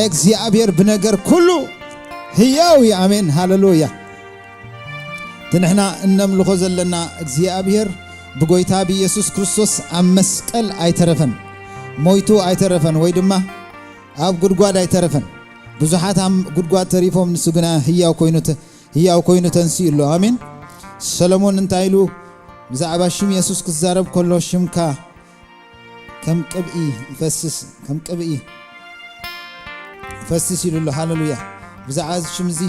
እግዚኣብሔር ብነገር ኩሉ ህያው እዩ። ኣሜን፣ ሃሌሉያ። እቲ ንሕና እነምልኾ ዘለና እግዚኣብሔር ብጎይታ ብኢየሱስ ክርስቶስ ኣብ መስቀል ኣይተረፈን፣ ሞይቱ ኣይተረፈን፣ ወይ ድማ ኣብ ጉድጓድ ኣይተረፈን። ብዙሓት ኣብ ጉድጓድ ተሪፎም፣ ንሱ ግና ህያው ኮይኑ ተ-፣ ህያው ኮይኑ ተንሲኡ ኣሎ። ኣሜን። ሰሎሞን እንታይ ኢሉ ብዛዕባ ሽም የሱስ ክዛረብ ከሎ፣ ሽምካ ከም ቅብኢ ይፈስስ፣ ከም ቅብኢ ይፈስስ ኢሉ ኣሎ። ሃሌሉያ። ብዛዕባ እዚ ሽም እዚ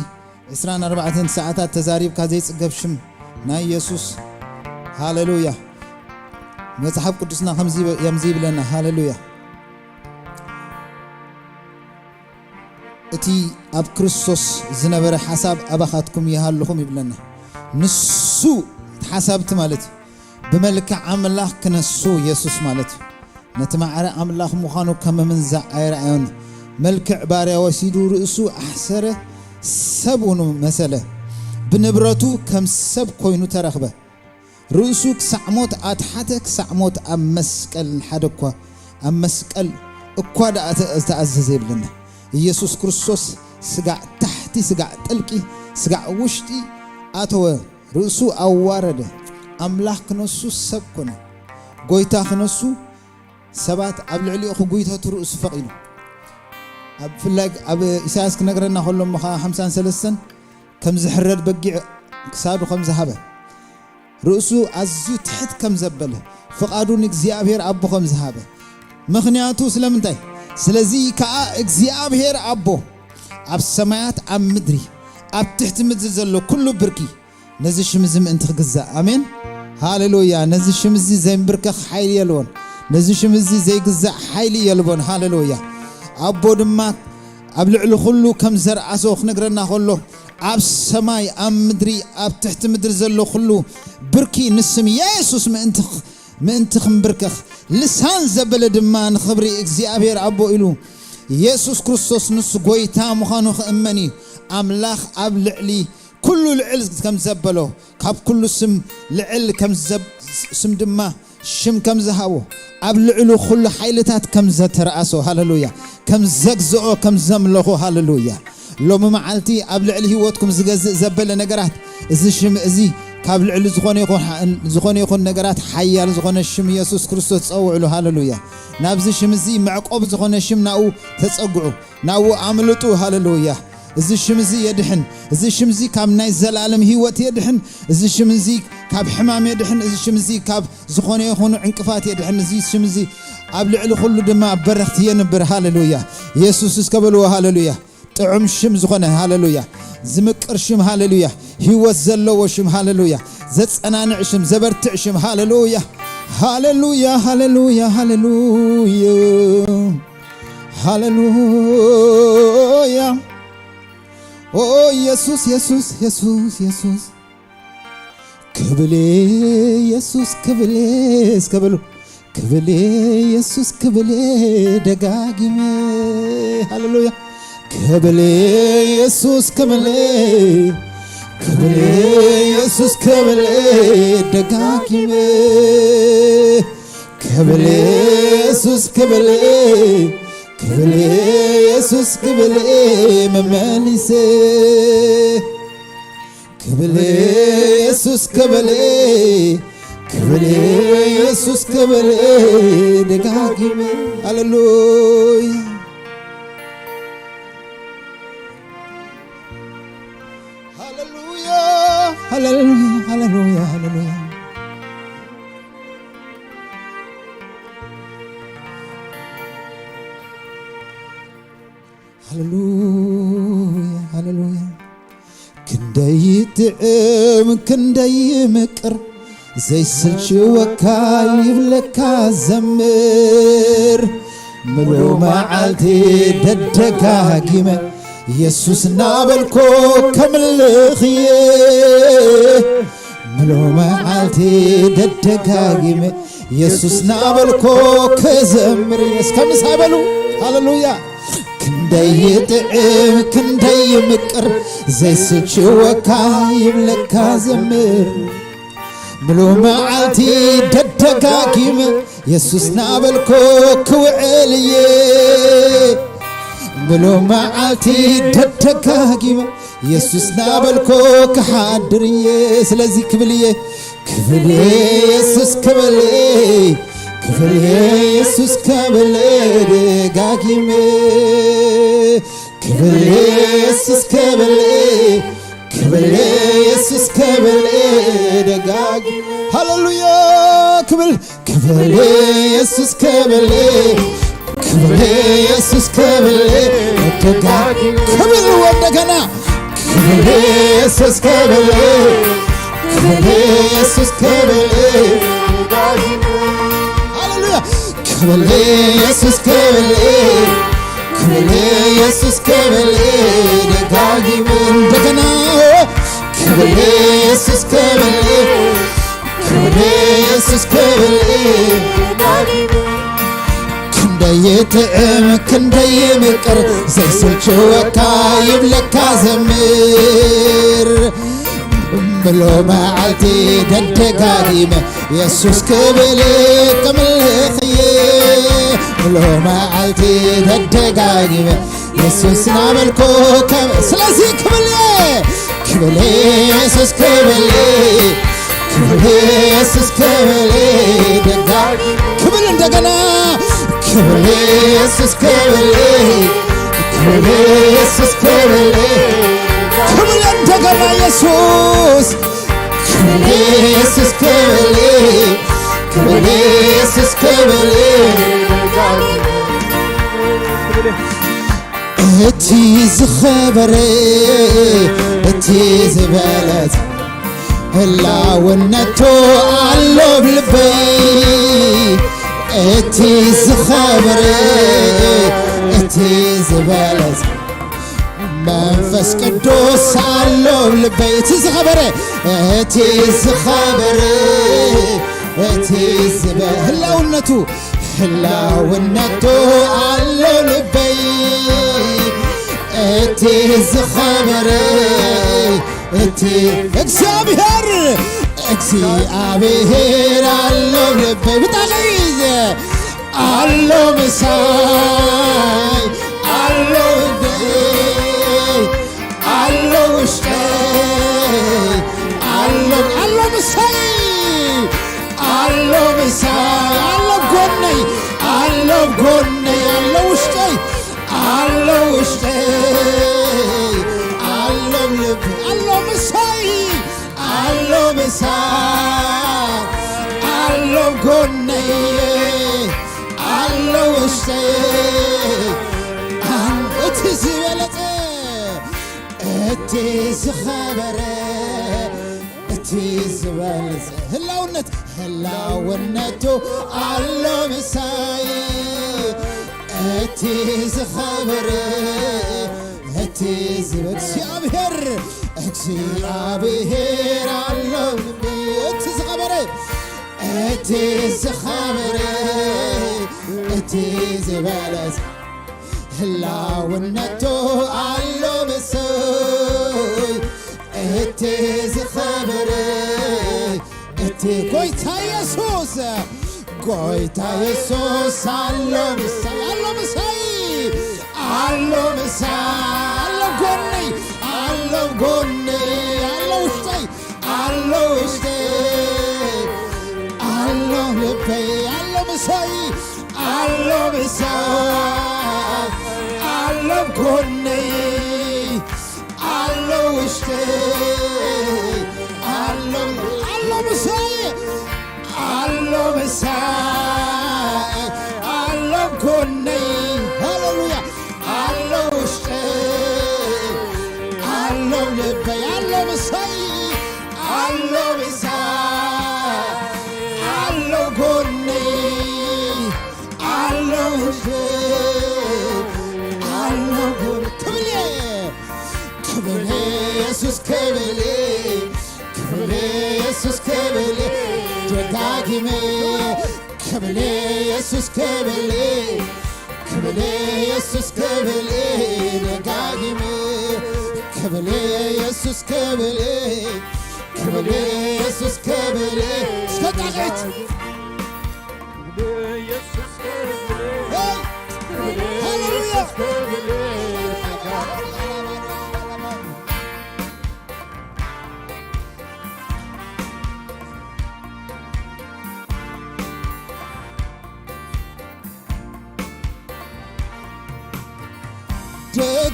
ዕስራን ኣርባዕተን ሰዓታት ተዛሪብካ ዘይጽገብ ሽም ናይ የሱስ። ሃሌሉያ። መጽሓፍ ቅዱስና ከምዚ ይብ-፣ ከምዚ ይብለና። ሃሌሉያ። እቲ ኣብ ክርስቶስ ዝነበረ ሓሳብ ኣባኻትኩም ይሃልኹም ይብለና። ንሱ፣ እቲ ሓሳብ እቲ ማለት እዩ፣ ብመልክዕ ኣምላኽ ክነሱ የሱስ ማለት እዩ። ነቲ ማዕረ ኣምላኽ ምዃኑ ከም ምንዛዕ ኣይረኣዮን። መልክዕ ባርያ ወሲዱ ርእሱ ኣሕሰረ፣ ሰብ ውን መሰለ። ብንብረቱ ከም ሰብ ኮይኑ ተረኽበ። ርእሱ ክሳዕ ሞት ኣትሓተ፣ ክሳዕ ሞት ኣብ መስቀል ሓደ እኳ፣ ኣብ መስቀል እኳ ደኣ ተ-፣ ዝተኣዘዘ የብልና። ኢየሱስ ክርስቶስ ስጋዕ ታሕቲ፣ ስጋዕ ጥልቂ፣ ስጋዕ ውሽጢ ኣተወ። ርእሱ ኣዋረደ። ኣምላኽ ክነሱ ሰብ ኮነ። ጎይታ ክነሱ ሰባት ኣብ ልዕሊኡ ክጉይተቱ ርእሱ ፈቒዱ። ኣብ ብፍላይ ኣብ ኢሳያስ ክነግረና ከሎ እሞ ኸዓ ሓምሳን ሰለስተን ከም ዝሕረድ በጊዕ ክሳዱ ከም ዝሃበ፣ ርእሱ ኣዝዩ ትሕት ከም ዘበለ፣ ፍቓዱ ንእግዚኣብሔር ኣቦ ከም ዝሃበ። ምኽንያቱ ስለምንታይ? ስለዚ ከኣ እግዚኣብሔር ኣቦ ኣብ ሰማያት፣ ኣብ ምድሪ፣ ኣብ ትሕቲ ምድሪ ዘሎ ኩሉ ብርኪ ነዚ ሽም እዚ ምእንቲ ክግዛእ። ኣሜን። ሃሌሉያ። ነዚ ሽም እዚ ዘይምብርከኽ ሓይሊ የልቦን። ነዚ ሽም እዚ ዘይግዛእ ሓይሊ የልቦን። ሃሌሉያ። ኣቦ ድማ ኣብ ልዕሊ ኩሉ ከም ዘርኣሶ ክነግረና ከሎ፣ ኣብ ሰማይ፣ ኣብ ምድሪ፣ ኣብ ትሕቲ ምድሪ ዘሎ ኩሉ ብርኪ ንስም የሱስ ምእንቲ ኽ-፣ ምእንቲ ክንብርከኽ፣ ልሳን ዘበለ ድማ ንኽብሪ እግዚኣብሔር ኣቦ ኢሉ፣ የሱስ ክርስቶስ ንሱ ጐይታ ምዃኑ ክእመን እዩ። ኣምላኽ ኣብ ልዕሊ ኩሉ ልዕል ከም ዘበሎ፣ ካብ ኩሉ ስም ልዕል ከም ዘብ-፣ ስም ድማ ሽም ከም ዝሃቦ፣ ኣብ ልዕሉ ኩሉ ሓይልታት ከም ዘተርኣሶ፣ ሃሌሉያ፣ ከም ዘግዝኦ፣ ከም ዘምለኾ፣ ሃሌሉያ። ሎሚ መዓልቲ ኣብ ልዕሊ ህይወትኩም ዝገዝእ ዘበለ ነገራት፣ እዚ ሽም እዚ ካብ ልዕሊ ዝኾነ ይኹን ሓ-፣ ዝኾነ ይኹን ነገራት ሓያል ዝኾነ ሽም ኢየሱስ ክርስቶስ ጸውዕሉ፣ ሃሌሉያ። ናብዚ ሽም እዚ መዕቆብ ዝኾነ ሽም ናብኡ ተጸግዑ። ናብኡ ኣምልጡ። ሃሌሉያ። እዚ ሽም እዚ የድሕን። እዚ ሽም እዚ ካብ ናይ ዘላለም ህይወት የድሕን። እዚ ሽም እዚ ካብ ሕማም የድሕን። እዚ ሽም እዚ ካብ ዝኾነ ይኹን ዕንቅፋት የድሕን። እዚ ሽም እዚ ኣብ ልዕሊ ኩሉ ድማ በረኽቲ የንብር። ሃሌሉያ። የሱስ እስከ በልዎ። ሃሌሉያ። ጥዑም ሽም ዝኾነ። ሃሌሉያ። ዝምቅር ሽም። ሃሌሉያ። ህይወት ዘለዎ ሽም። ሃሌሉያ። ዘጸናንዕ ሽም፣ ዘበርትዕ ሽም። ሃሌሉያ። ሃሌሉያ፣ ሃሌሉያ፣ ሃሌሉያ። ሃሌሉያ። ኦ ኢየሱስ፣ ኢየሱስ፣ ኢየሱስ፣ ኢየሱስ። ክብሌ ኢየሱስ፣ ክብሌ እስከ በሉ። ክብሌ ኢየሱስ፣ ክብሌ ደጋጊመ። ሃሌሉያ። ክብሌ ኢየሱስ፣ ክብሌ፣ ክብሌ ኢየሱስ፣ ክብሌ ደጋጊመ። ክብሌ ኢየሱስ፣ ክብሌ፣ ክብሌ ኢየሱስ፣ ክብሌ መመሊሰ። ክብሌ ኢየሱስ፣ ክብሌ፣ ክብሌ ኢየሱስ፣ ክብሌ ደጋጊመ። ሃሌሉያ። ሃሌሉያ፣ ሃሌሉያ፣ ሃሌሉያ፣ ሃሌሉያ። ሃሌሉያ፣ ሃሌሉያ። ክንደይ ይጥዕም፣ ክንደይ ይምቅር፣ ዘይስልችወካ ይብለካ ዘምር። ምሉእ መዓልቲ ደደጋጊመ የሱስ እናበልኮ ከምልኽየ። ምሉእ መዓልቲ ደደጋጊመ የሱስ እናበልኮ ክዘምር። እስከ ምሳይ በሉ። ሃሌሉያ። ክንደይ ይጥዕም፣ ክንደይ ይምቅር፣ ዘይስልችወካ ይብለካ ዘምር። ምሉእ መዓልቲ ደደጋጊመ የሱስ እናበልኮ ክውዕል እየ። ብሎ መዓልቲ ደደጋጊመ የሱስ ናበልኮ ክሓድር እየ። ስለዚ ክብል እየ፣ ክብል እየ፣ የሱስ ክብል እየ፣ ክብል እየ፣ የሱስ ክብል እየ ደጋጊመ። ክብል እየ፣ የሱስ ክብል እየ፣ ክብል እየ፣ የሱስ ክብል እየ ደጋጊመ። ሃሌሉያ ክብል ክብል ኢየሱስ ክብል፣ ክብል ኢየሱስ ክብል፣ ክብል ወንደገና ክብል ኢየሱስ ክብል፣ ክብል ኢየሱስ ክብል፣ ሃሌሉያ ክብል ኢየሱስ ክብል፣ ክብል ኢየሱስ ክብል፣ ደጋጊመ እንደገና ክብል ኢየሱስ ክብል ክብር ኢየሱስ ክብር ክንደይ ይጥዕም ክንደይ ይምቅር ዘይስልችወካ ይብለካ ዘምር ብሎ መዓልቲ ደደጋጊመ ኢየሱስ ክብል ክምልኽየ ብሎ መዓልቲ ደደጋጊመ ኢየሱስ ናበልኮ ከ- ስለዚ ክብል ክብል ኢየሱስ ክብል ክብል ኢየሱስ ክብል ደጋ ክብል እንደገና ክብል ኢየሱስ ክብል ክብል ኢየሱስ ክብል ክብል እንደገና ኢየሱስ ክብል ኢየሱስ ክብል ክብል ኢየሱስ ክብል እቲ ዝኸበረ እቲ ዝበለጸ ህላውነቱ ኣሎ ብልበይ እቲ ዝኸበረ እቲ ዝበለጸ መንፈስ ቅዱስ ኣሎ ብልበይ እቲ ዝኸበረ እቲ ዝኸበረ እቲ ዝበ ህላውነቱ ህላውነቱ ኣሎ ልበይ እቲ ዝኸበረ እቲ እግዚኣብሔር እግዚኣብሔር ኣሎ ልበይ ብጣዕሚ ኣሎ ምሳይ ኣሎ ልበይ ኣሎ ውሽጠይ ኣሎ ኣሎ ምሳይ ኣሎ ምሳይ ኣሎ ጎነይ ኣሎ ጎነይ ኣሎ ውሽጠይ ኣሎ ውሽጠይ ኣሎ ልብ ኣሎ ምሳይ ኣሎ ምሳይ ኣሎ ጎነይ ኣሎ ውሽጠይ እቲ ዝበለጸ እቲ ዝኸበረ እቲ ዝበልጸ ህላውነት ህላውነቱ ኣሎ ምሳይ እቲ ዝኸበረ እቲ ዝበ እግዚኣብሔር እግዚኣብሔር ኣሎ እቲ ዝኸበረ እቲ ዝኸበረ እቲ ዝበለጸ ህላውነቱ ኣሎ ምሳይ እቲ ዝኸበረ እቲ ጎይታ ኢየሱስ ጎይታ ኢየሱስ ኣሎ ምሳይ ኣሎ ምሳይ ኣሎ ምሳይ ኣሎ ጎነይ ኣሎ ጎነይ ኣሎ ውሽጠይ ኣሎ ውሽጠይ ኣሎ ልበይ ኣሎ ምሳይ ኣሎ ምሳይ ኣሎ ጎነይ ኣሎ ውሽጠይ ኣሎ ኣሎ ምሳይ ኣሎ ምሳይ ኣሎ ጎነይ ሃሌሉያ ኣሎ ውሽጠይ ኣሎ ልበይ ኣሎ ምሳይ ኣሎ ምሳይ ኣሎ ጎነይ ኣሎ ውሽጠይ ኣሎ ጎነይ ክብል ክብል ኢየሱስ ክብል ክብል ኢየሱስ ክብል ደጋጊመ ክብል ኢየሱስ ክብል ክብል ኢየሱስ ክብል ደጋጊመ ክብል ኢየሱስ ክብል ክብል ኢየሱስ ክብል እስከ ጣቂት ሃሌሉያ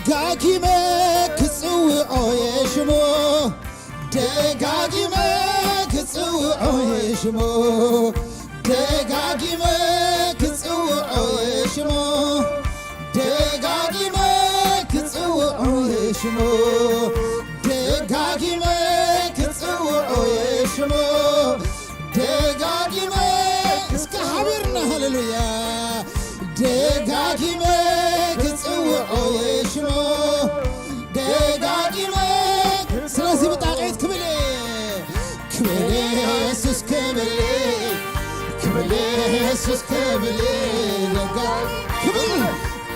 ደጋጊመ ክጽውዖ የሽሞ፣ ደጋጊመ ክጽውዖ የሽሞ፣ ደጋጊመ ክጽውዖ የሽሞ፣ ደጋጊመ ክጽውዖ የሽሞ፣ ደጋጊመ ክጽውዖ የሽሞ፣ ደጋጊመ እስከ ሓቢርና ሃሌሉያ፣ ደጋጊመ ክጽውዖ የሽሞ፣ ደጋጊመ ስለዚ ብጣቂት ክብል እየ። ክብል የሱስ ክብል፣ ክብል የሱስ ክብል፣ ደጋ ክብል፣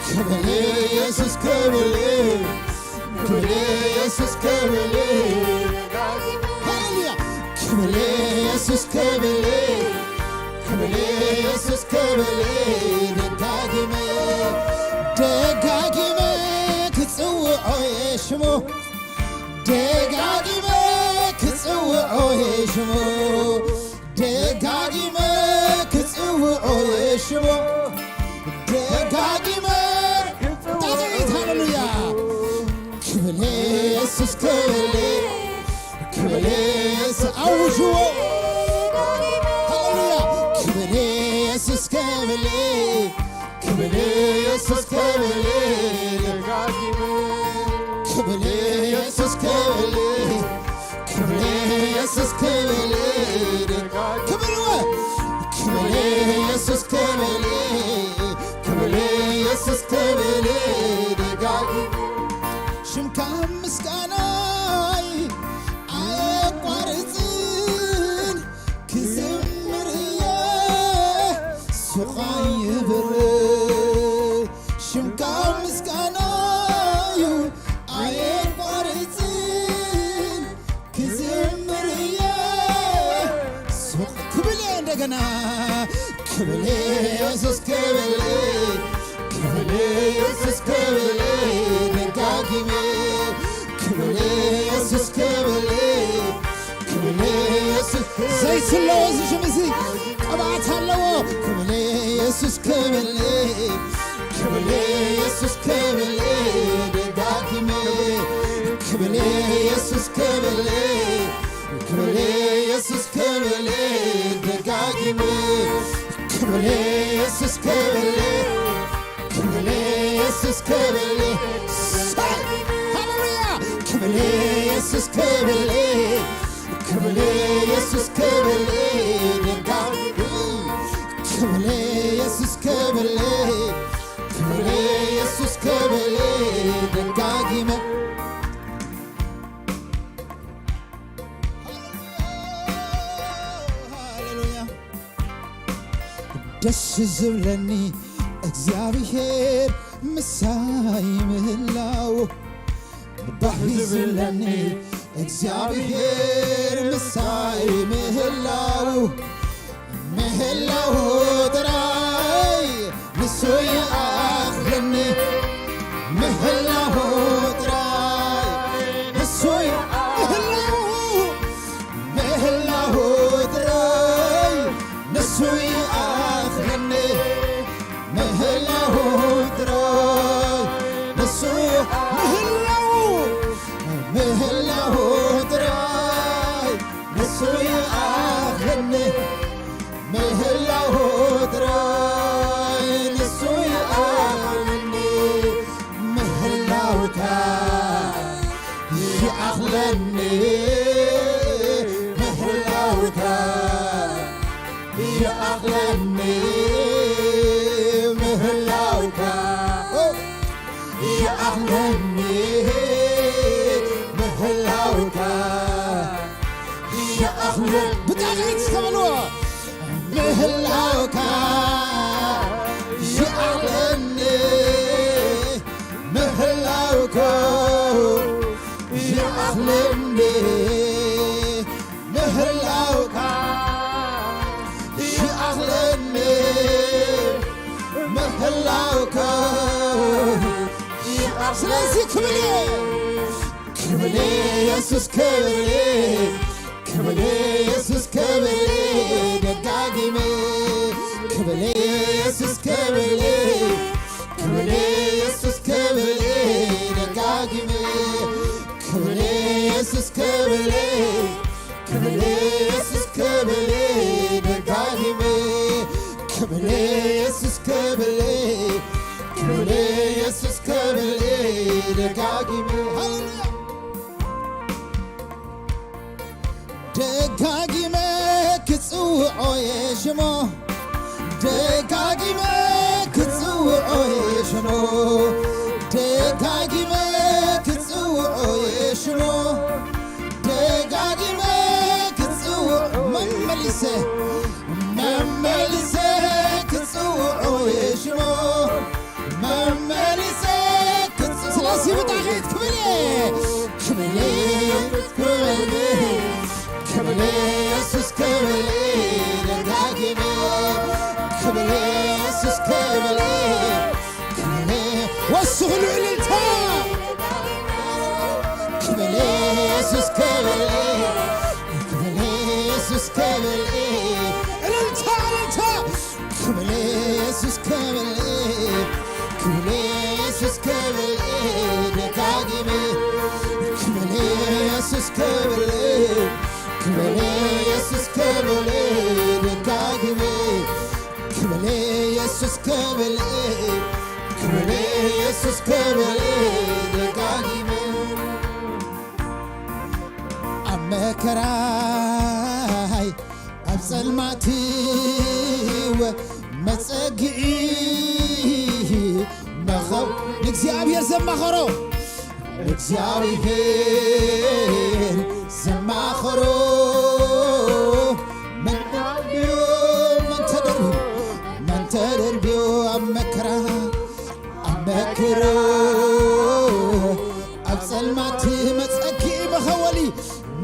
ክብል የሱስ ክብል፣ ክብል የሱስ ክብል፣ ሃሌሉያ፣ ክብል የሱስ ክብል፣ ክብል የሱስ ክብል፣ ደጋጊመ፣ ደጋጊመ ክጽውዖ የሽሞ፣ ደጋጊመ ክጽውዖ የሽሞ፣ ደጋጊመ ክጽውዖ የሽሞ፣ ደጋጊመ ጣቕዒት ሃሌሉያ፣ ክብል የሱስ ክብል፣ ክብል የሱስ ኣውጅዎ፣ ሃሌሉያ፣ ክብል የሱስ ክብል፣ ክብል የሱስ ክብል፣ ክብል የሱስ ክብል፣ ክብል የሱስ ክብል፣ ክብል ወ-፣ ክብል የሱስ ክብል፣ ክብል የሱስ ክብል፣ ደጋጊመ ሽምካ ምስጋናይ ኣየቋርጽን ክዝምር እየ ሱቕ ኣይብልን ሽምካ ምስጋናዩ ኣየቋርጽን ክዝምር እየ ሱቕ ክብል እየ እንደገና ክብል እየ የሱስ ክብል ክብል እየ የሱስ ክብል ደጋጊመ ክብል እየ የሱስ ክብል ክብል እየ የሱስ ዘይስለዎ እዚ ሽም እዚ ቅብኣት ኣለዎ ክብል እየ የሱስ ክብል ክብል እየ የሱስ ክብል ደጋጊመ ክብል እየ የሱስ ክብል ክብል እየ የሱስ ክብል ደጋጊመ ክብል እየ የሱስ ክብል ክብል እየ የሱስ ክብል ሃሌሉያ ክብል እየ የሱስ ክብል ክብል እየ የሱስ ክብል ደጋጊመ ክብል እየ የሱስ ክብል ክብር ኢየሱስ ክብር ደጋጊመ ሃሌሉያ። ደስ ዝብለኒ እግዚኣብሔር ምሳይ ምህላው ባህ ዝብለኒ እግዚኣብሔር ምሳይ ምህላው ምህላው ጥራይ ንሱ ይኣኽለኒ ምህላው ጥራይ ንሱ ምህላው ምህላው ጥራይ ንሱ ይኣኽለኒ ምህላው ጥራይ ንሱ ምህላው ምህላው ጥራይ ንሱ ይኣኽለኒ ምህላው ጥራይ ንሱ ይኣኽለኒ ምህላውካ ይኣኽለኒ ምህላውካ ይኣኽለኒ ምህላውካ ይኣኽለኒ ምህላውካ ይኣኽለኒ ብጣዕሚ እስከ በልዎ ምህላውካ ይኣኽለኒ ምህላውካ ይኣኽለኒ ምህላውካ ይኣኽለኒ ምህላውካ ይኣኽለኒ ስለዚ ክብል እየ ክብል እየ የሱስ ክብል እየ ክብል እየ የሱስ ክብል እየ ደጋጊመ ክብል እየ የሱስ ክብል እየ ክብል እየ የሱስ ክብል እየ ክብሌ ክብሌ የሱስ ክብሌ ደጋጊመ ክብሌ የሱስ ክብሌ ክብሌ የሱስ ክብሌ ደጋጊመ ሃሌሉያ ደጋጊመ ክጽውዖ የሽሞ ደጋጊመ ክጽውዖ የሽሞ ደጋጊመ ክጽውዖ የሽሞ ደጋጊመ ክጽውዖ መመሊሰ መመሊሰ ክጽውዖ የሽሞ መመሊሰ ክጽ ስለዚህ ብጣቂት ክብሌ ክብሌ ክብሌ ክብሌ የሱስ ክብሌ ደጋጊመ ክብሌ የሱስ ክብሌ ክብሌ ወስኽሉ እልልታ ክብሌ የሱስ ክብሌ ክብሌ የሱስ ክብሌ እልልታ እልልታ ክብሌ የሱስ ክብሌ ክብሌ የሱስ ክብሌ ደጋጊመ ክብሌ የሱስ ክብሌ ክብሌ የሱስ ክብሌ ደጋጊመ ክብሌ የሱስ ክብሌ ክብሌ የሱስ ክብሌ ደጋጊመ ኣብ መከራይ ኣብ ጸልማት መጸግዒ መኸው ንእግዚኣብሔር ዘማኸሮ ንእግዚኣብሔር ዘማኸሮ መን ተደርብዮ መን ተደርብዮ መን ተደርብዮ ኣብ መከራ ኣብ መከራ ኣብ ጸልማት መጸግዒ መኸወሊ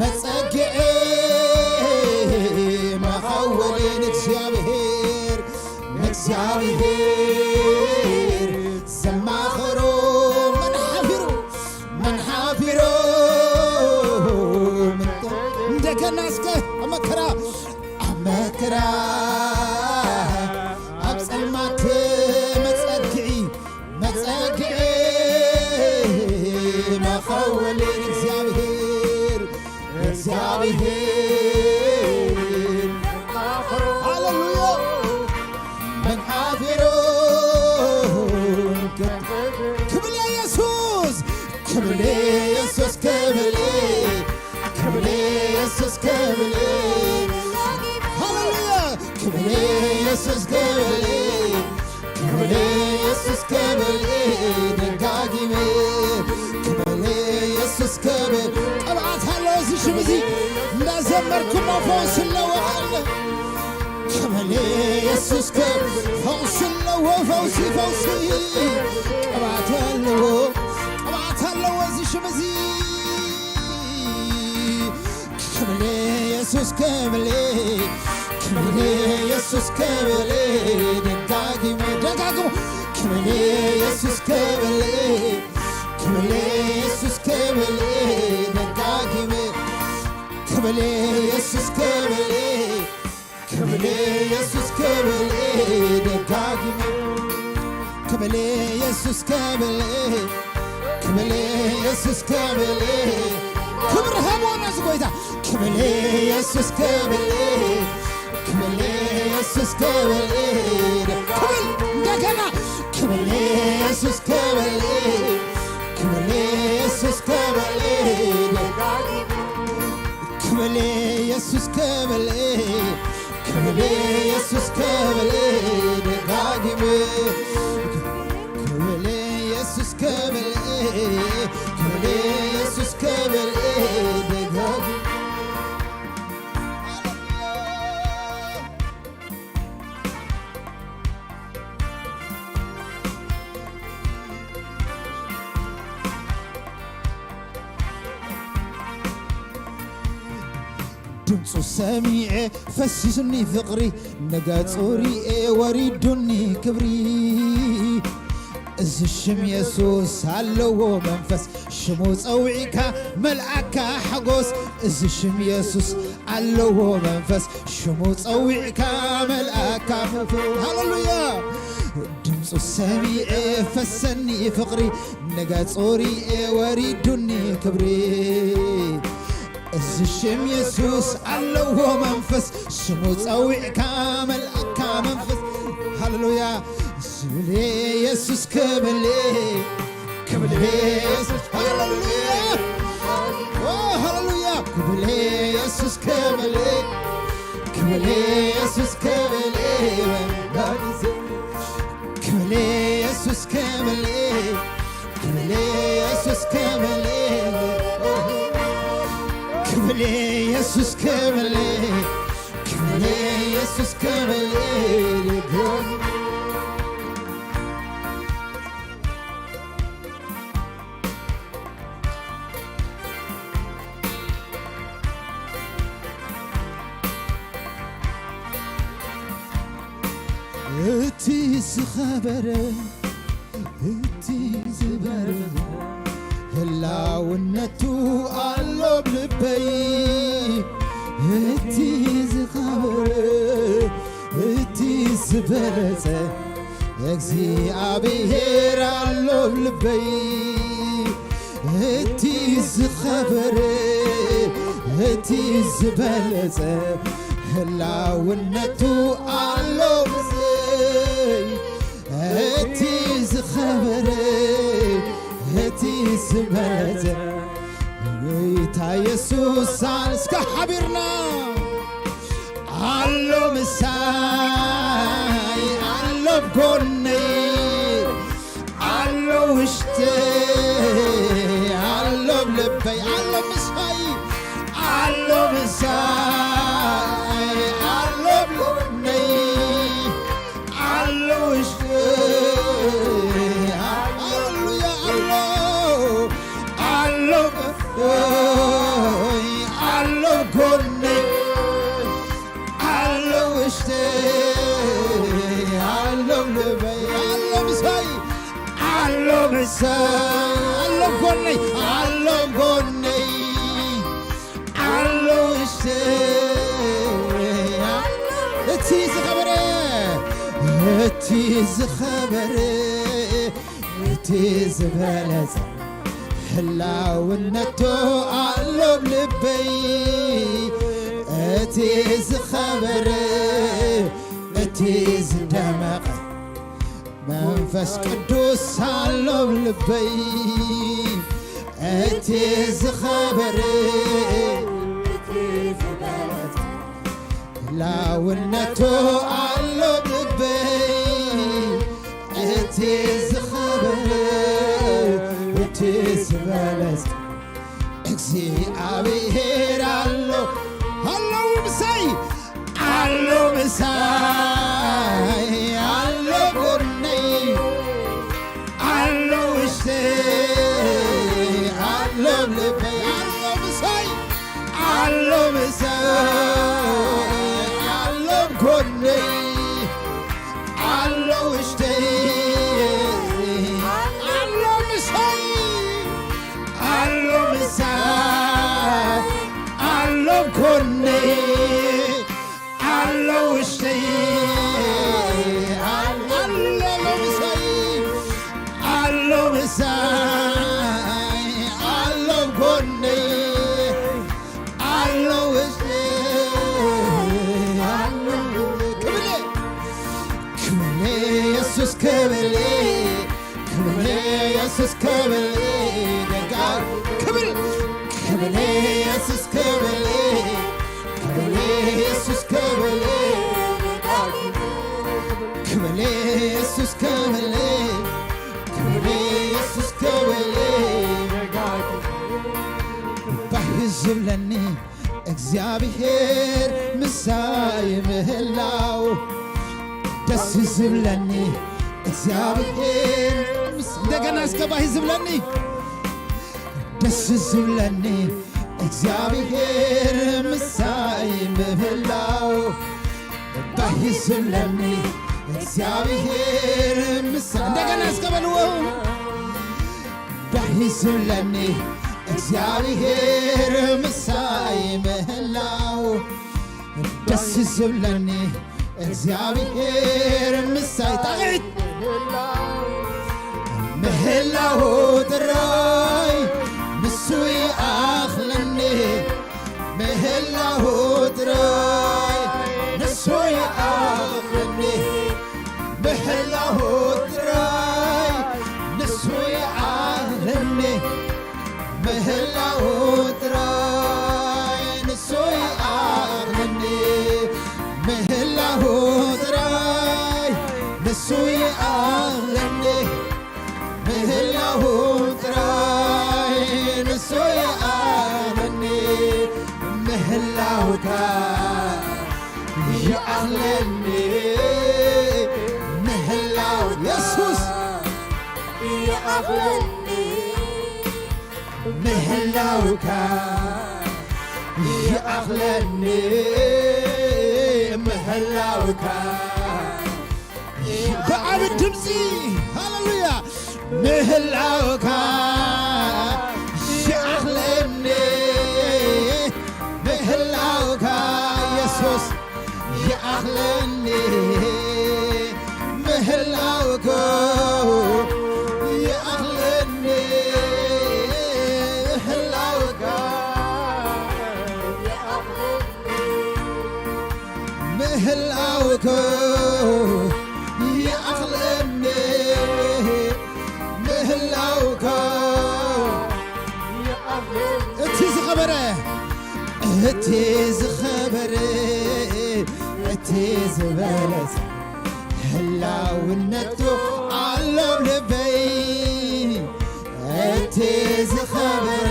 መጸግዒ መኸወሊ ንእግዚኣብሔር ንእግዚኣብሔር ዘማኸሮ መን ሓፊሩ መን ሓፊሩ እንደገና እስከ ኣብ መከራ ኣብ መከራ ኣብ ጸልማት መጸግዒ መጸግዒ መኸወሊ እግዚኣብሔር እግዚኣብሔር ሃሌሉያ መን ሓፊሩ ክብለ የሱስ ክብለ የሱስ ክብለ ክብለ የሱስ ክብለ ሃሌሉያ ክብለ የሱስ ክብለ ክብለ የሱስ ክብለ ደጋጊመ ክብለ የሱስ ክብለ ቅብኣት ኣለዎ እዚ ሽም እዚ እንዳዘመርኩሞ ፈውሲ ኣለዎ ኣለ ክብለ የሱስ ክብለ ፈውሲ ኣለዎ ፈውሲ ፈውሲ ቅብኣት ኣለዎ ቅብኣት ኣለዎ እዚ ሽም እዚ ክብሌ የሱስ ክብሌ ክብሌ የሱስ ክብሌ ደጋጊመ ደጋግሞ ክብሌ የሱስ ክብሌ ክብሌ የሱስ ክብሌ ደጋጊመ ክብሌ የሱስ ክብሌ ክብሌ የሱስ ክብሌ ደጋጊመ ክብሌ የሱስ ክብሌ ክብሌ የሱስ ክብሌ ክብር ሃቦ ነዚ ጎይታ ክብሌ የሱስ ክብሌ ክብሌ የሱስ ክብሌ ክብል እንደገና ክብሌ የሱስ ክብሌ ክብሌ የሱስ ክብሌ ክብሌ የሱስ ክብሌ ክብሌ የሱስ ክብሌ ደጋጊመ ክብሌ የሱስ ክብሌ ክብሌ የሱስ ክብሌ ደጋጊመ ድምፁ ሰሚዐ ፈሲሱኒ ፍቕሪ ንገፁ ሪኤ ወሪዱኒ ክብሪ እዚ ሽም የሱስ ኣለዎ መንፈስ ሽሙ ጸዊዕካ መልኣካ ሓጎስ እዚ ሽም የሱስ ኣለዎ መንፈስ ሽሙ ጸዊዕካ መልኣካ ሃሌሉያ ድምፁ ሰሚዐ ፈሰኒ ፍቕሪ ንገፁ ሪኤ ወሪዱኒ ክብሪ እዚ ሽም የሱስ ኣለዎ መንፈስ፣ ሽሙ ጸዊዕካ መልኣካ መንፈስ። ሃሌሉያ። ዝብል የሱስ ክብል፣ ክብል የሱስ፣ ሃሌሉያ። ኦ፣ ሃሌሉያ። ክብል የሱስ ክብል፣ ክብል የሱስ ክብል፣ ክብል የሱስ ክብል፣ ክብል የሱስ ክብል፣ ክብል የሱስ ክብል፣ ክብል የሱስ ክብል። እቲ ዝኸበረ፣ እቲ ዝበረኸ ህላውነቱ ኣሎ ብልበይ። እቲ ዝኸበረ፣ እቲ ዝበለጸ እግዚኣብሔር ኣሎ ብልበይ። እቲ ዝኸበረ፣ እቲ ዝበለጸ ህላውነቱ ኣሎ ብልበይ። እቲ ዝኸበረ፣ እቲ ዝበለጸ ጎይታ የሱስ ኣል-፣ እስከ ሓቢርና። ኣሎ ምሳይ፣ ኣሎ ጎነይ፣ ኣሎ ውሽጠይ፣ ኣሎ ልበይ፣ ኣሎ ምሳይ፣ ኣሎ ምሳይ፣ ኣሎ ጎነይ፣ ኣሎ ውሽጠይ፣ ሃሌሉያ፣ ኣሎ፣ ኣሎ ውሽጠይ፣ ኣሎ ጎነይ፣ ኣሎ ውሽጠይ፣ ኣሎ ልበይ፣ ኣሎ ምሳይ፣ ኣሎ ምሳይ፣ ኣሎ ጎነይ፣ ኣሎ ጎነይ፣ ኣሎ ውሽጠይ። እቲ ዝኸበረ፣ እቲ ዝኸበረ፣ እቲ ዝበለጸ ህላውነቱ ኣሎ ልበይ። እቲ ዝኸበረ፣ እቲ ዝደመቐ መንፈስ ቅዱስ ኣሎ ልበይ። እቲ ዝኸበረ፣ እቲ ዝበለጸ ህላውነቱ ኣሎ ልበይ። እቲ ዝኸበረ፣ እቲ ዝበለጸ እግዚኣብሔር ኣሎ፣ ኣሎ ምሳይ፣ ኣሎ ምሳይ፣ ኣሎ ጎነይ፣ ኣሎ ውሽጠይ፣ ኣሎ ልበይ፣ ኣሎ ምሳይ፣ ኣሎ ምሳይ፣ ኣሎ ጎነይ፣ ኣሎ ውሽጠይ፣ ኣሎ ምሳይ፣ ኣሎ ምሳይ፣ ኣሎ ጎነይ፣ ኣሎ ውሽጠይ፣ ኣሎ ምሳይ፣ ኣሎ ምሳይ፣ ኣሎ ጎነይ፣ ኣሎ ውሽጠይ፣ ኣሎ ክብለ፣ ክብለ የሱስ ክብለ፣ ክብለ የሱስ ክብለ፣ ደጋ ክብለ፣ ክብለ የሱስ ክብለ፣ ክብለ የሱስ ክብለ፣ ክብለ የሱስ ክብለ፣ ክብለ የሱስ ክብለ፣ ባህ ዝብለኒ እግዚኣብሔር ምሳይ ምህላው፣ ደስ ዝብለኒ እግዚኣብሔር ምስ-፣ እንደገና እስከ ባህ ዝብለኒ፣ ደስ ዝብለኒ እግዚኣብሔር ምሳይ ምህላው፣ ባህ ዝብለኒ እግዚኣብሔር ምሳይ፣ እንደገና እስከ በልዎ። ባህ ዝብለኒ እግዚኣብሔር ምሳይ ምህላው፣ ደስ ዝብለኒ እግዚኣብሔር ምሳይ፣ ጣቒት ምህላው ጥራይ ንሱ ይኣኽለኒ። ምህላው ጥራይ ንሱ ይኣኽለኒ፣ ምህላው ጥራይ ንሱ ይኣኽለኒ፣ ምህላው ጥራይ ንሱ ይኣኽለኒ፣ ምህላው ጥራይ ንሱ ይኣኽለኒ፣ ምህላውካ ይኣኽለኒ፣ ምህላውካ የሱስ ይኣኽለኒ፣ ምህላውካ ይኣኽለኒ፣ ምህላውካ ብዓቢ ድምፂ ሃሌሉያ ምህላውካ ይኣኽለኒ፣ ምህላውካ የሱስ ይኣኽለኒ፣ ምህላውካ ይኣኽለኒ፣ ምህላውካ ይኣኽለኒ፣ ምህላውካ ይኣኽለኒ፣ ምህላውካ ይኣኽለኒ። እቲ ዝኸበረ፣ እቲ ዝኸበረ፣ እቲ ዝበለጸ ህላውነቱ ኣሎ ልበይ። እቲ ዝኸበረ፣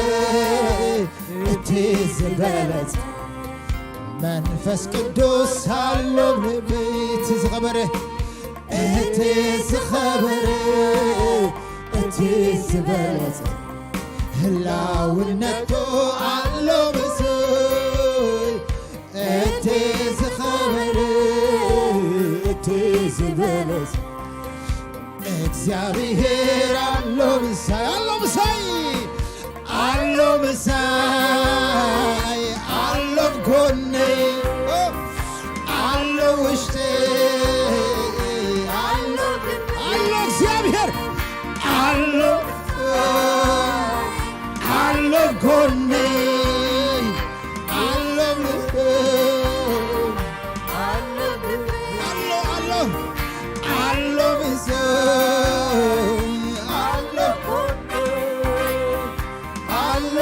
እቲ ዝበለጸ መንፈስ ቅዱስ ኣሎ ልበይ። እቲ ዝኸበረ፣ እቲ ዝኸበረ፣ እቲ ዝበለጸ ህላውነቱ ኣሎ ምስይ። እቲ ዝኸበረ፣ እቲ ዝበለጸ እግዚኣብሔር ኣሎ ምሳይ፣ ኣሎ ምሳይ፣ ኣሎ ምሳይ፣ ኣሎ ጎነይ፣ ኣሎ ውሽጠይ፣ ኣሎ፣ ኣሎ እግዚኣብሔር፣ ኣሎ፣ ኣሎ ጎነይ፣ ኣሎ ምሳይ፣ ኣሎ፣ ኣሎ፣ ኣሎ ምሳይ፣ ኣሎ፣ ኣሎ፣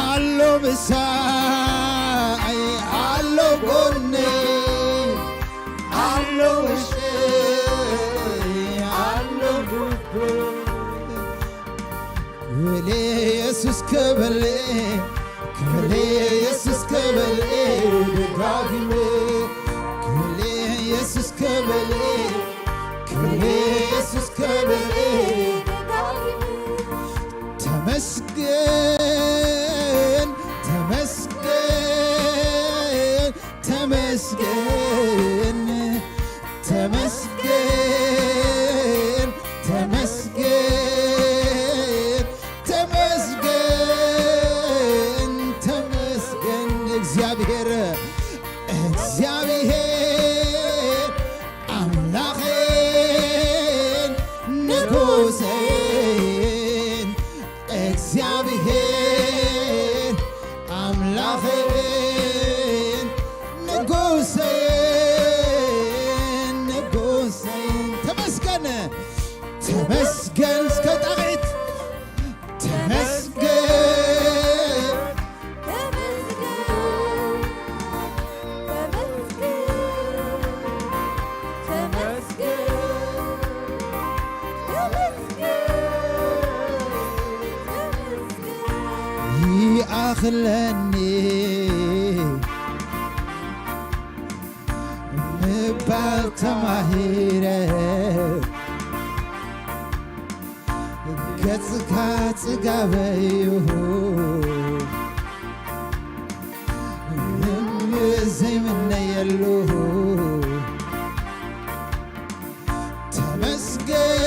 ኣሎ ምሳይ፣ ኣሎ ጎነይ፣ ኣሎ ውሽጠይ፣ ኣሎ ልበይ። ክብር ኢየሱስ ክብር፣ ክብር ኢየሱስ ክብር ደጋግሜ፣ ክብር ኢየሱስ ክብር፣ ክብር ኢየሱስ ክብር ደጋግሜ። ተመስገን፣ ተመስገን፣ ተመስገን፣ ተመስገን፣ ተመስገን፣ ተመስገን፣ ተመስገን እግዚኣብሔር፣ እግዚኣብሔር ኣምላኸይን ንጉሰይን እግዚኣብሔር ኣምላኸይን ንጉሰይን ንጉሰይን ተመስገን ተመስገን እስከ ጣቕዒት ተመስገን ተመስገን ተመስገን ተመስገን ይኣኽለኒ ምባል ተማሂረ ገጽካ ጽጋበዩ ምንም ዘይምነየሉ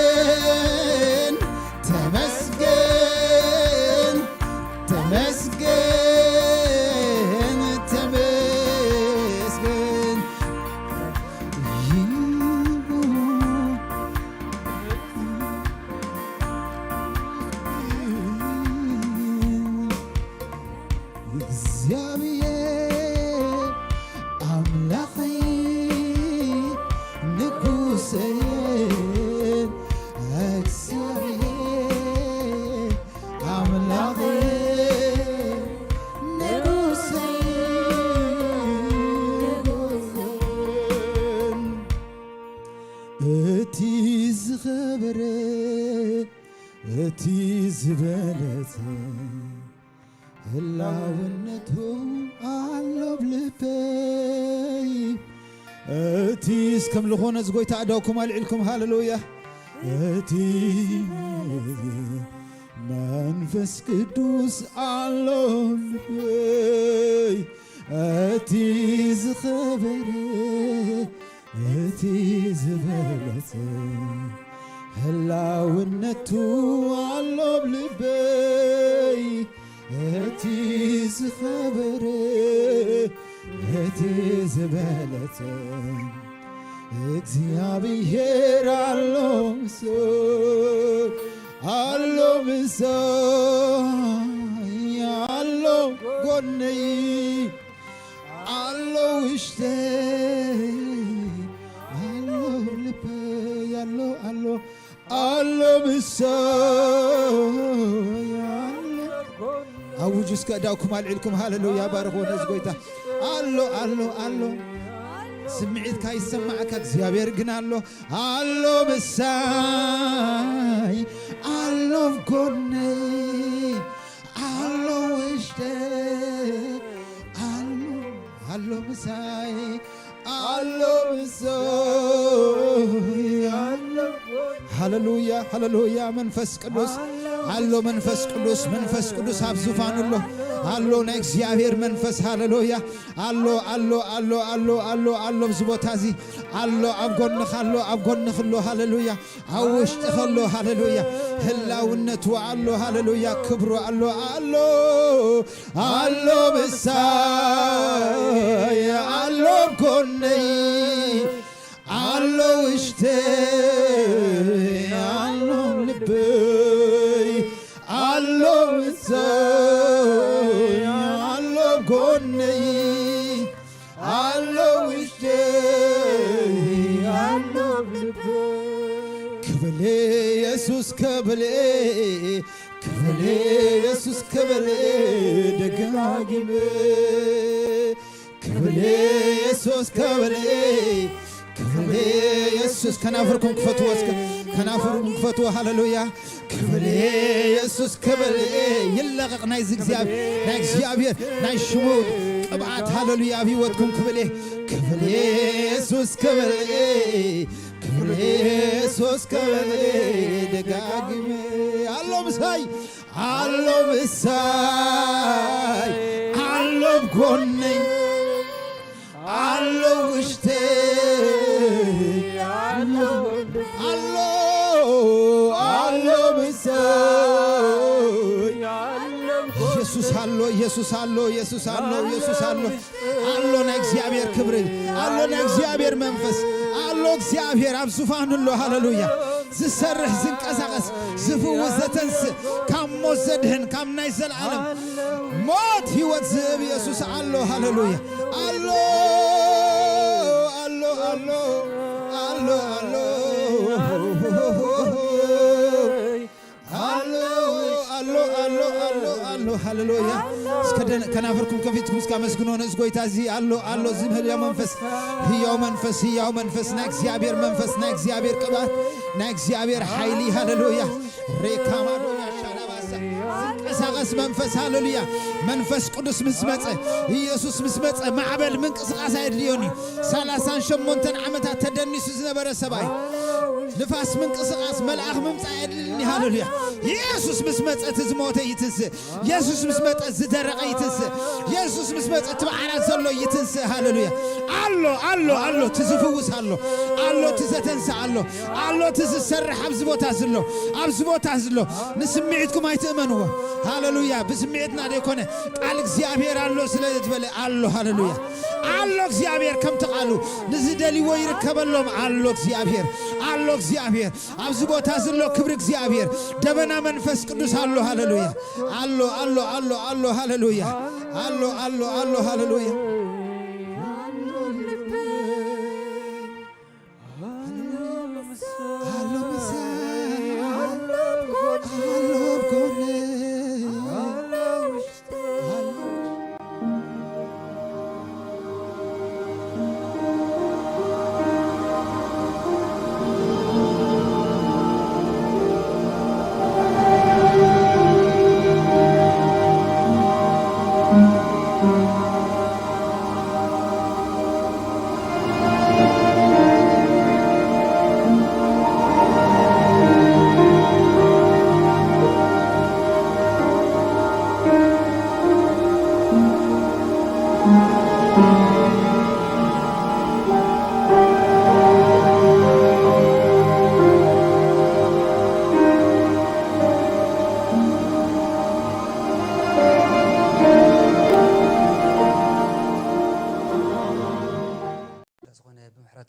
ተመስገን ተመስገን ተመስገን ተመስገን እግዚኣብሔር እቲ ዝበለጸ ህላውነቱ ኣሎ ኣብ ልበይ። እቲ እስከም ዝኾነ እዚ ጎይታ ኣእዳውኩም ኣልዒልኩም፣ ሃሌሉያ። እቲ መንፈስ ቅዱስ ኣሎ ኣብ ልበይ። እቲ ዝኸበረ እቲ ዝበለጸ ህላውነቱ ኣሎ ኣብ ልበይ። እቲ ዝኸበረ እቲ ዝበለጸ እግዚኣብሔር ኣሎ ምሳይ፣ ኣሎ ምሳይ፣ ኣሎ ጎነይ፣ ኣሎ ውሽጠይ፣ ኣሎ ልበይ፣ ኣሎ፣ ኣሎ፣ ኣሎ ምሳይ፣ ኣሎ። ኣውጁ እስከ እዳውኩም ኣልዒልኩም፣ ሃሌሉያ፣ ባርኽዎ ነዚ ጎይታ። ኣሎ፣ ኣሎ፣ ኣሎ። ስምዒትካ ይሰማዓካ፣ እግዚኣብሔር ግን ኣሎ። ኣሎ ምሳይ፣ ኣሎ ጎነይ፣ ኣሎ ውሽጠይ፣ ኣሎ፣ ኣሎ ምሳይ፣ ኣሎ ምሳይ፣ ኣሎ። ሃሌሉያ፣ ሃሌሉያ። መንፈስ ቅዱስ ኣሎ፣ መንፈስ ቅዱስ፣ መንፈስ ቅዱስ ኣብ ዙፋኑ ኣሎ። ኣሎ ናይ እግዚኣብሔር መንፈስ፣ ሃሌሉያ። ኣሎ፣ ኣሎ፣ ኣሎ፣ ኣሎ፣ ኣሎ፣ ኣሎ ኣብዚ ቦታ እዚ ኣሎ፣ ኣብ ጎንኻ ኣሎ፣ ኣብ ጎንኽ ኣሎ፣ ሃሌሉያ። ኣብ ውሽጥኻ ኣሎ፣ ሃሌሉያ። ህላውነቱ ኣሎ፣ ሃሌሉያ። ክብሩ ኣሎ፣ ኣሎ፣ ኣሎ ምሳይ፣ ኣሎ ጎነይ፣ ኣሎ ውሽጠይ፣ ኣሎ ልበይ፣ ኣሎ ምሳይ፣ ኣሎ ጎነይ፣ ኣሎ ውሽጠይ፣ ኣሎ ልበይ። ክብል የሱስ ክብል፣ ክብል የሱስ ክብል፣ ደጋጊመ ክብል የሱስ ክብል፣ ክብል የሱስ። ከናፍርኩም ክፈትዎ እስከ፣ ከናፍርኩም ክፈትዎ። ሃሌሉያ። ክብል የሱስ ክብል፣ ይለቐቕ ናይዚ እግዚኣብሔር፣ ናይ እግዚኣብሔር ናይ ሽሙ ቅብኣት፣ ሃሌሉያ፣ ኣብ ህይወትኩም ክብል፣ ክብል የሱስ ክብል፣ ክብል የሱስ ክብል፣ ደጋጊመ ኣሎ ምሳይ፣ ኣሎ ምሳይ፣ ኣሎ ጎነይ፣ ኣሎ ውሽጠይ፣ ኣሎ፣ ኣሎ፣ ኣሎ ምሳይ። ኢየሱስ ኣሎ፣ ኢየሱስ ኣሎ፣ ኢየሱስ ኣሎ፣ ኢየሱስ ኣሎ። ኣሎ ናይ እግዚኣብሔር ክብሪ፣ ኣሎ ናይ እግዚኣብሔር መንፈስ፣ ኣሎ እግዚኣብሔር ኣብ ዙፋኑ ኣሎ። ሃሌሉያ። ዝሰርሕ፣ ዝንቀሳቐስ፣ ዝፍውስ፣ ዘተንስእ፣ ካብ ሞት ዘድሕን፣ ካብ ናይ ዘለዓለም ሞት ህይወት ዝህብ ኢየሱስ ኣሎ። ሃሌሉያ። ኣሎ፣ ኣሎ፣ ኣሎ፣ ኣሎ፣ ኣሎ። ኣሎ፣ ኣሎ፣ ኣሎ፣ ኣሎ፣ ኣሎ። ሃሌሉያ። እስከ ደን-፣ ከናፍርኩም ከፊትኩም እስከ ኣመስግኖ ነዚ ጎይታ እዚ። ኣሎ፣ ኣሎ፣ እዚ ህያው መንፈስ፣ ህያው መንፈስ፣ ህያው መንፈስ፣ ናይ እግዚኣብሔር መንፈስ፣ ናይ እግዚኣብሔር ቅብኣት፣ ናይ እግዚኣብሔር ሓይሊ። ሃሌሉያ። ሬካማዶ ያሻላባሳ። ዝንቀሳቐስ መንፈስ፣ ሃሌሉያ። መንፈስ ቅዱስ ምስ መጸ፣ ኢየሱስ ምስ መጸ፣ ማዕበል ምንቅስቓስ ኣየድልዮን እዩ። ሰላሳን ሸሞንተን ዓመታት ተደኒሱ ዝነበረ ሰብኣይ፣ ንፋስ ምንቅስቓስ፣ መልኣኽ ምምጻእ ኣየድልዮን እዩ። ሃሌሉያ። ኢየሱስ ምስ መጸ፣ እቲ ዝሞተ ይትንስእ። ኢየሱስ ምስ መጸ፣ ዝደረቐ ይትንስእ። ኢየሱስ ምስ መጸ፣ እቲ ብዓራት ዘሎ ይትንስእ። ሃሌሉያ። ኣሎ፣ ኣሎ፣ ኣሎ፣ እቲ ዝፍውስ ኣሎ። ኣሎ፣ እቲ ዘተንስእ ኣሎ። ኣሎ፣ እቲ ዝሰርሕ ኣብዚ ቦታ ዘሎ። ኣብዚ ቦታ ዘሎ። ንስምዒትኩም ኣይትእመንዎ። ሃሌሉያ። ብስምዒትና ዘይኮነ፣ ቃል እግዚኣብሔር ኣሎ ስለ ዝበለ ኣሎ። ሃሌሉያ። ኣሎ እግዚኣብሔር ከምቲ ቃሉ። ንዝደልይዎ ይርከበሎም። ኣሎ እግዚኣብሔር። ኣሎ እግዚኣብሔር። ኣብዚ ቦታ ዘሎ ክብሪ እግዚኣብሔር፣ ደበና መንፈስ ቅዱስ ኣሎ። ሃሌሉያ። ኣሎ፣ ኣሎ፣ ኣሎ፣ ኣሎ። ሃሌሉያ። ኣሎ፣ ኣሎ፣ ኣሎ። ሃሌሉያ። ኣሎ ምሳይ፣ ኣሎ ጎነይ፣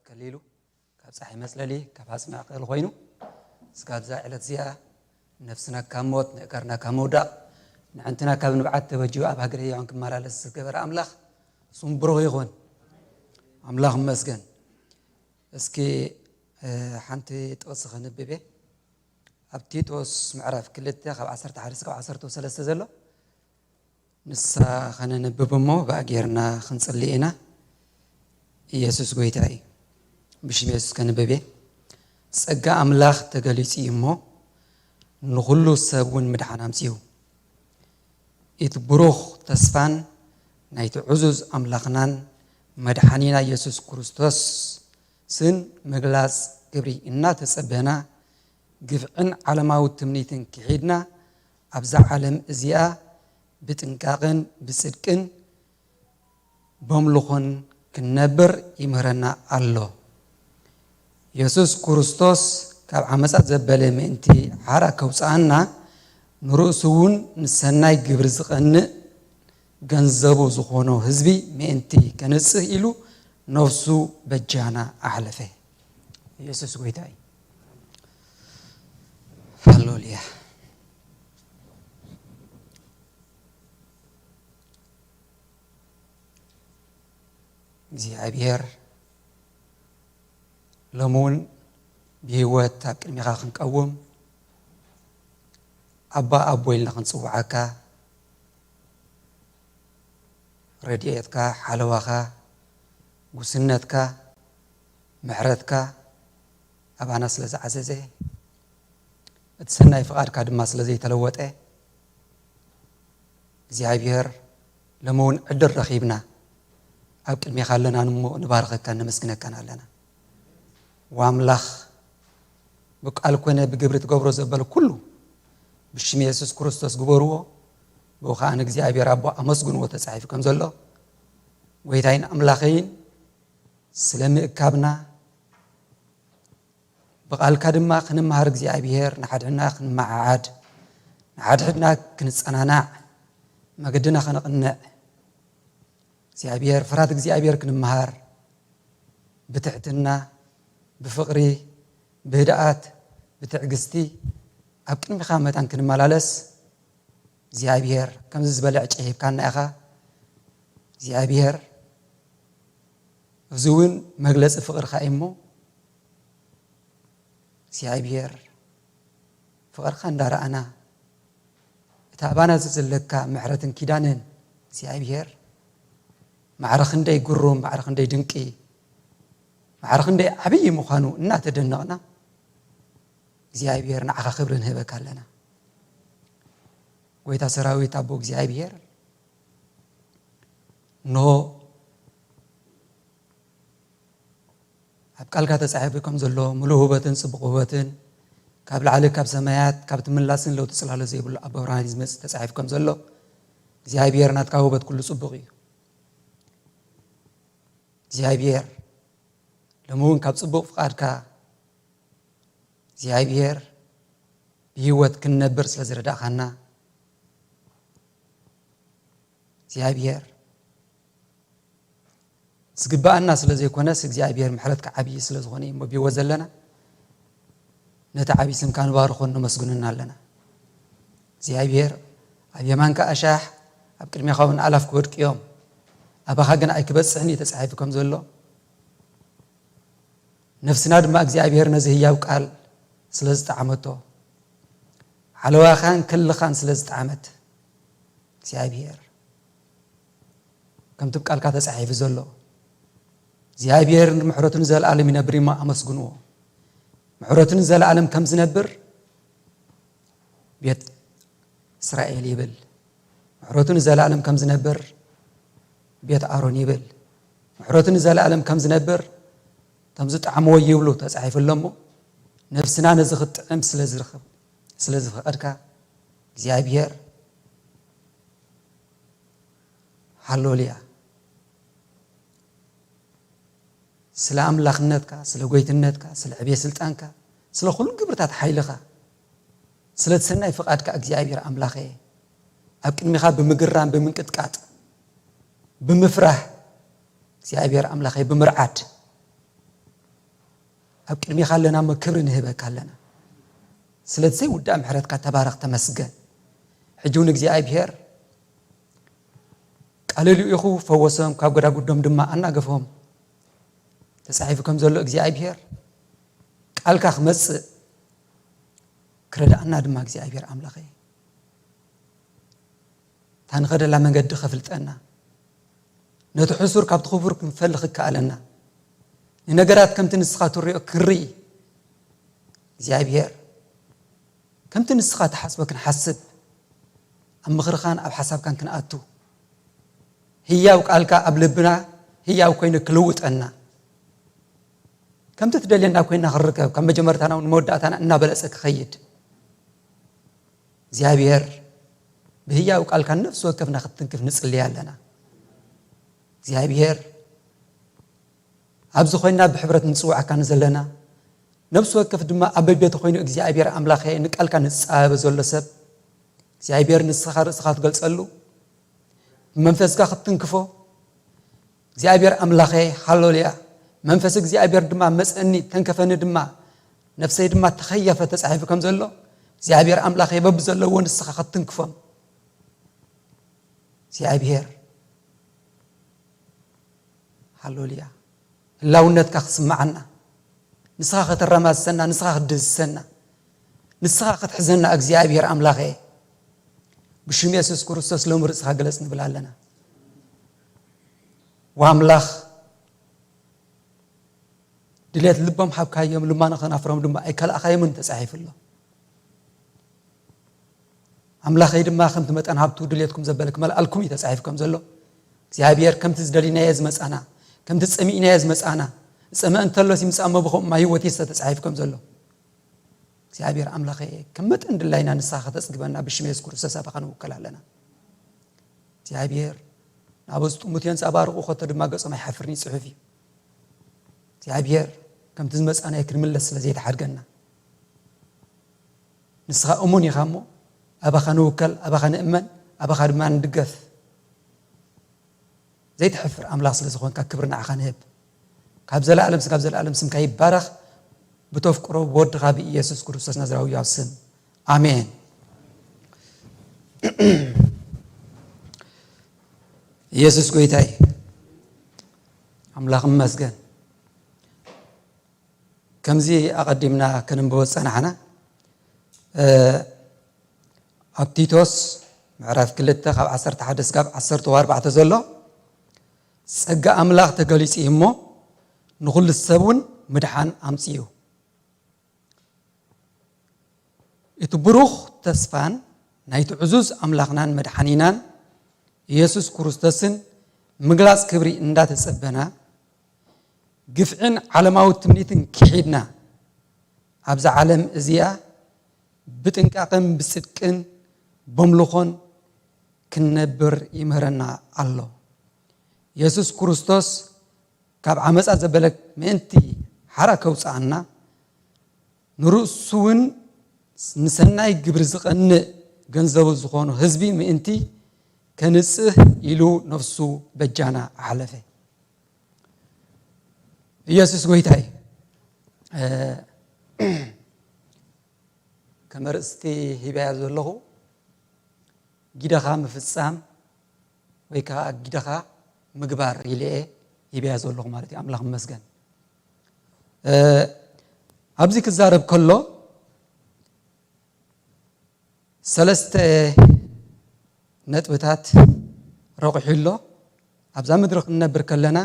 ከሊሉ ካብ ፀሓይ መፅለሊ ካብ ሃፅሚ ዕቐል ኮይኑ ስጋብ እዛ ዕለት እዚኣ ነፍስና ካብ ሞት ንእከርና ካብ ምውዳቕ ንዕንትና ካብ ንብዓት ተበጂኡ ኣብ ሃገረ ህያዋን ክመላለስ ዝገበረ ኣምላኽ ስሙ ብሩኽ ይኹን። ኣምላኽ ይመስገን። እስኪ ሓንቲ ጥቕሲ ከንብብ እየ። ኣብ ቲቶስ ምዕራፍ ክልተ ካብ ዓሰርተ ሓደ እስካብ ዓሰርተ ሰለስተ ዘሎ ንሳ ከነንብብ እሞ ብኣ ጌርና ክንጽሊ ኢና። ኢየሱስ ጎይታ እዩ። ብሽም የሱስ ከንብብ እየ። ጸጋ ኣምላኽ ተገሊጹ እዩ እሞ ንኹሉ ሰብ እውን ምድሓን ኣምጺኡ። እቲ ብሩኽ ተስፋን ናይቲ ዕዙዝ ኣምላኽናን መድሓኒና ኢየሱስ ክርስቶስን ምግላጽ ግብሪ እናተጸበና ግፍዕን ዓለማዊ ትምኒትን ክሒድና ኣብዛ ዓለም እዚኣ ብጥንቃቕን ብጽድቅን በምልኹን ክንነብር ይምህረና ኣሎ። የሱስ ክርስቶስ ካብ ዓመጻ ዘበለ ምእንቲ ሓራ ከውጽኣና ንርእሱ እውን ንሰናይ ግብሪ ዝቐንእ ገንዘቡ ዝኾኖ ህዝቢ ምእንቲ ከንጽህ ኢሉ ነፍሱ በጃና ኣሕለፈ። ኢየሱስ ጎይታ እዩ። ሃሌሉያ። እግዚኣብሔር ሎሚ እውን ብህይወት ኣብ ቅድሚኻ ክንቀውም ኣባ ኣቦ ኢልና ክንጽውዓካ ረድኤትካ ሓለዋኻ ጉስነትካ ምሕረትካ ኣባና ስለ ዝዓዘዘ እቲ ሰናይ ፍቓድካ ድማ ስለ ዘይተለወጠ እግዚኣብሔር ሎሚ እውን ዕድል ረኺብና ኣብ ቅድሜኻ ኣለና እሞ ንባርኸካን ነመስግነካን ኣለና። ዋምላኽ ብቃል ኮነ ብግብሪ ትገብሮ ዘበለ ኩሉ ብሽም የሱስ ክርስቶስ ግበርዎ። ብኡ ከዓ ንእግዚኣብሔር ኣቦ ኣመስግንዎ ተጻሒፉ ከም ዘሎ ጎይታይን ኣምላኸይን ስለ ምእካብና ብቓልካ ድማ ክንመሃር እግዚኣብሔር ንሓድሕድና ክንመዓዓድ ንሓድሕድና ክንጸናናዕ መገድና ከነቕንዕ እግዚኣብሔር ፍራት እግዚኣብሔር ክንመሃር ብትሕትና ብፍቕሪ ብህድኣት ብትዕግስቲ ኣብ ቅድሚኻ መታን ክንመላለስ እግዚኣብሔር ከምዚ ዝበለ ዕጨ ሂብካና ኢኻ እግዚኣብሔር እዚ እውን መግለፂ ፍቕርኻ እዩ እሞ እግዚኣብሔር ፍቕርኻ እንዳረኣና እቲ ኣባና ዘለካ ምሕረትን ኪዳንን እግዚኣብሔር ማዕረ ክንደይ ግሩም ማዕረ ክንደይ ድንቂ ማዕረ ክንደይ ዓብዪ ምዃኑ እናተደነቕና እግዚኣብሔር ንዓኻ ክብሪ ንህበካ ኣለና። ጎይታ ሰራዊት ኣቦ እግዚኣብሔር እንሆ ኣብ ቃልካ ተጻሒፉ ከም ዘሎ ምሉእ ውበትን ጽቡቕ ውበትን ካብ ላዕሊ ካብ ሰማያት ካብ ትምላስን ለውጢ ጽላሎ ዘይብሉ ኣቦ ብርሃን ዝመጽእ ተጻሒፉ ከም ዘሎ እግዚኣብሔር ናትካ ውበት ኩሉ ጽቡቕ እዩ። እግዚኣብሔር ሎሚ እውን ካብ ጽቡቕ ፍቓድካ እግዚኣብሔር ብህይወት ክንነብር ስለ ዝረዳእኻና እግዚኣብሔር ዝግባኣና ስለ ዘይኮነስ እግዚኣብሔር ምሕረትካ ዓብዪ ስለ ዝኾነ እዩ እሞ ብህይወት ዘለና ነቲ ዓብዪ ስምካ ንባርኾን ነመስግንና ኣለና። እግዚኣብሔር ኣብ የማንካ ኣሻሕ ኣብ ቅድሜኻ እውን ኣላፍ ክወድቁ እዮም ኣባኻ ግን ኣይክበፅሕን እዩ ተፃሒፉ ከም ዘሎ ነፍስና ድማ እግዚኣብሔር ነዚ ህያው ቃል ስለ ዝጠዓመቶ ሓለዋኻን ክልኻን ስለ ዝጠዓመት እግዚኣብሔር ከምቲ ብ ቃልካ ተጻሒፉ ዘሎ እግዚኣብሔር ንምሕረቱ ንዘለኣለም ይነብር እሞ ኣመስግንዎ። ምሕረቱ ንዘለኣለም ከም ዝነብር ቤት እስራኤል ይብል። ምሕረቱ ንዘለኣለም ከም ዝነብር ቤት ኣሮን ይብል። ምሕረቱ ንዘለኣለም ከም ዝነብር ከም ዝጠዓምዎ ይብሉ ተጻሒፉ ኣሎ እሞ ነብስና ነዚ ክትጥዕም ስለ ዝረኸብ ስለ ዝፈቐድካ እግዚኣብሔር ሃሌሉያ ስለ ኣምላኽነትካ ስለ ጎይትነትካ ስለ ዕብየ ስልጣንካ ስለ ኩሉ ግብርታት ሓይልኻ ስለ እቲ ሰናይ ፍቓድካ እግዚኣብሔር ኣምላኸየ ኣብ ቅድሚኻ ብምግራም ብምንቅጥቃጥ ብምፍራህ እግዚኣብሔር ኣምላኸየ ብምርዓድ ኣብ ቅድሚኻ ኣለና እሞ ክብሪ ንህበካ ኣለና። ስለዚ ዘይውዳእ ምሕረትካ ተባረኽ፣ ተመስገን። ሕጂ እውን እግዚኣብሔር ቃል ልኢኹ ፈወሶም፣ ካብ ጎዳጉዶም ድማ ኣናገፎም። ተጻሒፉ ከም ዘሎ እግዚኣብሔር ቃልካ ክመጽእ ክረድኣና ድማ እግዚኣብሔር ኣምላኸ እታ ንኸደላ መንገዲ ከፍልጠና፣ ነቲ ሕሱር ካብቲ ክቡር ክንፈልኽ ክከኣለና፣ ንነገራት ከምቲ ንስኻ ትሪኦ ክንርኢ እግዚኣብሔር ከምቲ ንስኻ ትሓስቦ ክንሓስብ፣ ኣብ ምኽርኻን ኣብ ሓሳብካን ክንኣቱ፣ ህያው ቃልካ ኣብ ልብና ህያው ኮይኑ ክልውጠና፣ ከምቲ ትደልየና ኮይና ክንርከብ፣ ካብ መጀመርታና እውን መወዳእታና እናበለጸ ክኸይድ፣ እግዚኣብሔር ብህያው ቃልካ ነፍሲ ወከፍና ክትትንክፍ ንጽልይ ኣለና። እግዚኣብሔር ኣብዚ ኮይና ብሕብረት ንጽውዓካ ንዘለና፣ ነፍሲ ወከፍ ድማ ኣብ በቤቱ ኮይኑ እግዚኣብሔር ኣምላኸ ንቃልካ ንጻበ ዘሎ ሰብ እግዚኣብሔር ንስኻ ርእስኻ ትገልጸሉ፣ ብመንፈስካ ክትትንክፎ፣ እግዚኣብሔር ኣምላኸ፣ ሃሌሉያ፣ መንፈስ እግዚኣብሔር ድማ መጸኒ፣ ተንከፈኒ ድማ፣ ነፍሰይ ድማ ተኸየፈ ተጻሒፉ ከም ዘሎ፣ እግዚኣብሔር ኣምላኸ በብዘለዎ ንስኻ ክትትንክፎም። እግዚኣብሔር፣ ሃሌሉያ፣ ህላውነትካ ክስምዓና፣ ንስኻ ከተረማስሰና፣ ንስኻ ክትድህስሰና፣ ንስኻ ክትሕዘና እግዚኣብሔር ኣምላኸ፣ ብሽም የሱስ ክርስቶስ ሎሚ ርእስኻ ግለጽ ንብል ኣለና። ወኣምላኽ ድሌት ልቦም ሃብካዮም፣ ልማኖ ከናፍሮም ድማ ኣይከላእኻዮምን ተጻሒፉ ኣሎ። ኣምላኸይ ድማ ከምቲ መጠን ሃብቱ ድሌትኩም ዘበለ ክመልኣልኩም እዩ ተጻሒፉ ከም ዘሎ። እግዚኣብሔር ከምቲ ዝደሊናዮ ዝመጻና፣ ከምቲ ጸሚእናዮ ዝመጻና፣ ዝጸመአ እንተሎስ ይምጻእ እሞ ብኸምኡ ማይ ህይወት ይስተ ተጻሒፉ ከም ዘሎ። እግዚኣብሔር ኣምላኸይ ከም መጠን ድላይና ንስኻ ከተጽግበና ብሽም የሱስ ክርስቶስ ኣባኻ ንውከል ኣለና። እግዚኣብሔር ናብ ዝጥሙት የንጸባርቑ፣ ከቶ ድማ ገጾም ኣይሓፍርን እዩ ጽሑፍ እዩ። እግዚኣብሔር ከምቲ ዝመጻናዮ ክንምለስ ስለ ዘይተሓድገና፣ ንስኻ እሙን ኢኻ እሞ፣ ኣባኻ ንውከል፣ ኣባኻ ንእመን፣ ኣባኻ ድማ ንድገፍ። ዘይትሕፍር ኣምላኽ ስለ ዝኾንካ ክብሪ ንዓኻ ንህብ። ካብ ዘለኣለም ስጋብ ዘለኣለም ስምካ ይባረኽ። ብተፍቅሮ ብወድኻ ብኢየሱስ ክርስቶስ ናዝራዊ ኣብ ስም፣ ኣሜን። ኢየሱስ ጎይታይ ኣምላኽ ይመስገን። ከምዚ ኣቐዲምና ከነንብቦ ዝጸናሕና፣ እ፣ ኣብ ቲቶስ ምዕራፍ ክልተ ካብ ዓሰርተ ሓደ እስካብ ዓሰርተ ኣርባዕተ ዘሎ፣ "ጸጋ ኣምላኽ ተገሊጹ እዩ እሞ፣ ንኹሉ ሰብ እውን ምድሓን ኣምጺኡ እዩ።" እቲ ብሩኽ ተስፋን ናይቲ ዕዙዝ ኣምላኽናን መድሓኒናን ኢየሱስ ክርስቶስን ምግላጽ ክብሪ እንዳተጸበና፣ ግፍዕን ዓለማዊ ትምኒትን ክሒድና፣ ኣብዛ ዓለም እዚኣ ብጥንቃቐን ብጽድቅን በምልኾን ክንነብር ይምህረና ኣሎ። የሱስ ክርስቶስ ካብ ዓመጻ ዘበለ ምእንቲ ሓራ ከውጽኣና፣ ንርእሱ እውን ንሰናይ ግብሪ ዝቐንእ ገንዘቡ ዝኾኑ ህዝቢ ምእንቲ ከንጽህ ኢሉ ነፍሱ በጃና ኣሕለፈ። ኢየሱስ ጎይታይ፣ እ፣ ከም ኣርእስቲ ሂበያ ዘለኹ፣ ጊደኻ ምፍጻም ወይ ከዓ ጊደኻ ምግባር ኢለ እየ ሂበያ ዘለኹ ማለት እዩ። ኣምላኽ ይመስገን። እ፣ ኣብዚ ክዛረብ ከሎ ሰለስተ ነጥብታት ረቑሑ ኣሎ። ኣብዛ ምድሪ ክንነብር ከለና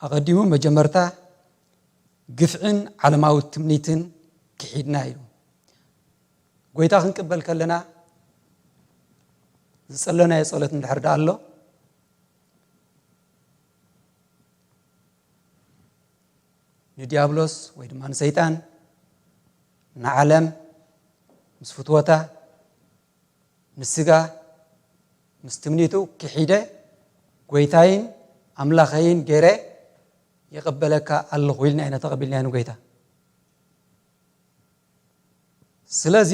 ኣቐዲሙ መጀመርታ ግፍዕን ዓለማዊ ትምኒትን ክሒድና ኢሉ። ጎይታ ክንቅበል ከለና ዝጸለናዮ ጸሎት እንድሕር ደኣ ኣሎ፣ ንዲያብሎስ ወይ ድማ ንሰይጣን፣ ንዓለም፣ ምስ ፍትወታ፣ ንስጋ፣ ምስ ትምኒቱ ክሒደ፣ ጎይታይን ኣምላኸይን ገይረ ይቕበለካ ኣለኹ ኢልና ኢና ተቐቢልናዮ ንጎይታ። ስለዚ፣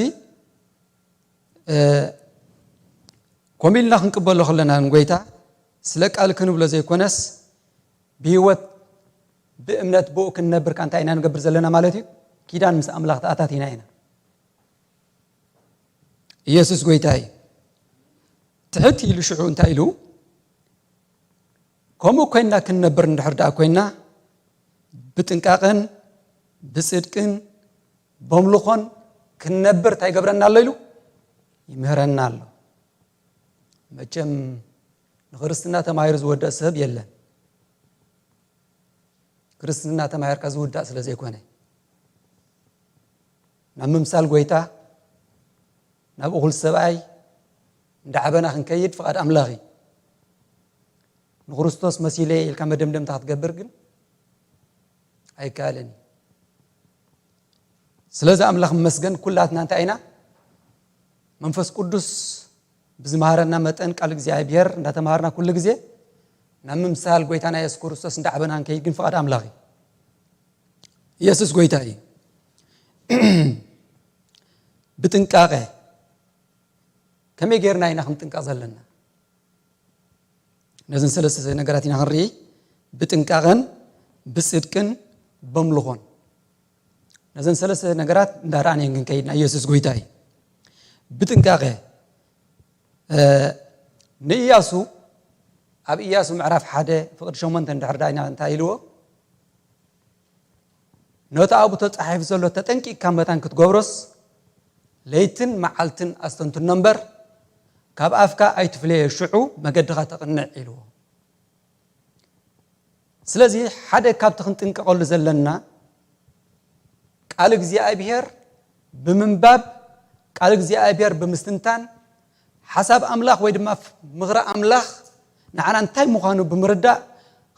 እ፣ ከምኡ ኢልና ክንቅበሎ ከለና ንጎይታ፣ ስለ ቃል ክንብሎ ዘይኮነስ፣ ብህይወት ብእምነት ብኡ ክንነብር ከ እንታይ ኢና ንገብር ዘለና ማለት እዩ? ኪዳን ምስ ኣምላኽ ተኣታቲና ኢና። ኢየሱስ ጎይታ እዩ። ትሕት ኢሉ ሽዑ እንታይ ኢሉ? ከምኡ ኮይና ክንነብር እንድሕር ደኣ ኮይና፣ ብጥንቃቐን ብጽድቅን በምልኾን ክንነብር እንታይ ይገብረና ኣሎ ኢሉ? ይምህረና ኣሎ። መቸም ንክርስትና ተማሂሩ ዝወደእ ሰብ የለን። ክርስትና ተማሂርካ ዝውዳእ ስለ ዘይኮነ፣ ናብ ምምሳል ጎይታ፣ ናብ እኹል ሰብኣይ እንዳዓበና ክንከይድ ፍቓድ ኣምላኽ እዩ። ንክርስቶስ መሲለ ኢልካ መደምደምታ ክትገብር ግን ኣይከኣልን እዩ። ስለዚ ኣምላኽ ይመስገን፣ ኩላትና እንታይ ኢና? መንፈስ ቅዱስ ብዝመሃረና መጠን ቃል እግዚኣብሔር እንዳተማሃርና ኩሉ ግዜ ናብ ምምሳል ጎይታና የሱስ ክርስቶስ እንዳዓበና ክንከይድ ግን ፍቓድ ኣምላኽ እዩ። ኢየሱስ ጎይታ እዩ። ብጥንቃቐ ከመይ ጌርና ኢና ክንጥንቀቕ ዘለና? ነዘን ሰለስተ ነገራት ኢና ክንርኢ፣ ብጥንቃቐን ብጽድቅን በምልኾን። ነዘን ሰለስተ ነገራት እንዳረኣናየን ክንከይድ ናይ ኢየሱስ ጎይታ እዩ። ብጥንቃቐ፣ እ፣ ንኢያሱ ኣብ ኢያሱ ምዕራፍ ሓደ ፍቕዲ ሸሞንተ እንድሕር ዳይና እንታይ ኢልዎ? ነቲ ኣብኡ ተጻሒፉ ዘሎ ተጠንቂቕካ መታን ክትገብሮስ ለይትን መዓልትን ኣስተንትኖ እምበር፣ ካብ ኣፍካ ኣይትፍለዮ፣ ሽዑ መገድኻ ተቕንዕ ኢልዎ። ስለዚ ሓደ ካብቲ ክንጥንቀቐሉ ዘለና ቃል እግዚኣብሔር ብምንባብ፣ ቃል እግዚኣብሔር ብምስትንታን፣ ሓሳብ ኣምላኽ ወይ ድማ ምኽሪ ኣምላኽ ንዓና እንታይ ምዃኑ ብምርዳእ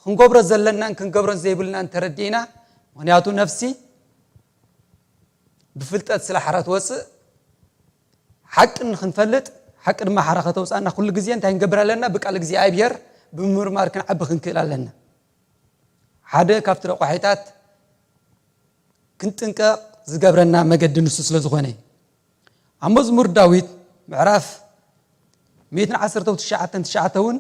ክንገብሮ ዘለናን ክንገብሮን ዘይብልናን ተረዲእና። ምኽንያቱ ነፍሲ ብፍልጠት ስለ ሓራ ትወፅእ፣ ሓቂ ንክንፈልጥ፣ ሓቂ ድማ ሓራ ከተውፅኣና ኩሉ ግዜ እንታይ ክንገብር ኣለና? ብቃል እግዚኣብሔር ብምምርማር ክንዓቢ ክንክእል ኣለና። ሓደ ካብቲ ረቋሒታት ክንጥንቀቕ ዝገብረና መገዲ ንሱ ስለ ዝኾነ እዩ። ኣብ መዝሙር ዳዊት ምዕራፍ ሚእትን ዓሰርተው ትሽዓተን ትሽዓተ እውን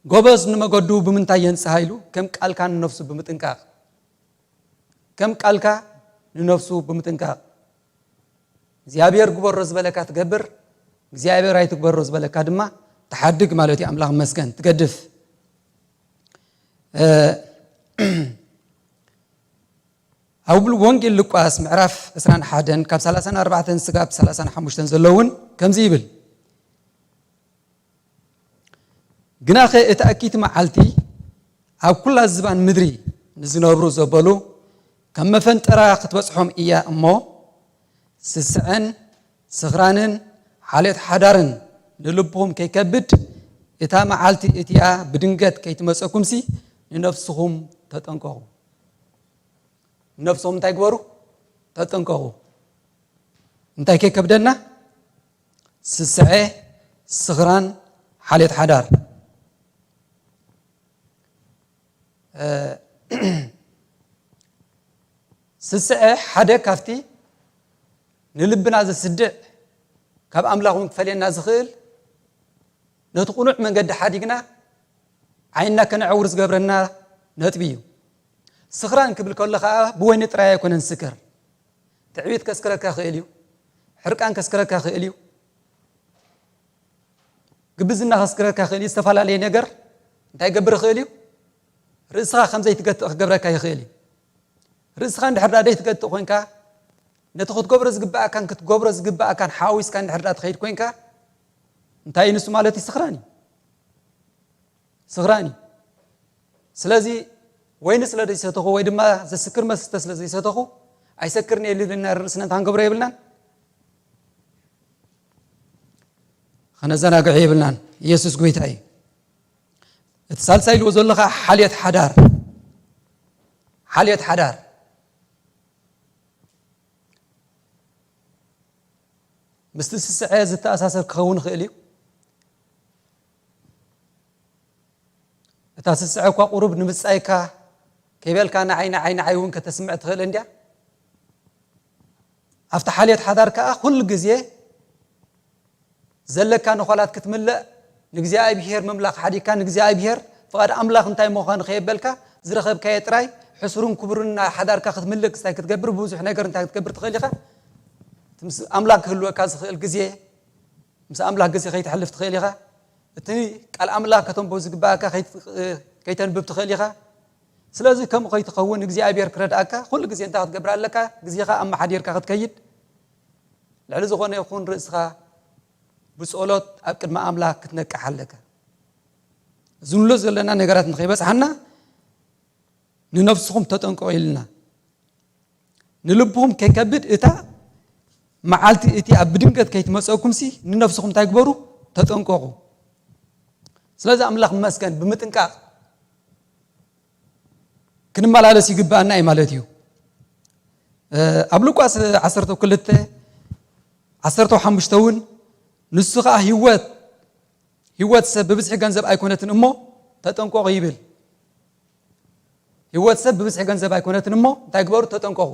ጎበዝ ንመገዱ ብምንታይ የንጽሃ ኢሉ፣ ከም ቃልካ ንነፍሱ ብምጥንቃቕ። ከም ቃልካ ንነፍሱ ብምጥንቃቕ። እግዚኣብሔር ግበሮ ዝበለካ ትገብር፣ እግዚኣብሔር ኣይትግበሮ ዝበለካ ድማ ትሓድግ ማለት እዩ። ኣምላኽ ይመስገን፣ ትገድፍ። እ፣ ኣብ ወንጌል ሉቃስ ምዕራፍ ዕስራን ሓደን ካብ ሰላሳን ኣርባዕተን ስጋብ ሰላሳን ሓሙሽተን ዘለውን ከምዚ ይብል። ግናኸ እቲ ኣኪቲ መዓልቲ ኣብ ኩላ ዝባን ምድሪ ንዝነብሩ ዘበሉ ከም መፈንጠራ ክትበጽሖም እያ እሞ፣ ስስዐን ስኽራንን ሓልዮት ሓዳርን ንልብኹም ከይከብድ፣ እታ መዓልቲ እቲኣ ብድንገት ከይትመጸኩምሲ ንነፍስኹም ተጠንቀቑ። ንነፍሶም እንታይ ግበሩ? ተጠንቀቑ። እንታይ ከይከብደና? ስስዐ፣ ስኽራን፣ ሓልዮት ሓዳር። እ፣ ስስዐ ሓደ ካብቲ ንልብና ዘስድዕ፣ ካብ ኣምላኽ እውን ክፈልየና ዝኽእል፣ ነቲ ቅኑዕ መንገዲ ሓዲግና ዓይንና ከነዕውር ዝገብረና ነጥቢ እዩ። ስኽራን ክብል ከሎ ኸዓ ብወይኒ ጥራይ ኣይኮነን ዝስከር። ትዕቢት ከስክረካ ይኽእል እዩ። ሕርቃን ከስክረካ ይኽእል እዩ። ግብዝና ከስክረካ ይኽእል እዩ። ዝተፈላለየ ነገር እንታይ ይገብር ይኽእል እዩ? ርእስኻ ከም ዘይትገትእ ክገብረካ ይኽእል እዩ። ርእስኻ እንድሕር ዳ ዘይትገትእ ኮይንካ፣ ነቲ ክትገብሮ ዝግብኣካን ክትገብሮ ዝግብኣካን ሓዊስካ እንድሕር ዳ ትኸይድ ኮይንካ፣ እንታይ እዩ ንሱ ማለት እዩ? ስኽራን እዩ። ስኽራን እዩ። ስለዚ ወይኒ ስለ ዘይሰተኹ ወይ ድማ ዘስክር መስተ ስለ ዘይሰተኹ ኣይሰክርን እየ ኢልና ርእስና እንታይ ክንገብሮ የብልናን፣ ከነዘናግዖ የብልናን። ኢየሱስ ጎይታ እዩ። እቲ ሳልሳይ ኢልዎ ዘሎ ኸዓ ሓልዮት ሓዳር፣ ሓልዮት ሓዳር ምስቲ ስስዐ ዝተኣሳሰር ክኸውን ይኽእል እዩ። እታ ስስዐ እኳ ቁሩብ ንምጻይካ ከይበልካ ንዓይ፣ ንዓይ፣ ንዓይ እውን ከተስምዕ ትኽእል እንድያ። ኣብቲ ሓልዮት ሓዳር ከኣ ኩሉ ግዜ ዘለካ ነኾላት ክትምልእ፣ ንእግዚኣብሔር ምምላኽ ሓዲግካ፣ ንእግዚኣብሔር ፍቓድ ኣምላኽ እንታይ ምዃኑ ከየበልካ ዝረኸብካዮ ጥራይ ሕሱርን ክቡርን ናይ ሓዳርካ ክትምልእ ክስታይ ክትገብር ብዙሕ ነገር እንታይ ክትገብር ትኽእል ኢኻ። እቲ ምስ ኣምላኽ ክህልወካ ዝኽእል ግዜ፣ ምስ ኣምላኽ ግዜ ከይተሕልፍ ትኽእል ኢኻ። እቲ ቃል ኣምላኽ ከተንብቦ ዝግባኣካ ከይት-፣ ከይተንብብ ትኽእል ኢኻ። ስለዚ ከምኡ ከይትኸውን እግዚኣብሔር ክረድኣካ ኩሉ ግዜ እንታይ ክትገብር ኣለካ? ግዜኻ ኣመሓዲርካ ክትከይድ፣ ልዕሊ ዝኾነ ይኹን ርእስኻ ብጸሎት ኣብ ቅድሚ ኣምላኽ ክትነቅሕ ኣለካ። እዚ ንብሎ ዘለና ነገራት ንኸይበጽሓና ንነፍስኹም ተጠንቀቑ ኢልና። ንልብኹም ከይከብድ እታ መዓልቲ እቲ ኣብ ብድንገት ከይትመጸኩምሲ ንነፍስኹም እንታይ ግበሩ? ተጠንቀቑ። ስለዚ ኣምላኽ ይመስገን ብምጥንቃቕ ክንመላለስ ይግብኣና እዩ ማለት እዩ። እ፣ ኣብ ሉቃስ ዓሰርተ ክልተ ዓሰርተ ሓሙሽተ እውን ንሱ ኸኣ ህይወት፣ ህይወት ሰብ ብብዝሒ ገንዘብ ኣይኮነትን እሞ ተጠንቀቑ ይብል። ህይወት ሰብ ብብዝሒ ገንዘብ ኣይኮነትን እሞ እንታይ ግበሩ? ተጠንቀቑ።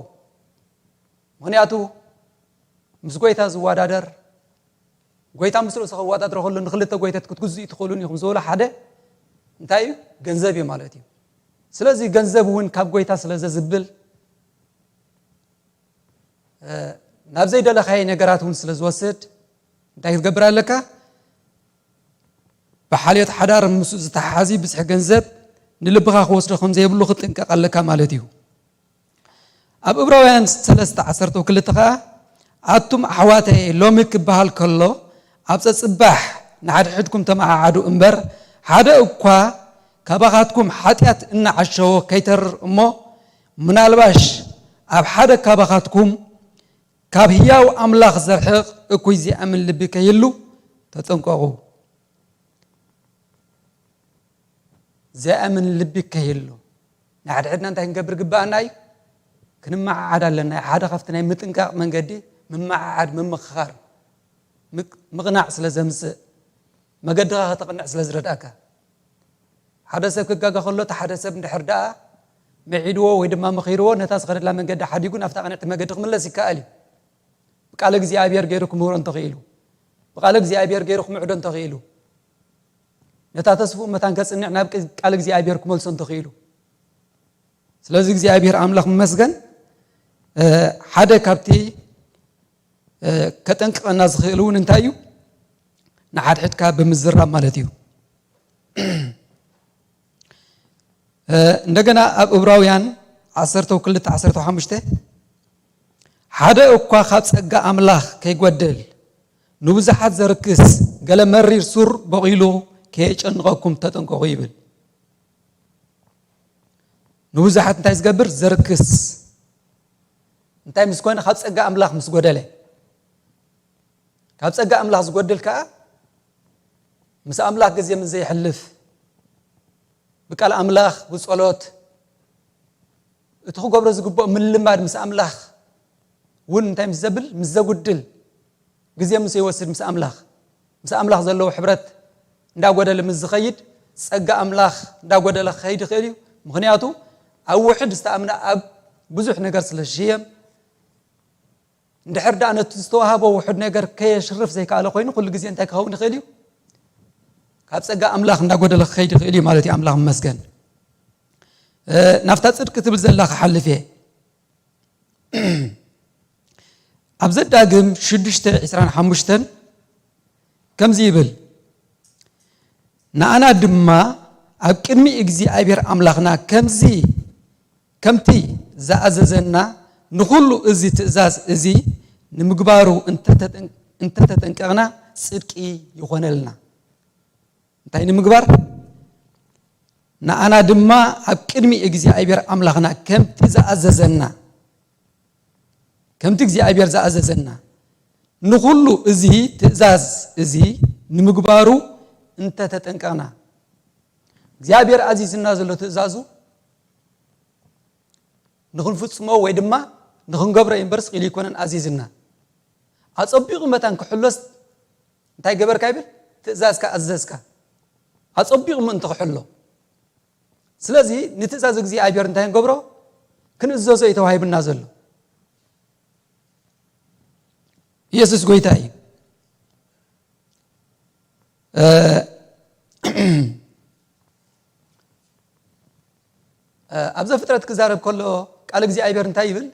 ምኽንያቱ ምስ ጎይታ ዝወዳደር፣ ጎይታ ምስ ርእሱ ከወዳድሮ ከሎ ንክልተ ጎይታት ክትግዝኡ ትኽእሉን ኢኹም ዝበሎ ሓደ እንታይ እዩ? ገንዘብ እዩ ማለት እዩ። ስለዚ ገንዘብ እውን ካብ ጎይታ ስለ ዘዝብል፣ እ፣ ናብ ዘይደለኻዮ ነገራት እውን ስለ ዝወስድ እንታይ ክትገብር ኣለካ? ብሓልዮት ሓዳር ምስኡ ዝተሓሓዚ ብዝሒ ገንዘብ ንልብኻ ክወስዶ ከም ዘይብሉ ክትጥንቀቕ ኣለካ ማለት እዩ። ኣብ ዕብራውያን ሰለስተ ዓሰርተ ክልተ ኸኣ፣ ኣቱም ኣሕዋተየ፣ ሎሚ ክበሃል ከሎ፣ ኣብ ጸጽባሕ ንሓድሕድኩም ተመዓዓዱ እምበር፣ ሓደ እኳ ካባኻትኩም ሓጢኣት እናዓሸወ ከይተርር እሞ፣ ምናልባሽ ኣብ ሓደ ካባኻትኩም ካብ ህያው ኣምላኽ ዘርሕቕ እኩይ ዘይኣምን ልቢ ከይህሉ ተጠንቀቑ። ዘይኣምን ልቢ ከይህሉ። ንሓድሕድና እንታይ ክንገብር ግብኣና እዩ? ክንመዓዓድ ኣለና። ሓደ ካብቲ ናይ ምጥንቃቕ መንገዲ ምመዓዓድ፣ ምምኽኻር፣ ምቅ-፣ ምቕናዕ ስለ ዘምጽእ፣ መገድኻ ከተቕንዕ ስለ ዝረድኣካ። ሓደ ሰብ ክጋገ ከሎ፣ እቲ ሓደ ሰብ እንድሕር ደኣ ምዒድዎ ወይ ድማ መኺርዎ፣ ነታ ዝኸደላ መንገዲ ሓዲጉ ናብታ ቅንዕቲ መገዲ ክምለስ ይከኣል እዩ። ብቃለ እግዚኣብሔር ገይሩ ክምህሮ እንተኽኢሉ፣ ብቃለ እግዚኣብሔር ገይሩ ክምዕዶ እንተኽኢሉ፣ ነታ ተስፍኡ መታን ከጽንዕ ናብ ቅ-፣ ቃል እግዚኣብሔር ክመልሶ እንተኽኢሉ። ስለዚ እግዚኣብሔር ኣምላኽ ይመስገን። እ፣ ሓደ ካብቲ፣ እ፣ ከጠንቅቐና ዝኽእል እውን እንታይ እዩ? ንሓድሕድካ ብምዝራብ ማለት እዩ። እ፣ እንደገና ኣብ ዕብራውያን ዓሰርተ ክልተ ዓሰርተ ሓሙሽተ፣ ሓደ እኳ ካብ ጸጋ ኣምላኽ ከይጎድል፣ ንብዙሓት ዘርክስ ገለ መሪር ሱር በቒሉ ከየጨንቐኩም ተጠንቀቑ ይብል። ንብዙሓት እንታይ ዝገብር? ዘርክስ። እንታይ ምስ ኮነ? ካብ ጸጋ ኣምላኽ ምስ ጎደለ። ካብ ጸጋ ኣምላኽ ዝጎድል ከኣ ምስ ኣምላኽ ግዜ ምስ ዘየሕልፍ፣ ብቃል ኣምላኽ፣ ብጸሎት፣ እቲ ክገብሮ ዝግብኦ ምልማድ ምስ ኣምላኽ እውን እንታይ ምስ ዘብል? ምስ ዘጉድል፣ ግዜ ምስ ዘይወስድ ምስ ኣምላኽ፣ ምስ ኣምላኽ ዘለዎ ሕብረት እንዳጎደለ ምስ ዝኸይድ፣ ጸጋ ኣምላኽ እንዳጎደለ ክኸይድ ይኽእል እዩ። ምኽንያቱ ኣብ ውሑድ ዝተኣምነ ኣብ ብዙሕ ነገር ስለ ዝሽየም፣ እንድሕር ደኣ ነቲ ዝተዋህቦ ውሑድ ነገር ከየሽርፍ ዘይከኣለ ኮይኑ፣ ኩሉ ግዜ እንታይ ክኸውን ይኽእል እዩ? ካብ ጸጋ ኣምላኽ እንዳጎደለ ክኸይድ ይኽእል እዩ ማለት እዩ። ኣምላኽ ይመስገን። እ፣ ናብታ ጽድቂ ትብል ዘላ ክሓልፍ እየ። ኣብ ዘዳግም ሽዱሽተ ዕስራን ሓሙሽተን ከምዚ ይብል፣ ንኣና ድማ ኣብ ቅድሚ እግዚኣብሔር ኣምላኽና ከምዚ፣ ከምቲ ዝኣዘዘና ንኹሉ እዚ ትእዛዝ እዚ ንምግባሩ እንተተጠን-፣ እንተተጠንቀቕና ጽድቂ ይኾነልና። እንታይ ንምግባር? ንኣና ድማ ኣብ ቅድሚ እግዚኣብሔር ኣምላኽና ከምቲ ዝኣዘዘና፣ ከምቲ እግዚኣብሔር ዝኣዘዘና ንኹሉ እዚ ትእዛዝ እዚ ንምግባሩ እንተተጠንቀቕና፣ እግዚኣብሔር ኣዚዝና ዘሎ ትእዛዙ ንኽንፍጽሞ ወይ ድማ ንኽንገብሮ እዩ እምበር ስቕ ኢሉ ኣይኮነን ኣዚዝና። ኣጸቢቑ መታን ክሕሎስ እንታይ ገበርካ ይብል? ትእዛዝካ ኣዘዝካ። ኣጸቢቑ ምእንቲ ክሕሎ። ስለዚ ንትእዛዝ እግዚኣብሔር እንታይ ንገብሮ? ክንእዘዞ እዩ ተዋሂብና ዘሎ። ኢየሱስ ጎይታ እዩ። እ፣ ኣብ ዘፍጥረት ክዛረብ ከሎ ቃል እግዚኣብሔር እንታይ ይብል?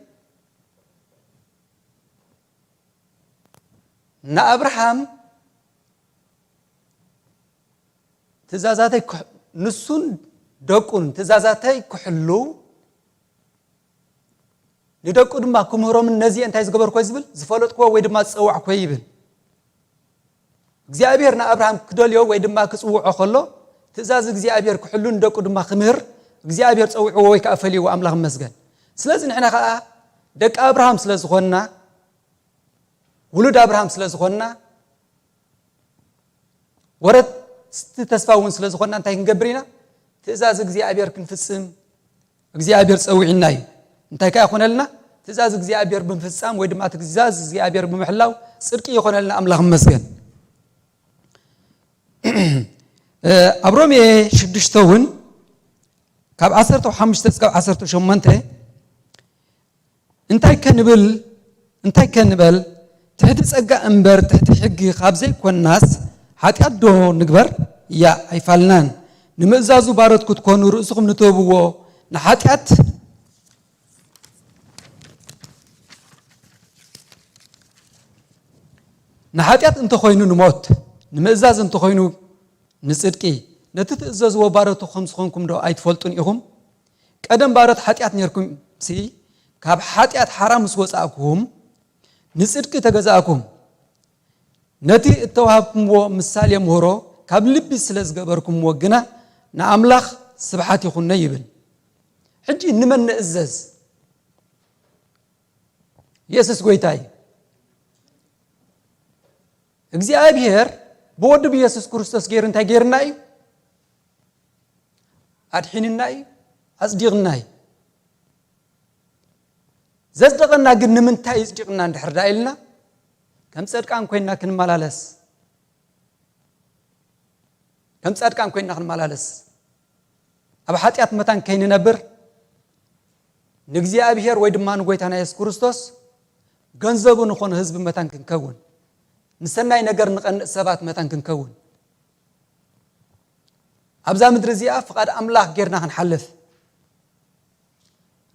ንኣብርሃም ትእዛዛተይ ክሕ- ንሱን ደቁን ትእዛዛተይ ክሕሉ፣ ንደቁ ድማ ክምህሮምን ነዚ እንታይ ዝገበርኮ ዝብል ዝፈለጥኮ ወይ ድማ ዝፀዋዕኮ ይብል። እግዚኣብሔር ንኣብርሃም ክደልዮ ወይ ድማ ክፅውዖ ከሎ ትእዛዝ እግዚኣብሔር ክሕሉ ንደቁ ድማ ክምህር እግዚኣብሔር ፀውዕዎ ወይ ከዓ ፈልይዎ ኣምላኽ መስገን። ስለዚ ንሕና ከዓ ደቂ ኣብርሃም ስለ ዝኾንና ውሉድ ኣብርሃም ስለ ዝኾንና ወረስቲ ተስፋ እውን ስለ ዝኾንና እንታይ ክንገብር ኢና? ትእዛዝ እግዚኣብሔር ክንፍፅም እግዚኣብሔር ፀዊዕና እዩ። እንታይ ከኣ ይኾነልና? ትእዛዝ እግዚኣብሔር ብምፍፃም ወይ ድማ ትእዛዝ እግዚኣብሔር ብምሕላው ፅድቂ ይኾነልና። ኣምላኽ መስገን። ኣብ ሮሜ ሽዱሽተ እውን ካብ ዓሰርተ ሓሙሽተ እስካብ ዓሰርተ ሸሞንተ እንታይ ከንብል እንታይ ከንበል ትሕቲ ጸጋ እምበር ትሕቲ ሕጊ ካብ ዘይኮንናስ ሓጢኣት ዶ ንግበር? እያ ኣይፋልናን። ንምእዛዙ ባሮት ክትኮኑ ርእስኹም ንትህብዎ ንሓጢኣት ንሓጢኣት እንተኾይኑ ንሞት ንምእዛዝ እንተኾይኑ ንጽድቂ ነቲ ትእዘዝዎ ባሮቱ ከም ዝኾንኩም ዶ ኣይትፈልጡን ኢኹም? ቀደም ባሮት ሓጢኣት ነርኩም ሲ ካብ ሓጢኣት ሓራ ምስ ወጻእኩም ንጽድቂ ተገዛእኩም። ነቲ እተዋህብኩምዎ ምሳሌ ምህሮ ካብ ልቢ ስለ ዝገበርኩምዎ ግና ንኣምላኽ ስብሓት ይኹኖ ይብል። ሕጂ ንመን ንእዘዝ? የሱስ ጎይታ እዩ። እግዚኣብሔር ብወዱ ብየሱስ ክርስቶስ ገይሩ እንታይ ገይርና እዩ? ኣድሒንና እዩ፣ ኣጽዲቕና እዩ። ዘጽደቐና ግን ንምንታይ ይጽዲቕና እንድሕር ደኣ ኢልና ከም ጸድቃን ኮይንና ክንመላለስ ከም ጻድቃን ኮይንና ክንመላለስ ኣብ ሓጢኣት መታን ከይንነብር ንእግዚኣብሔር ወይ ድማ ንጎይታና የሱስ ክርስቶስ ገንዘቡ ንኾነ ህዝቢ መታን ክንከውን ንሰናይ ነገር ንቐንእ ሰባት መታን ክንከውን ኣብዛ ምድሪ እዚኣ ፍቓድ ኣምላኽ ጌርና ክንሓልፍ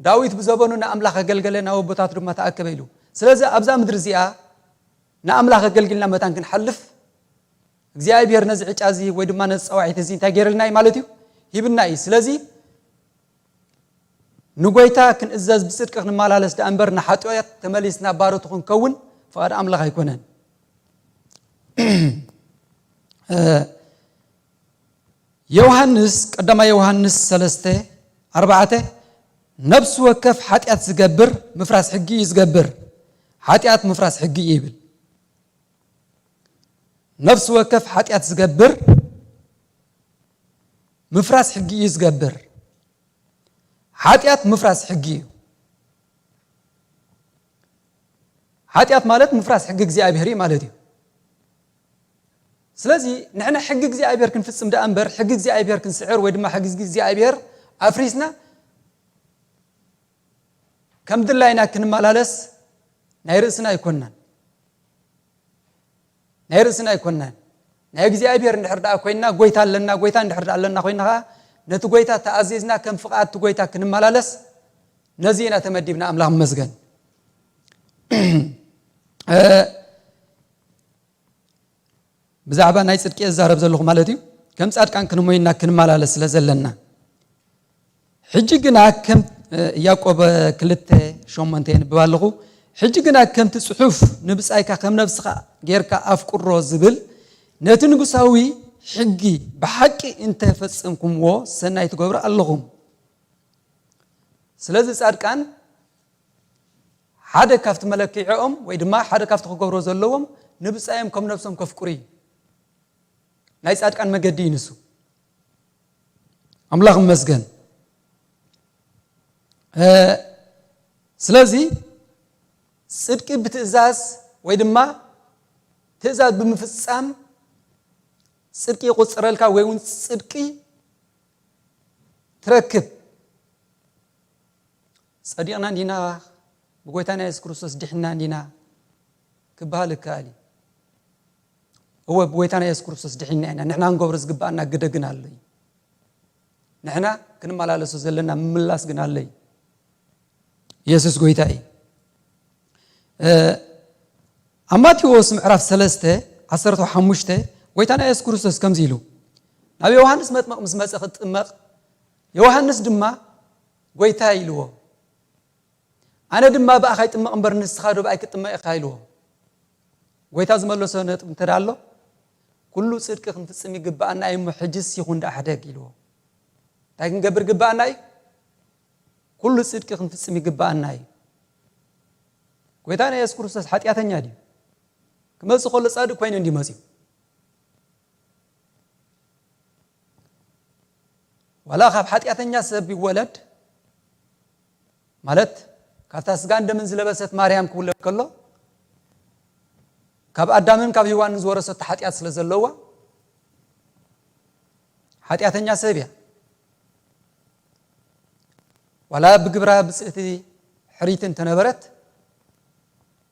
ዳዊት ብዘበኑ ንኣምላኽ ኣገልገለ ናብ ኣቦታቱ ድማ ተኣከበ ኢሉ ስለዚ ኣብዛ ምድሪ እዚኣ ንኣምላኽ ኣገልግልና መታን ክንሓልፍ እግዚኣብሔር ነዚ ዕጫ እዚ ወይ ድማ ነዚ ጸዋዒት እዚ እንታይ ገይርልና እዩ ማለት እዩ ሂብና እዩ ስለዚ ንጎይታ ክንእዘዝ ብጽድቂ ክንመላለስ ደኣ እምበር ንሓጢኣት ተመሊስና ባሮት ክንከውን ፍቓድ ኣምላኽ ኣይኮነን ዮሃንስ ቀዳማይ ዮሃንስ ሰለስተ ኣርባዕተ ነፍሲ ወከፍ ሓጢኣት ዝገብር ምፍራስ ሕጊ እዩ ዝገብር ሓጢኣት ምፍራስ ሕጊ እዩ ይብል ነፍሲ ወከፍ ሓጢኣት ዝገብር ምፍራስ ሕጊ እዩ ዝገብር ሓጢኣት ምፍራስ ሕጊ እዩ ሓጢኣት ማለት ምፍራስ ሕጊ እግዚኣብሔር እዩ ማለት እዩ ስለዚ ንሕና ሕጊ እግዚኣብሔር ክንፍፅም ደኣ እምበር ሕጊ እግዚኣብሔር ክንስዕር ወይ ድማ ሕጊ እግዚኣብሔር ኣፍሪስና ከም ድላይና ክንመላለስ ናይ ርእስና ኣይኮንናን ናይ ርእስና ኣይኮንናን ናይ እግዚኣብሔር እንድሕር ደኣ ኮይንና ጎይታ ኣለና ጎይታ እንድሕር ደኣ ኣለና ኮይንና ከዓ ነቲ ጎይታ ተኣዚዝና ከም ፍቓድ እቲ ጎይታ ክንመላለስ ነዚ ኢና ተመዲብና ኣምላኽ መስገን ብዛዕባ ናይ ጽድቂ እዛረብ ዘለኹ ማለት እዩ ከም ጻድቃን ክንሞይና ክንመላለስ ስለ ዘለና ሕጂ ግና ከም ያቆብ ክልተ ሸሞንተ የንብብ ኣለኹ ሕጂ ግና ከምቲ ጽሑፍ ንብጻይካ ከም ነብስኻ ጌርካ ኣፍቅሮ ዝብል ነቲ ንጉሳዊ ሕጊ ብሓቂ እንተፈጸምኩምዎ ሰናይ ትገብሩ ኣለኹም ስለዚ ጻድቃን ሓደ ካብቲ መለክዒኦም ወይ ድማ ሓደ ካብቲ ክገብሮ ዘለዎም ንብጻዮም ከም ነብሶም ከፍቅሩ እዩ ናይ ጻድቃን መገዲ እዩ ንሱ ኣምላኽ መስገን ስለዚ ጽድቂ ብትእዛዝ ወይ ድማ ትእዛዝ ብምፍጻም ጽድቂ ይቁጽረልካ ወይ እውን ጽድቂ ትረክብ ጸዲቕና እንዲና ብጎይታና የሱስ ክርስቶስ ድሕና እንዲና ክበሃል ይከኣል እዩ እወ ብጎይታና የሱስ ክርስቶስ ድሒና ኢና ንሕና ክንገብሮ ዝግባኣና ግደ ግን ኣሎ እዩ ንሕና ክንመላለሶ ዘለና ምምላስ ግን ኣለይ። ኢየሱስ ጎይታ እዩ። ኣብ ማቴዎስ ምዕራፍ ሰለስተ ዓሰርተ ሓሙሽተ ጎይታና የሱስ ክርስቶስ ከምዚ ኢሉ ናብ ዮሃንስ መጥመቕ ምስ መጸ ክጥመቕ፣ ዮሃንስ ድማ ጎይታ ኢልዎ። ኣነ ድማ ብኣኻ ይጥመቕ እምበር ንስኻ ዶ ብኣይ ክትጥመቕ ኢኻ ኢልዎ። ጎይታ ዝመለሶ ነጥብ እንተ ኣሎ፣ ኩሉ ጽድቂ ክንፍጽም ይግብኣና እዩ እሞ ሕጅስ ይኹን ደኣ ሕደግ ኢልዎ። እንታይ ክንገብር ይግብኣና እዩ? ኩሉ ጽድቂ ክንፍጽም ይግብኣና እዩ። ጎይታና የሱስ ክርስቶስ ሓጢኣተኛ ድዩ? ክመጽእ ከሎ ጻድቅ ኮይኑ እንዲ መጽኡ። ዋላ ካብ ሓጢኣተኛ ሰብ ይወለድ ማለት ካብታ ስጋን ደምን ዝለበሰት ማርያም ክውለድ ከሎ ካብ ኣዳምን ካብ ሂዋንን ዝወረሰቶ ሓጢኣት ስለ ዘለዋ ሓጢኣተኛ ሰብ እያ። ዋላ ብግብራ ብጽእቲ ሕርይቲ እንተነበረት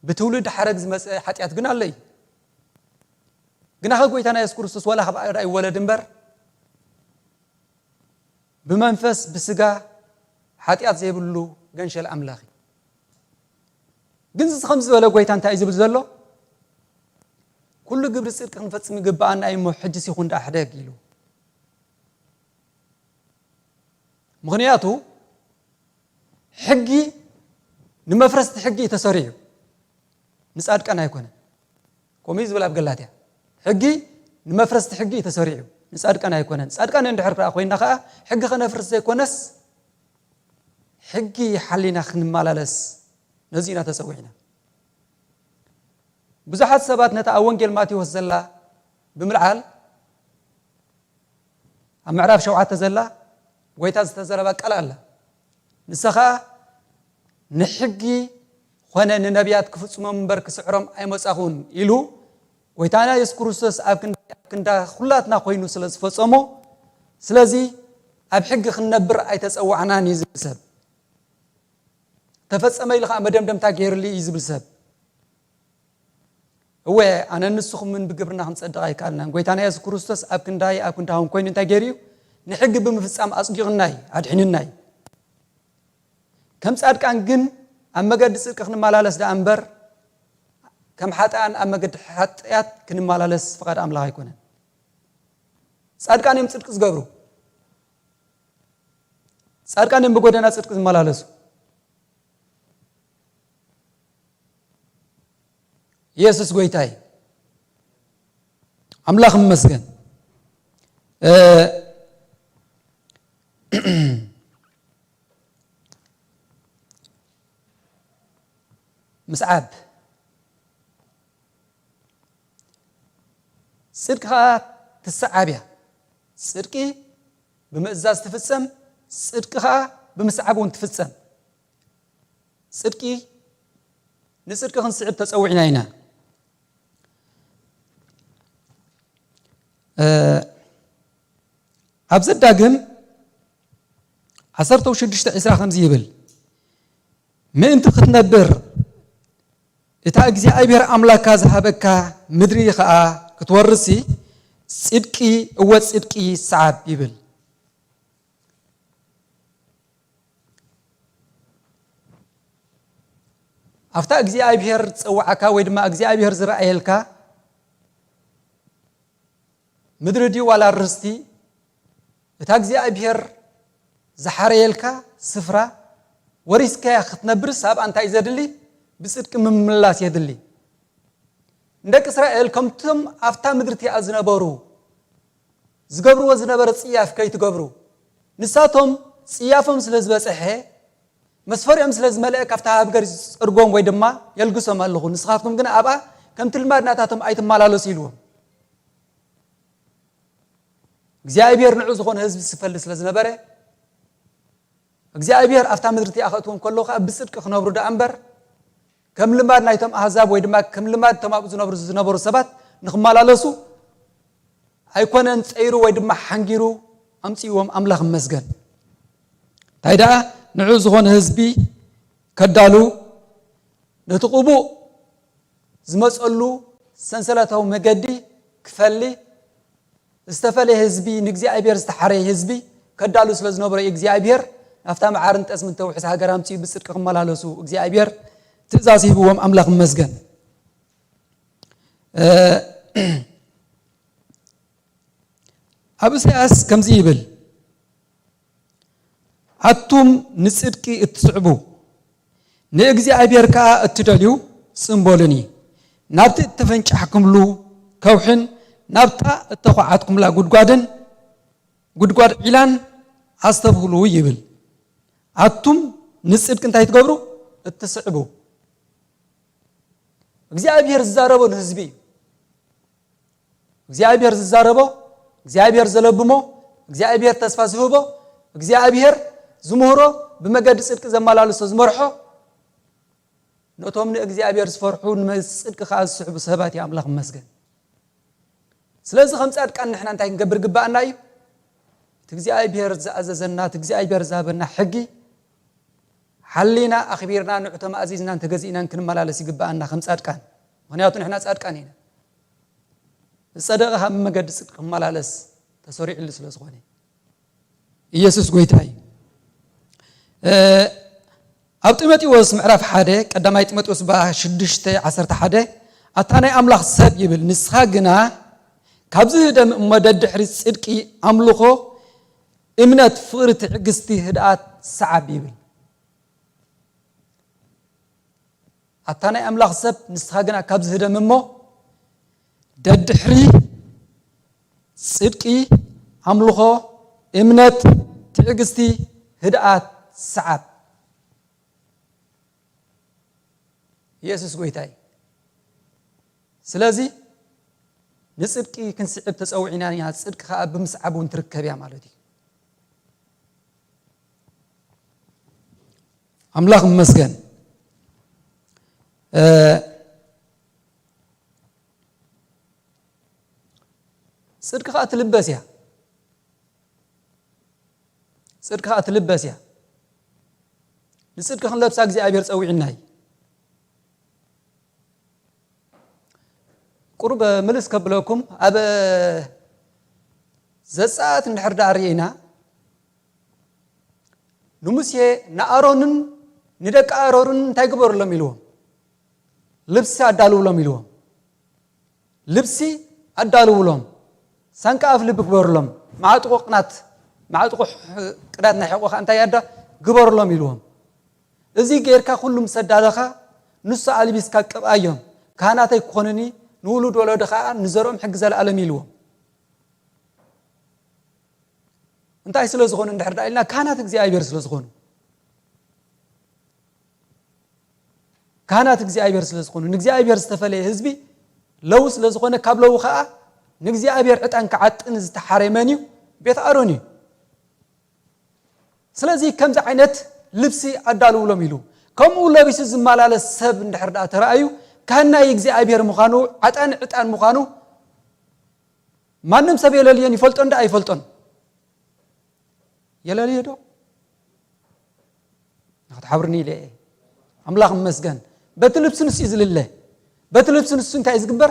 ብትውልድ ሓረግ ዝመጸ ሓጢኣት ግን ኣሎ እዩ። ግናኸ ጎይታና የሱስ ክርስቶስ ዋላ ካብ ኣደ ኣይወለድ እምበር ብመንፈስ ብስጋ ሓጢኣት ዘይብሉ ገንሸል ኣምላኽ እዩ። ግን እዚ ከም ዝበለ ጎይታ እንታይ እዩ ዝብል ዘሎ? ኩሉ ግብሪ ጽድቂ ክንፈጽም ይግብኣና እዩ እሞ ሕጅስ ይኹን ደኣ ሕደግ ኢሉ። ምኽንያቱ ሕጊ ንመፍረስቲ ሕጊ እዩ ተሰሪዑ፣ ንጻድቃን ኣይኮነን። ከምኡ እዩ ዝብል ኣብ ገላትያ። ሕጊ ንመፍረስቲ ሕጊ እዩ ተሰሪዑ፣ ንጻድቃን ኣይኮነን። ጻድቃን እንድሕር ከኣ ኮይንና ከኣ ሕጊ ከነፍርስ ዘይኮነስ ሕጊ ሓሊና ክንመላለስ ነዚ ኢና ተጸዊዕና። ብዙሓት ሰባት ነታ ኣብ ወንጌል ማቴዎስ ዘላ ብምልዓል ኣብ ምዕራፍ ሸውዓተ ዘላ ጎይታ ዝተዘረባ ቃል ኣላ። ንሳ ኸኣ ንሕጊ ኾነ ንነቢያት ክፍጽሞም እምበር ክስዕሮም ኣይመጻኹን ኢሉ ጎይታና የሱስ ክርስቶስ ኣብ ክንዳ ኣብ ክንዳ ኩላትና ኮይኑ ስለ ዝፈጸሞ፣ ስለዚ ኣብ ሕጊ ክንነብር ኣይተጸዋዕናን እዩ ዝብል ሰብ። ተፈጸመ ኢሉ ኸዓ መደምደምታ ገይርሉ እዩ ዝብል ሰብ። እወ ኣነ ንስኹምን ብግብርና ክንጸድቕ ኣይከኣልናን። ጎይታና የሱስ ክርስቶስ ኣብ ክንዳይ ኣብ ክንዳኹም ኮይኑ እንታይ ገይሩ እዩ? ንሕጊ ብምፍጻም ኣጽዲቕና እዩ፣ ኣድሒንና እዩ። ከም ጻድቃን ግን ኣብ መገዲ ጽድቂ ክንመላለስ ደኣ እምበር ከም ሓጥኣን ኣብ መገዲ ሓጥያት ክንመላለስ ፍቓድ ኣምላኽ ኣይኮነን። ጻድቃን እዮም ጽድቂ ዝገብሩ። ጻድቃን እዮም ብጎደና ጽድቂ ዝመላለሱ። ኢየሱስ ጎይታ እዩ። ኣምላኽ ይመስገን። እ፣ ምስዓብ ጽድቂ ኸኣ ትሰዓብ እያ። ጽድቂ ብምእዛዝ ትፍጸም፣ ጽድቂ ኸኣ ብምስዓብ እውን ትፍጸም። ጽድቂ ንጽድቂ ክንስዕብ ተጸዊዕና ኢና። እ፣ ኣብ ዘዳግም ዓሰርተ ሽዱሽተ ዕስራ ከምዚ ይብል፣ ምእንቲ ክትነብር እታ እግዚኣብሔር ኣምላካ ዝሃበካ ምድሪ ኸኣ ክትወርሲ ጽድቂ፣ እወ ጽድቂ ሰዓብ ይብል። ኣብታ እግዚኣብሔር ዝጸውዓካ ወይ ድማ እግዚኣብሔር ዝረኣየልካ ምድሪ ድዩ ዋላ ርስቲ፣ እታ እግዚኣብሔር ዝሓረየልካ ስፍራ ወሪስካያ ክትነብርስ ኣብኣ እንታይ ዘድሊ? ብጽድቂ ምምላስ የድሊ። ንደቂ እስራኤል ከምቶም ኣብታ ምድሪ እቲኣ ዝነበሩ ዝገብርዎ ዝነበረ ጽያፍ ከይትገብሩ፣ ንሳቶም ጽያፎም ስለ ዝበጽሐ፣ መስፈሪኦም ስለ ዝመልአ፣ ካብታ ሃገር ይጸርጎም ወይ ድማ የልግሶም ኣለኹ። ንስኻትኩም ግን ኣብኣ ከምቲ ልማድ ናታቶም ኣይትመላለሱ ኢልዎም። እግዚኣብሔር ንዑ ዝኾነ ህዝቢ ዝፈሊ ስለ ዝነበረ፣ እግዚኣብሔር ኣብታ ምድሪ እቲኣ ከእትዎም ከሎ ከኣ ብጽድቂ ክነብሩ ደኣ እምበር፣ ከም ልማድ ናይቶም ኣህዛብ ወይ ድማ ከም ልማድ እቶም ኣብኡ ዝነብሩ፣ ዝነበሩ ሰባት ንኽመላለሱ ኣይኮነን ጸይሩ ወይ ድማ ሓንጊሩ ኣምጽእዎም። ኣምላኽ ይመስገን። እንታይ ደኣ ንዑ ዝኾነ ህዝቢ ከዳሉ ነቲ ቅቡእ ዝመጸሉ ሰንሰለታዊ መገዲ ክፈሊ ዝተፈለየ ህዝቢ፣ ንእግዚኣብሔር ዝተሓረየ ህዝቢ ከዳሉ ስለ ዝነበረ እግዚኣብሔር ናብታ መዓርን ጠስምን ተውሕስ ሃገር ኣምፅኡ ብፅድቂ ክመላለሱ እግዚኣብሔር ትእዛዝ ሂብዎም። ኣምላኽ ይመስገን። እ፣ ኣብ ኢሳያስ ከምዚ ይብል፣ ኣቱም ንጽድቂ እትስዕቡ፣ ንእግዚኣብሔር ከኣ እትደልዩ ጽን በሉኒ። ናብቲ እተፈንጫሕኩምሉ ከውሕን ናብታ እተዃዓትኩምላ ጉድጓድን፣ ጉድጓድ ዒላን ኣስተብህሉ ይብል። ኣቱም ንጽድቂ እንታይ ትገብሩ? እትስዕቡ። እግዚኣብሔር ዝዛረቦ ንህዝቢ እዩ። እግዚኣብሔር ዝዛረቦ፣ እግዚኣብሔር ዘለብሞ፣ እግዚኣብሔር ተስፋ ዝህቦ፣ እግዚኣብሔር ዝምህሮ፣ ብመገዲ ጽድቂ ዘመላልሶ ዝመርሖ፣ ነቶም ንእግዚኣብሔር ዝፈርሑ ንመንግስቲ ጽድቂ ከኣ ዝስሕቡ ሰባት እዩ። ኣምላኽ ይመስገን። ስለዚ ከም ጻድቃን ንሕና እንታይ ክንገብር ግባኣና እዩ? እቲ እግዚኣብሔር ዝኣዘዘና፣ እቲ እግዚኣብሔር ዝሃበና ሕጊ ሓሊና ኣኽቢርና ንዑ ተማእዚዝናን ተገዚእናን ክንመላለስ ይግባኣና ከም ጻድቃን። ምኽንያቱ ንሕና ጻድቃን ኢና። ዝጸደቐ ካብ መገዲ ጽድቂ ክመላለስ ተሰሪዕሉ ስለ ዝኾነ። ኢየሱስ ጎይታ እዩ። እ፣ ኣብ ጢሞቴዎስ ምዕራፍ ሓደ፣ ቀዳማይ ጢሞቴዎስ ባ ሽዱሽተ ዓሰርተ ሓደ፣ ኣታ ናይ ኣምላኽ ሰብ ይብል፣ ንስኻ ግና ካብዚ ህደም እሞ ደድሕሪ ጽድቂ፣ ኣምልኾ፣ እምነት፣ ፍቕሪ፣ ትዕግስቲ፣ ህድኣት ሰዓብ ይብል። ኣታ ናይ ኣምላኽ ሰብ ንስኻ ግና ካብዚ ህደም እሞ ደድሕሪ ጽድቂ፣ ኣምልኾ፣ እምነት፣ ትዕግስቲ፣ ህድኣት ሰዓብ። ኢየሱስ ጎይታ እዩ። ስለዚ ንጽድቂ ክንስዕብ ተጸዊዕና ኢና፣ ጽድቂ ከኣ ብምስዓብ እውን ትርከብ እያ ማለት እዩ። ኣምላኽ ይመስገን። እ፣ ጽድቂ ከኣ ትልበስ እያ። ጽድቂ ከኣ ትልበስ እያ። ንጽድቂ ክንለብሳ እግዚኣብሔር ጸዊዕና እዩ። ቁሩብ ምልስ ከብለኩም፣ ኣብ ዘጸኣት እንድሕር ደኣ ርኢና፣ ንሙሴ ንኣሮንን ንደቂ ኣሮንን እንታይ ግበሩሎም ኢልዎም? ልብሲ ኣዳልውሎም ኢልዎም። ልብሲ ኣዳልውሎም፣ ሳንቃ ኣፍ ልቢ ግበሩሎም፣ ማዕጥቆ ቅናት፣ ማዕጥቆ ሕ-፣ ቅዳት ናይ ሕቆ ከኣ እንታይ ኣዳ ግበሩሎም ኢልዎም። እዚ ጌርካ ኩሉ ምስ ኣዳለኻ፣ ንሱ ኣልቢስካ ቅብኣዮም፣ ካህናተይ ክኾኑኒ፣ ንውሉድ ወለዶ ከኣ ንዘርኦም ሕጊ ዘለኣለም ኢልዎም። እንታይ ስለ ዝኾኑ እንድሕር ደኣ ኢልና፣ ካህናት እግዚኣብሔር ስለ ዝኾኑ። ካህናት እግዚኣብሔር ስለ ዝኾኑ፣ ንእግዚኣብሔር ዝተፈለየ ህዝቢ ለዊ ስለ ዝኾነ፣ ካብ ለዊ ኸኣ ንእግዚኣብሔር ዕጣን ክዓጥን ዝተሓረየ መን እዩ? ቤት ኣሮን እዩ። ስለዚ ከምዚ ዓይነት ልብሲ ኣዳልውሎም ኢሉ፣ ከምኡ ለቢሱ ዝመላለስ ሰብ እንድሕር ደኣ ተረኣዩ፣ ካህን ናይ እግዚኣብሔር ምዃኑ፣ ዓጣኒ ዕጣን ምዃኑ ማንም ሰብ የለልዮን። ይፈልጦ እንዳ ኣይፈልጦን? የለልዮ ዶ? ንኽትሓብርኒ ኢለ እየ። ኣምላኽ ይመስገን። በቲ ልብሲ ንሱ እዩ ዝልለ። በቲ ልብሲ ንሱ እንታይ እዩ ዝግበር?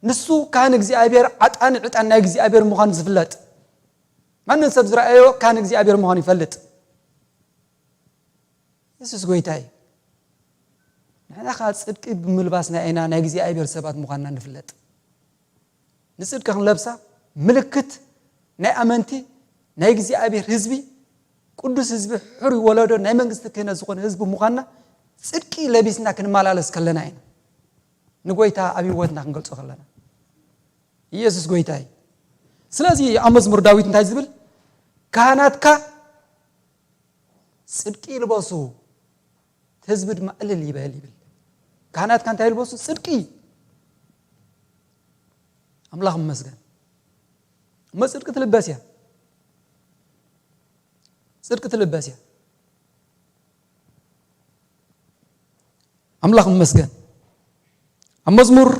ንሱ ካህን እግዚኣብሔር፣ ዓጣኒ ዕጣን ናይ እግዚኣብሔር ምዃኑ ዝፍለጥ። ማንም ሰብ ዝረኣዮ ካህን እግዚኣብሔር ምዃኑ ይፈልጥ። የሱስ ጎይታ እዩ። ንሕና ኸዓ ጽድቂ ብምልባስና ኢና ናይ እግዚኣብሔር ሰባት ምዃንና ንፍለጥ። ንጽድቂ ክንለብሳ ምልክት ናይ ኣመንቲ ናይ እግዚኣብሔር ህዝቢ፣ ቅዱስ ህዝቢ፣ ሕሩይ ወለዶ፣ ናይ መንግስቲ ክህነት ዝኾነ ህዝቢ ምዃንና ጽድቂ ለቢስና ክንመላለስ ከለና ኢና ንጎይታ ኣብ ህይወትና ክንገልጾ ከለና። ኢየሱስ ጎይታ እዩ። ስለዚ ኣብ መዝሙር ዳዊት እንታይ ዝብል? ካህናትካ ጽድቂ ይልበሱ፣ እቲ ህዝቢ ድማ እልል ይበል ይብል። ካህናትካ እንታይ ይልበሱ? ጽድቂ። ኣምላኽ ይመስገን። እሞ ጽድቂ ትልበስ እያ። ጽድቂ ትልበስ እያ። ኣምላኽ ይመስገን። ኣብ መዝሙር፣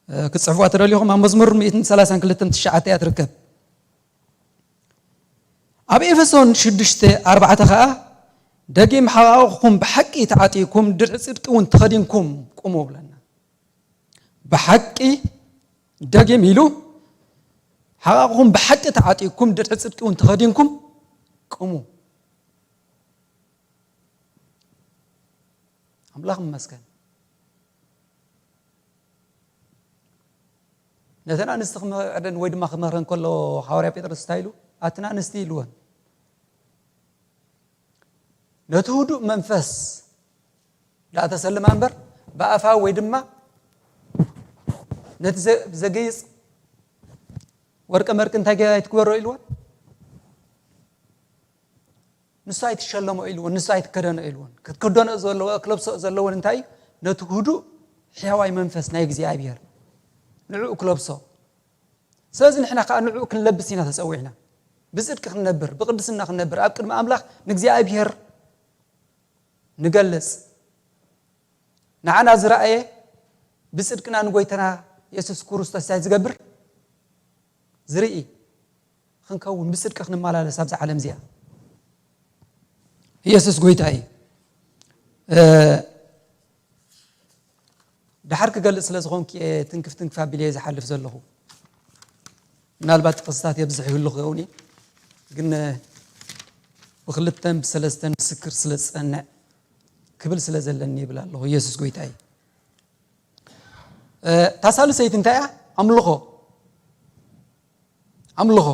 እ፣ ክትጽሕፍዋ ተደሊኹም፣ ኣብ መዝሙር ሚእትን ሰላሳን ክልተን ትሽዓተ እያ ትርከብ። ኣብ ኤፌሶን ሽዱሽተ ኣርባዕተ ኸኣ፣ ደጊም ሓቃቕኹም ብሓቂ ተዓጢቕኩም፣ ድርዒ ጽድቂ እውን ተኸዲንኩም ቁሙ ብለና። ብሓቂ ደጊም ኢሉ፣ ሓቃቕኹም ብሓቂ ተዓጢቕኩም፣ ድርዒ ጽድቂ እውን ተኸዲንኩም ቁሙ። ኣምላኽ ይመስገን። ነተን ኣንስቲ ክመዕደን ወይ ድማ ክመኽረን ከሎ፣ ሃዋርያ ጴጥሮስ እንታይ ኢሉ? ኣተን ኣንስቲ ኢልወን፣ ነቲ ህዱእ መንፈስ ደኣ ተሰልማ እምበር፣ ብኣፋ ወይ ድማ ነቲ ዘ-፣ ዘገይጽ ወርቀ መርቂ እንታይ ገ-፣ ኣይትግበሮ ኢልወን። ንሱ ኣይትሸለሞ ኢልወን፣ ንሱ ኣይትከደኖ ኢልወን። ክትከደኖ ዘለዎ፣ ክለብሶ ዘለወን እንታይ እዩ? ነቲ ህዱእ ሕያዋይ መንፈስ ናይ እግዚኣብሔር ንዕኡ ክለብሶ። ስለዚ ንሕና ከዓ ንዕኡ ክንለብስ ኢና ተጸዊዕና። ብጽድቂ ክንነብር፣ ብቅድስና ክንነብር፣ ኣብ ቅድሚ ኣምላኽ ንእግዚኣብሔር ንገልጽ። ንዓና ዝረኣየ ብጽድቅና ንጎይታና የሱስ ክርስቶስ እንታይ ዝገብር? ዝርኢ ክንከውን፣ ብጽድቂ ክንመላለስ ኣብዛ ዓለም እዚኣ። ኢየሱስ ጎይታ እዩ። እ፣ ደሓር ክገልጽ ስለ ዝኾንኩ እየ ትንክፍ ትንክፍ ኣቢለ እየ ዝሓልፍ ዘለኹ። ምናልባት ጥቕስታት የብዝሕ ይህሉ ክኸውን እየ፣ ግን ብክልተን ብሰለስተን ምስክር ስለ ዝጸንዕ ክብል ስለ ዘለኒ ይብል ኣለኹ። ኢየሱስ ጎይታ እዩ። እ፣ እታ ሳልሰይቲ እንታይ እያ? ኣምልኾ። ኣምልኾ።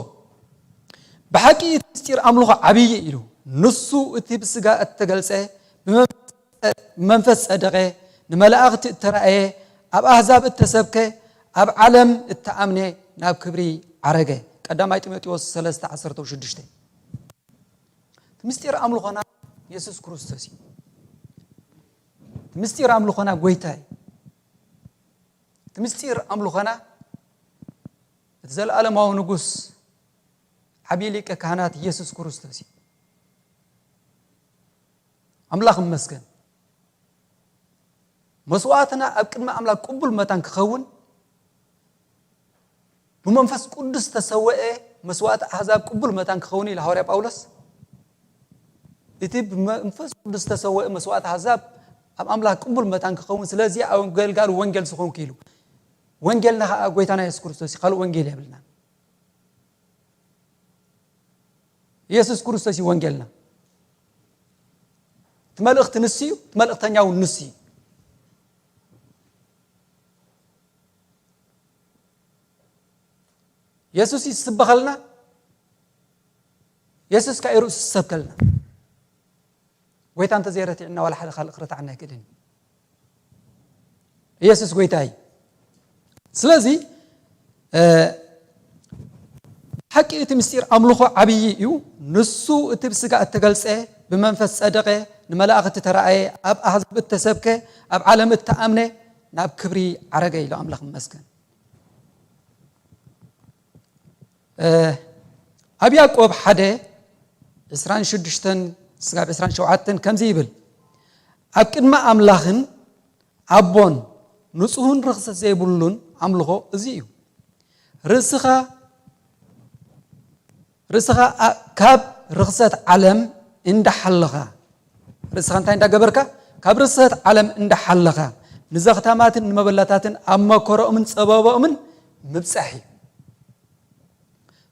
ብሓቂ እቲ ምስጢር ኣምልኾ ዓብዪ ኢሉ። ንሱ እቲ ብስጋ እተገልጸ፣ ብመንፈስ ጸ-፣ ብመንፈስ ጸደቐ፣ ንመላእኽቲ እተራእየ፣ ኣብ ኣህዛብ እተሰብከ፣ ኣብ ዓለም እተኣምነ፣ ናብ ክብሪ ዓረገ። ቀዳማይ ጢሞቴዎስ ሰለስተ ዓሰርተ ሽዱሽተ። እቲ ምስጢር ኣምልኾና የሱስ ክርስቶስ እዩ። እቲ ምስጢር ኣምልኾና ጎይታ እዩ። እቲ ምስጢር ኣምልኾና እቲ ዘለኣለማዊ ንጉስ ዓብዪ ሊቀ ካህናት ኢየሱስ ክርስቶስ እዩ። ኣምላኽ ይመስገን። መስዋእትና ኣብ ቅድሚ ኣምላኽ ቅቡል መታን ክኸውን፣ ብመንፈስ ቅዱስ ዝተሰወአ መስዋእቲ ኣህዛብ ቅቡል መታን ክኸውን ኢሉ ሃዋርያ ጳውሎስ። እቲ ብመንፈስ ቅዱስ ዝተሰወአ መስዋእቲ ኣህዛብ ኣብ ኣምላኽ ቅቡል መታን ክኸውን፣ ስለዚ ኣብ ኣገልጋሊ ወንጌል ዝኾንኩ ኢሉ። ወንጌልና ኸዓ ጎይታና የሱስ ክርስቶስ እዩ፣ ካልእ ወንጌል የብልናን። ኢየሱስ ክርስቶስ እዩ ወንጌልና። እቲ መልእኽቲ ንሱ እዩ፣ እቲ መልእኽተኛ እውን ንሱ እዩ። የሱስ ይስበኸልና፣ የሱስ ከዓ ርእሱ ዝሰብከልና። ጎይታ እንተዘይረቲዕና ዋላ ሓደ ካልእ ክረትዓና ኣይክእልን እዩ። ኢየሱስ ጎይታ እዩ። ስለዚ፣ እ፣ ሓቂ እቲ ምስጢር ኣምልኾ ዓብዪ እዩ። ንሱ እቲ ብስጋ እተገልጸ፣ ብመንፈስ ጸደቐ፣ ንመላእኽቲ ተራእየ፣ ኣብ ኣህዛብ እተሰብከ፣ ኣብ ዓለም እተኣምነ፣ ናብ ክብሪ ዓረገ ኢሉ ኣምላኽ ይመስገን። እ፣ ኣብ ያዕቆብ ሓደ ዕስራን ሽዱሽተን ስጋብ ዕስራን ሸውዓተን ከምዚ ይብል፣ ኣብ ቅድሚ ኣምላኽን ኣቦን ንጹህን ርኽሰት ዘይብሉን ኣምልኾ እዚ እዩ። ርእስኻ፣ ርእስኻ ኣ-፣ ካብ ርኽሰት ዓለም እንዳሓለኻ፣ ርእስኻ እንታይ እንዳገበርካ? ካብ ርኽሰት ዓለም እንዳሓለኻ፣ ንዘኽታማትን ንመበለታትን ኣብ መከሮኦምን ጸበባኦምን ምብጻሕ እዩ።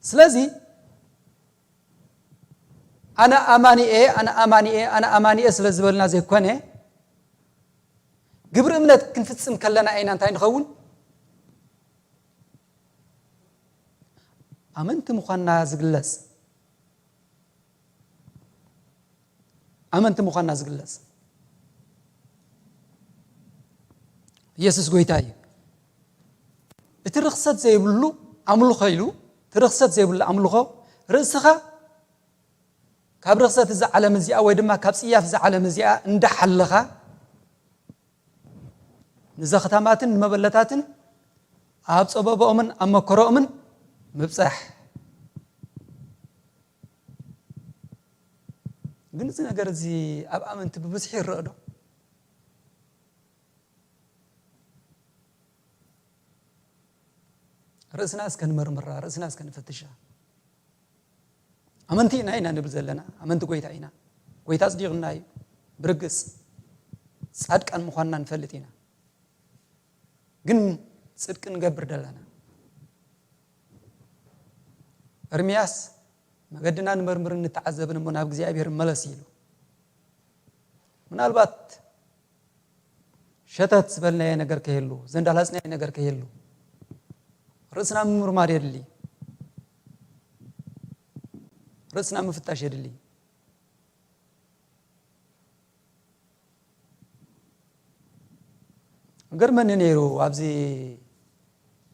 ስለዚ ኣነ ኣማኒ እየ፣ ኣነ ኣማኒ እየ፣ ኣነ ኣማኒ እየ ስለ ዝበልና ዘይኮነ፣ ግብሪ እምነት ክንፍጽም ከለና ኢና እንታይ ንኸውን? ኣመንቲ ምዃንና ዝግለጽ። ኣመንቲ ምዃንና ዝግለጽ። ኢየሱስ ጎይታ እዩ። እቲ ርኽሰት ዘይብሉ ኣምልኾ ኢሉ፣ እቲ ርኽሰት ዘይብሉ ኣምልኾ፣ ርእስኻ ካብ ርኽሰት እዛ ዓለም እዚኣ ወይ ድማ ካብ ጽያፍ እዛ ዓለም እዚኣ እንዳሓለኻ፣ ንዘኽታማትን ንመበለታትን ኣብ ጸበባኦምን ኣብ መከሮኦምን ምብጻሕ። ግን እዚ ነገር እዚ ኣብ ኣመንቲ ብብዝሒ ይረአ ዶ? ርእስና እስከ ንመርምራ፣ ርእስና እስከ ንፈትሻ። ኣመንቲ ኢና ኢና ንብል ዘለና፣ ኣመንቲ ጎይታ ኢና። ጎይታ ኣጽዲቕና እዩ። ብርግጽ ጻድቃን ምዃንና ንፈልጥ ኢና። ግን ጽድቂ ንገብር ደለና። ኤርምያስ መገድና ንመርምርን ንተዓዘብን እሞ ናብ እግዚኣብሔር ንመለስ ኢሉ። ምናልባት ሸተት ዝበልናዮ ነገር ከይህሉ፣ ዘንዳላጽናዮ ነገር ከይህሉ፣ ርእስና ምምርማር የድሊ። ርእስና ምፍታሽ የድሊ። ገርመኒ ነይሩ ኣብዚ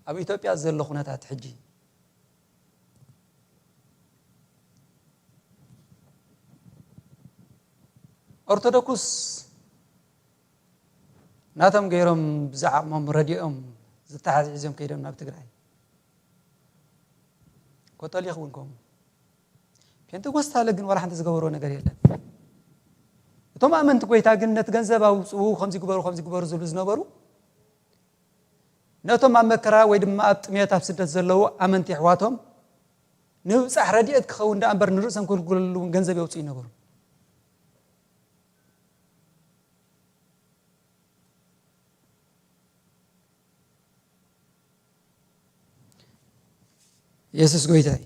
ኣብ ኢትዮጵያ ዘሎ ኩነታት ሕጂ። ኦርቶዶክስ ናቶም ገይሮም ብዝዓቕሞም ረዲኦም ዝተሓዝሒዞም ከይዶም ናብ ትግራይ። ኮቶሊክ እውን ከምኡ። ፔንቴኮስታለ ግን ዋላ ሓንቲ ዝገበርዎ ነገር የለን። እቶም ኣመንቲ ጎይታ ግን ነቲ ገንዘብ ኣውፅኡ፣ ከምዚ ግበሩ፣ ከምዚ ግበሩ ዝብሉ ዝነበሩ፣ ነቶም ኣብ መከራ ወይ ድማ ኣብ ጥሜት ኣብ ስደት ዘለዉ ኣመንቲ ኣሕዋቶም ንምብጻሕ ረድኤት ክኸውን ደኣ እምበር ንርእሶም ክግልግለሉ እውን ገንዘብ የውፅኡ ይነበሩ። የሱስ ጎይታ እዩ።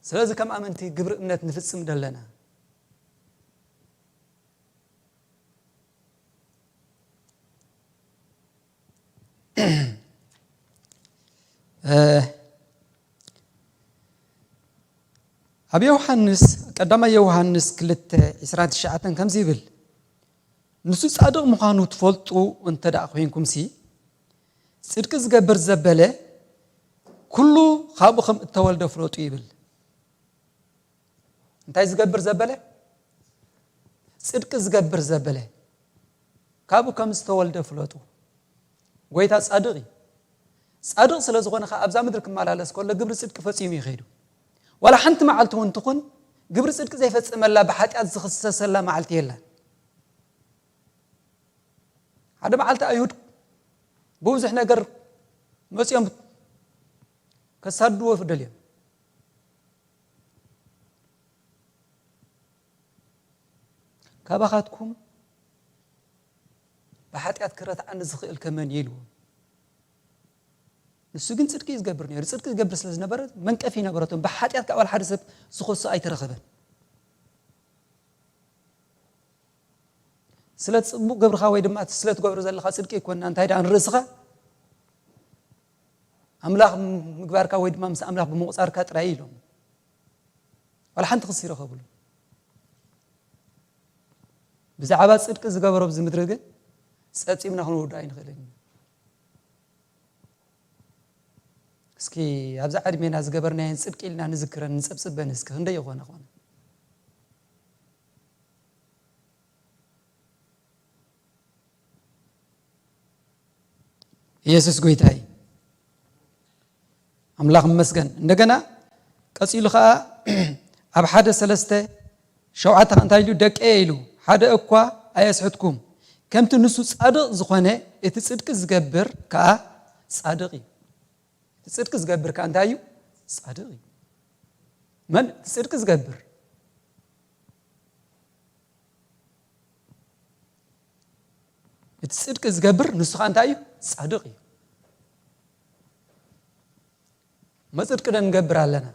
ስለዚ ከም ኣመንቲ ግብሪ እምነት ንፍጽም ደለና። እ፣ ኣብ ዮሃንስ፣ ቀዳማይ ዮሃንስ ክልተ ዕስራን ትሽዓተን ከምዚ ይብል፣ ንሱ ጻድቕ ምዃኑ ትፈልጡ እንተ ደኣ ኮይንኩምሲ፣ ጽድቂ ዝገብር ዘበለ ኩሉ ካብኡ ከም እተወልደ ፍለጡ ይብል። እንታይ ዝገብር ዘበለ? ጽድቂ ዝገብር ዘበለ ካብኡ ከም ዝተወልደ ፍለጡ። ጎይታ ጻድቕ እዩ። ጻድቕ ስለ ዝኾነ ኸኣ ኣብዛ ምድሪ ክመላለስ ከሎ ግብሪ ጽድቂ ፈጺሙ እዩ ከይዱ። ዋላ ሓንቲ መዓልቲ እውን ትኹን ግብሪ ጽድቂ ዘይፈጸመላ፣ ብሓጢኣት ዝኽሰሰላ መዓልቲ የላን። ሓደ መዓልቲ ኣይሁድ ብብዙሕ ነገር መጺኦም ከሳድድዎ ደልዮም። ካባኻትኩም ብሓጢኣት ክረትዓኒ ዝኽእል ከመን እዩ ኢልዎ። ንሱ ግን ጽድቂ እዩ ዝገብር ነይሩ። ጽድቂ ዝገብር ስለ ዝነበረ መንቀፊ ነበረቶም። ብሓጢኣት ካብ ሓደ ሰብ ዝኸሶ ኣይተረኸበን። ስለ ጽቡቕ ገብርኻ ወይ ድማ እቲ ስለ ትገብሮ ዘለኻ ጽድቂ ኣይኮንና፣ እንታይ ደኣ ንርእስኻ ኣምላኽ ምግባርካ ወይ ድማ ምስ ኣምላኽ ብምቑጻርካ ጥራይ ኢሎም። ዋላ ሓንቲ ክሲ ይረኸብሉ። ብዛዕባ ጽድቂ ዝገበሮ ኣብዚ ምድሪ ግን ጸጺምና ክንውድኦ ኣይንኽእልን ኢና። እስኪ ኣብዛ ዕድሜና ዝገበርናየን ጽድቂ ኢልና ንዝክረን ንጸብጽበን እስኪ ክንደይ ይኾና ኾነ? ኢየሱስ ጎይታ እዩ። ኣምላኽ ይመስገን። እንደገና ቀጺሉ ኸኣ ኣብ ሓደ ሰለስተ ሸውዓተ እንታይ ኢሉ? ደቀየ ኢሉ፣ ሓደ እኳ ኣየስሕትኩም። ከምቲ ንሱ ጻድቕ ዝኾነ እቲ ጽድቂ ዝገብር ከኣ ጻድቕ እዩ። እቲ ጽድቂ ዝገብር ከኣ እንታይ እዩ? ጻድቕ እዩ። መን? እቲ ጽድቂ ዝገብር። እቲ ጽድቂ ዝገብር ንሱ ኸኣ እንታይ እዩ? ጻድቕ እዩ። መጽድቂ ዶ ንገብር ኣለና?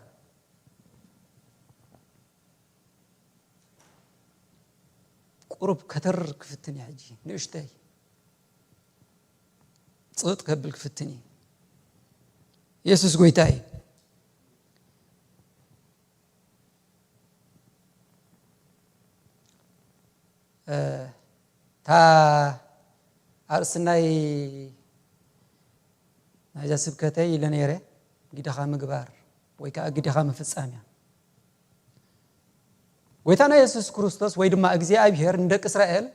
ቁሩብ ከተር ክፍትን እየ ሕጂ፣ ንእሽተይ ጽቕጥ ከብል ክፍትን እየ። የሱስ ጎይታ እዩ። እ፣ እታ ኣርእስቲ ናይ፣ ናይዛ ስብከተይ ኢለ ነይረ፣ ግደኻ ምግባር ወይ ከዓ ግደኻ ምፍጻም እያ። ጎይታና የሱስ ክርስቶስ ወይ ድማ እግዚኣብሔር ንደቂ እስራኤል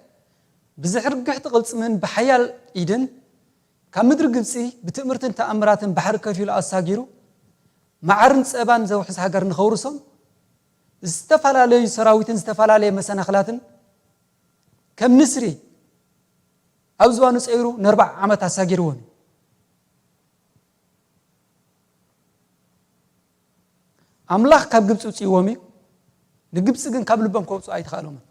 ብዝሕርግሕቲ ቅልጽምን ብሓያል ኢድን ካብ ምድሪ ግብጺ ብትእምርትን ተኣምራትን ባሕሪ ከፊሉ ኣሳጊሩ መዓርን ጸባን ዘውሕስ ሃገር ንኸውርሶም ዝተፈላለዩ ሰራዊትን ዝተፈላለየ መሰናኽላትን ከም ንስሪ ኣብ ዝባኑ ጸይሩ ንኣርብዓ ዓመት ኣሳጊርዎም እዩ። ኣምላኽ ካብ ግብጺ ውጽእዎም እዩ። ንግብጺ ግን ካብ ልቦም ከውጽኡ ኣይተኻእሎምን።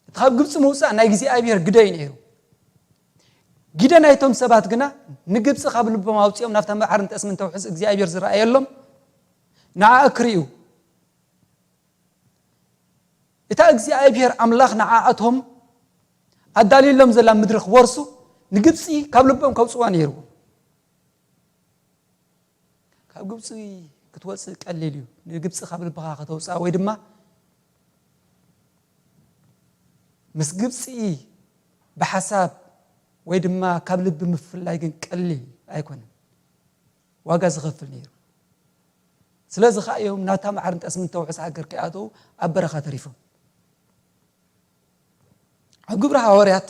እቲ ካብ ግብጺ ምውጻእ ናይ እግዚኣብሔር ግደ እዩ ነይሩ። ግደ ናይቶም ሰባት ግና ንግብፂ ካብ ልቦም ኣውፂኦም ናብታ መዓርን ጠስምን ተውሕዝ እግዚኣብሔር ዝረኣየሎም ንዓ ክርእዩ። እታ እግዚኣብሔር ኣምላኽ ንዓኣቶም ኣዳልዩሎም ዘላ ምድሪ ክወርሱ ንግብፂ ካብ ልቦም ከውፅዋ ነይርዎም። ካብ ግብፂ ክትወፅእ ቀሊል እዩ። ንግብፂ ካብ ልብኻ ከተውፅኣ ወይ ድማ ምስ ግብፂ ብሓሳብ ወይ ድማ ካብ ልቢ ምፍላይ ግን ቀሊል ኣይኮነን። ዋጋ ዝኸፍል ነይሩ። ስለዚ ኸዓ እዮም ናታ መዓርን ጠስምን ተውሕስ ሃገር ከይኣተዉ ኣብ በረኻ ተሪፎም። ኣብ ግብሪ ሃዋርያት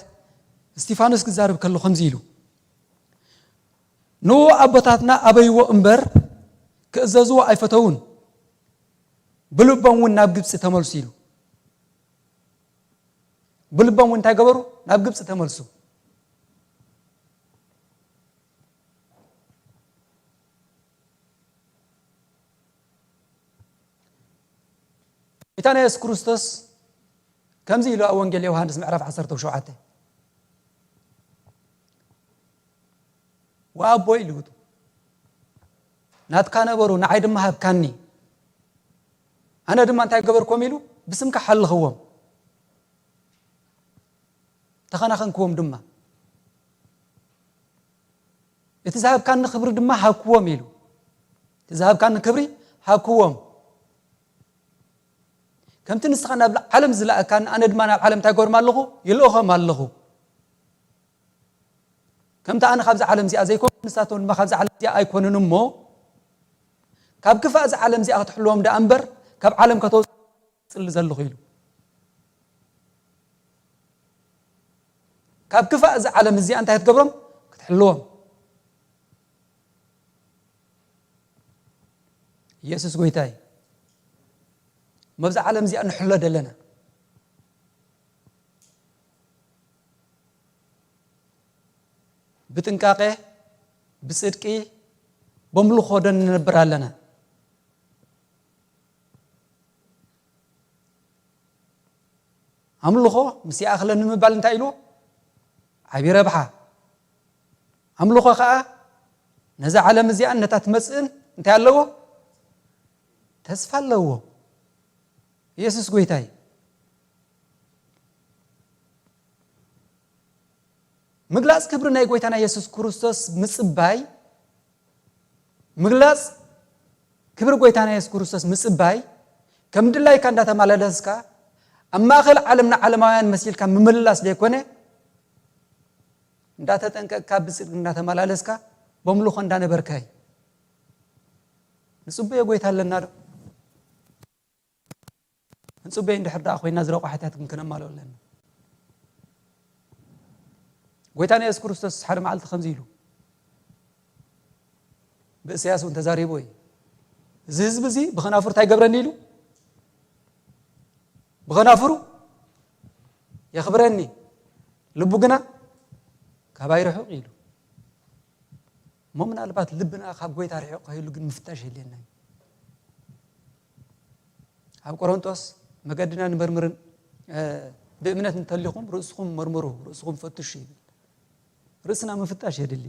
እስጢፋኖስ ክዛረብ ከሎ ከምዚ ኢሉ፣ ንኡ ኣቦታትና ኣበይዎ እምበር ክእዘዝዎ ኣይፈተውን፣ ብልቦም እውን ናብ ግብፂ ተመልሱ ኢሉ። ብልቦም እውን እንታይ ገበሩ? ናብ ግብፂ ተመልሱ። ጌታና የሱስ ክርስቶስ ከምዚ ኢሉ ኣብ ወንጌል ዮሃንስ ምዕራፍ ዓሰርተ ሸውዓተ፣ ወኣቦ ኢሉ፣ ናትካ ነበሩ፣ ንዓይ ድማ ሃብካኒ። ኣነ ድማ እንታይ ገበርኮም ኢሉ? ብስምካ ሓልኽዎም፣ ተኸናኸንክዎም ድማ። እቲ ዝሃብካኒ ክብሪ ድማ ሃብክዎም ኢሉ። እቲ ዝሃብካኒ ክብሪ ሃብክዎም። ከምቲ ንስኻ ናብ ዓለም ዝለኣካኒ፣ ኣነ ድማ ናብ ዓለም እንታይ ገርም ኣለኹ? ይልእኾም ኣለኹ። ከምቲ ኣነ ካብዛ ዓለም እዚኣ ዘይኮንኩ፣ ንሳቶም ድማ ካብዛ ዓለም እዚኣ ኣይኮኑን እሞ፣ ካብ ክፋእ እዛ ዓለም እዚኣ ክትሕልዎም ደኣ እምበር፣ ካብ ዓለም ከተውፅእ ጽሊ ዘለኹ ኢሉ። ካብ ክፋእ እዛ ዓለም እዚኣ እንታይ ክትገብሮም? ክትሕልዎም። ኢየሱስ ጎይታ እዩ። መብዛ ዓለም እዚኣ ንሕሎ ደለና። ብጥንቃቄ፣ ብጽድቂ፣ በምልኾ ዶ ንነብር ኣለና? ኣምልኾ ምስ ይኣኽለኒ ምባል እንታይ ኢልዎ? ዓብዪ ረብሓ። ኣምልኾ ኸዓ ነዛ ዓለም እዚኣን ነታ ትመጽእን እንታይ ኣለዎ? ተስፋ ኣለዎ። ኢየሱስ ጎይታ እዩ። ምግላጽ ክብሪ ናይ ጎይታና ኢየሱስ ክርስቶስ ምጽባይ፣ ምግላጽ ክብሪ ጎይታና ኢየሱስ ክርስቶስ ምጽባይ፣ ከም ድላይካ እንዳተመላለስካ፣ ኣብ ማእከል ዓለም ንዓለማውያን መሲልካ ምምልላስ ዘይኮነ፣ እንዳተጠንቀቅካ ብጽድቂ እንዳተመላለስካ፣ በምልኾ እንዳነበርካ እዩ። ንጽበዮ ጎይታ ኣለና ዶ? ንጽበዮ እንድሕር ደኣ ኮይና፣ እዚ ረቋሒታት ግን ክነማልኦ ኣለና። ጎይታና የሱስ ክርስቶስ ሓደ መዓልቲ ከምዚ ኢሉ፣ ብእሰያስ እውን ተዛሪቡ እዩ። እዚ ህዝቢ እዚ ብኸናፍሩ እንታይ ይገብረኒ ኢሉ? ብኸናፍሩ የኽብረኒ፣ ልቡ ግና ካባይ ርሑቕ ኢሉ። እሞ ምናልባት ልብና ካብ ጎይታ ርሒቕ ከይሉ ግን ምፍታሽ የድልየና እዩ። ኣብ ቆሮንጦስ መገድና ንመርምርን፣ እ፣ ብእምነት እንተሊኹም ርእስኹም መርምሩ፣ ርእስኹም ፈትሹ ይብል። ርእስና ምፍታሽ የድሊ።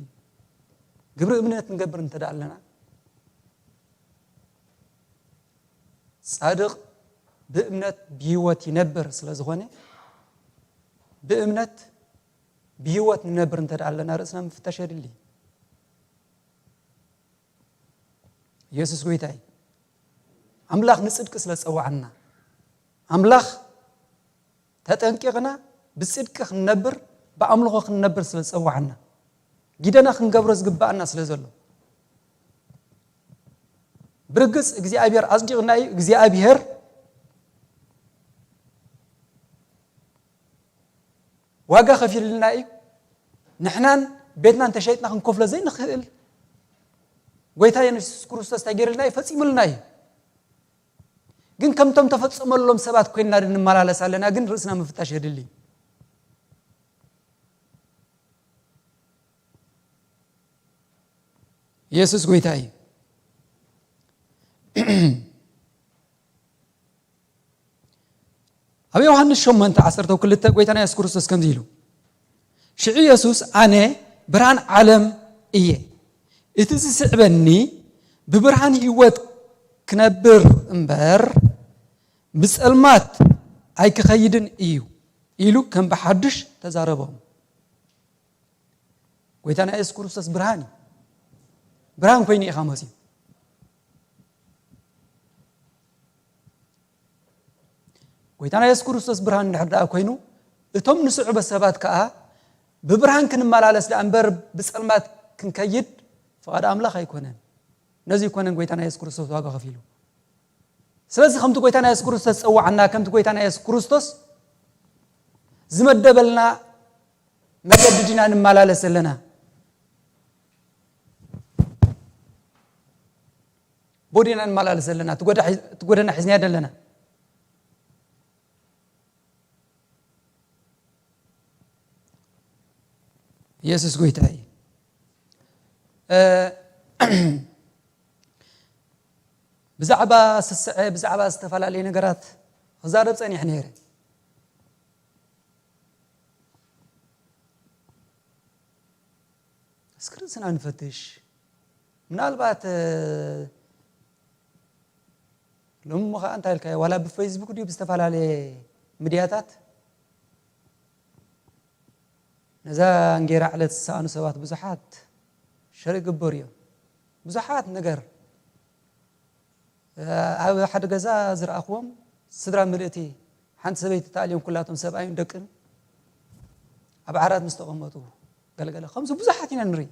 ግብሪ እምነት ንገብር እንተ ደኣ ኣለና፣ ጻድቕ ብእምነት ብህይወት ይነብር ስለ ዝኾነ፣ ብእምነት ብህይወት ንነብር እንተ ደኣ ኣለና፣ ርእስና ምፍታሽ የድሊ። ኢየሱስ ጎይታ እዩ። ኣምላኽ ንጽድቂ ስለ ዝጸውዓና፣ ኣምላኽ ተጠንቂቕና ብጽድቂ ክንነብር፣ ብኣምልኾ ክንነብር ስለ ዝጸውዓና፣ ግደና ክንገብሮ ዝግብኣና ስለ ዘሎ፣ ብርግጽ እግዚኣብሔር ኣጽዲቕና እዩ። እግዚኣብሔር ዋጋ ከፊሉልና እዩ። ንሕናን ቤትናን ተሸይጥና ክንከፍሎ ዘይንኽእል ጎይታ የሱስ ክርስቶስ እንታይ ገይሩልና እዩ? ፈጺሙልና እዩ። ግን ከምቶም ተፈጸመሎም ሰባት ኮይንና ዶ ንመላለስ ኣለና? ግን ርእስና ምፍታሽ የድሊ። ኢየሱስ ጎይታ እዩ። ኣብ ዮሃንስ ሸሞንተ ዓሰርተ ክልተ ጎይታና የሱስ ክርስቶስ ከምዚ ኢሉ፣ ሽዑ የሱስ፣ "ኣነ ብርሃን ዓለም እየ። እቲ ዝስዕበኒ ብብርሃን ህይወት ክነብር እምበር፣ ብጸልማት ኣይክኸይድን እዩ" ኢሉ ከም ብሓድሽ ተዛረቦም። ጎይታና የሱስ ክርስቶስ ብርሃን እዩ። ብርሃን ኮይኑ ኢኻ መፅዩ። ጎይታና የሱስ ክርስቶስ ብርሃን እንድሕር ደኣ ኮይኑ፣ እቶም ንስዕቦ ሰባት ከኣ ብብርሃን ክንመላለስ ደኣ እምበር ብጸልማት ክንከይድ ፍቓድ ኣምላኽ ኣይኮነን። ነዚ ኣይኮነን ጎይታና የሱስ ክርስቶስ ዋጋ ከፊሉ። ስለዚ ከምቲ ጎይታና የሱስ ክርስቶስ ዝጸዋዓና፣ ከምቲ ጎይታና የሱስ ክርስቶስ ዝመደበልና መገዲ ዲና ንመላለስ ዘለና? ቦ ዲና ንመላለስ ዘለና? እቲ ጎዳ-፣ እቲ ጎደና ሒዝናዮ ዘለና? የሱስ ጎይታ እዩ። እ፣ ብዛዕባ ስስዐ፣ ብዛዕባ ዝተፈላለየ ነገራት ክዛረብ ጸኒሕ ነይረ። እስኪ ርእስና ንፈትሽ። ምናልባት፣ እ፣ ሎሚ እሞ ኸዓ እንታይ ኢልካዮ? ዋላ ብፌስቡክ ድዩ ብዝተፈላለየ ሚድያታት ነዛ እንጌራ ዕለት ዝሰኣኑ ሰባት ብዙሓት ሸር ይግበሩ እዮም። ብዙሓት ነገር፣ እ፣ ኣብ ሓደ ገዛ ዝረኣኽዎም ስድራ ምልእቲ፣ ሓንቲ ሰበይቲ ተኣልዮም ኩላቶም ሰብኣይን ደቅን ኣብ ዓራት ምስ ተቐመጡ ገለገለ። ከምዚ ብዙሓት ኢና ንርኢ።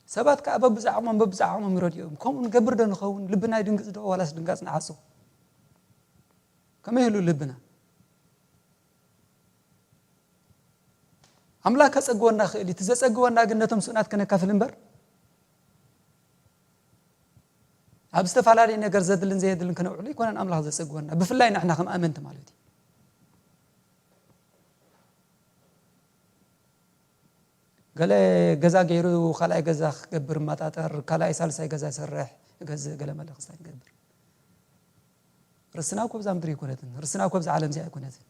ሰባት ከኣ በብዝዓቕሞም በብዝዓቕሞም ይረድኦም። ከምኡ ንገብር ዶ ንኸውን? ልብና ይድንግጽ ዶ ዋላስ ድንጋጽ ንዓጾ? ከመይ ይህሉ ልብና? ኣምላኽ ከጸግወና ክእል እዩ። እቲ ዘጸግወና ግን ነቶም ስኡናት ከነካፍል እምበር፣ ኣብ ዝተፈላለየ ነገር ዘድልን ዘየድልን ከነውዕሎ ኣይኮነን ኣምላኽ ዘጸግወና። ብፍላይ ንሕና ከም ኣመንቲ ማለት እዩ። ገለ ገዛ ገይሩ ካልኣይ ገዛ ክገብር ማጣጠር፣ ካልኣይ ሳልሳይ ገዛ ይሰርሕ፣ ይገዝእ፣ ገለ መለ ክስታይ ይገብር። ርስና እኮ ብዛ ምድሪ ኣይኮነትን። ርስና እኮ ብዛ ዓለም እዚኣ ኣይኮነትን።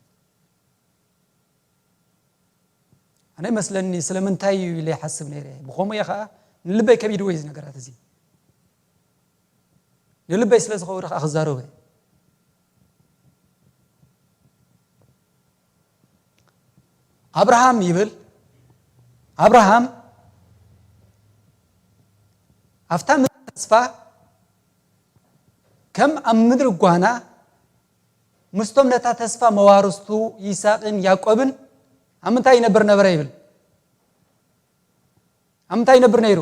ኣነ ይመስለኒ ስለምንታይ እዩ ኢለ ይሓስብ ነይረ። ብኸምኡ እየ ኸዓ ንልበይ ከቢድዎ እዩ እዚ ነገራት እዚ። ንልበይ ስለ ዝኸብዶ ኸዓ ክዛረቦ እየ። ኣብርሃም ይብል፣ ኣብርሃም ኣብታ ምድሪ ተስፋ ከም ኣብ ምድሪ ጓና ምስቶም ነታ ተስፋ መዋርስቱ ይስሐቅን ያዕቆብን ኣብ ምንታይ ይነብር ነበረ ይብል? ኣብ ምንታይ ይነብር ነይሩ?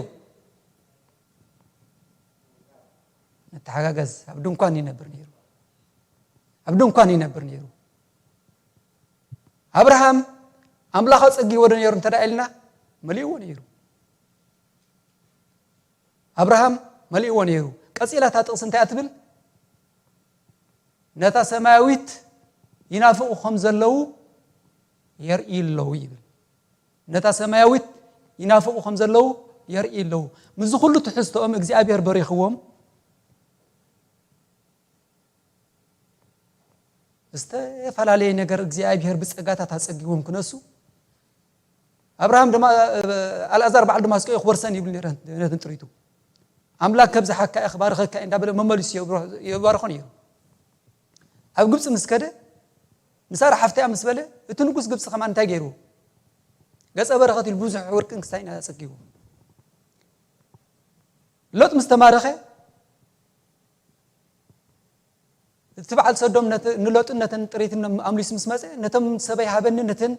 ንተሓጋገዝ፣ ኣብ ድንኳን ይነብር ነይሩ። ኣብ ድንኳን ይነብር ነይሩ። ኣብርሃም ኣምላኽ ኣጸጊዎ ዶ ነይሩ እንተ ደኣ ኢልና፣ መሊእዎ ነይሩ። ኣብርሃም መሊእዎ ነይሩ። ቀጺላ እታ ጥቕሲ እንታይ እያ ትብል? ነታ ሰማያዊት ይናፍቑ ከም ዘለዉ የርእዩ ኣለዉ ይብል። ነታ ሰማያዊት ይናፍቑ ከም ዘለዉ የርእዩ ኣለዉ። ምስዚ ኩሉ ትሕዝቶኦም እግዚኣብሔር በሪኽዎም፣ ዝተፈላለየ ነገር እግዚኣብሔር ብጸጋታት ኣጸጊዎም ክነሱ፣ ኣብርሃም ድማ፣ ኣልኣዛር በዓል ደማስቆ እዩ ክወርሰን ይብል ነይረ፣ ነተን ጥሪቱ። ኣምላክ ከብዝሓካ እየ፣ ክባርኸካ እየ እንዳበለ መመሊሱ የብሮ-፣ የባርኾ ነይሩ። ኣብ ግብፂ ምስ ከደ፣ ንሳራ ሓፍተያ ምስ በለ፣ እቲ ንጉስ ግብፂ ከማን እንታይ ገይርዎ? ገጸ በረኸት ኢሉ ብዙሕ ወርቅን ክስታይን ኣጸጊቡ። ሎጥ ምስ ተማረኸ፣ እቲ በዓል ሰዶም ነቲ፣ ንሎጥን ነተን ጥሪትን ኣምሊሱ ምስ መጸ፣ ነቶም ሰበይ ሃበኒ፣ ነተን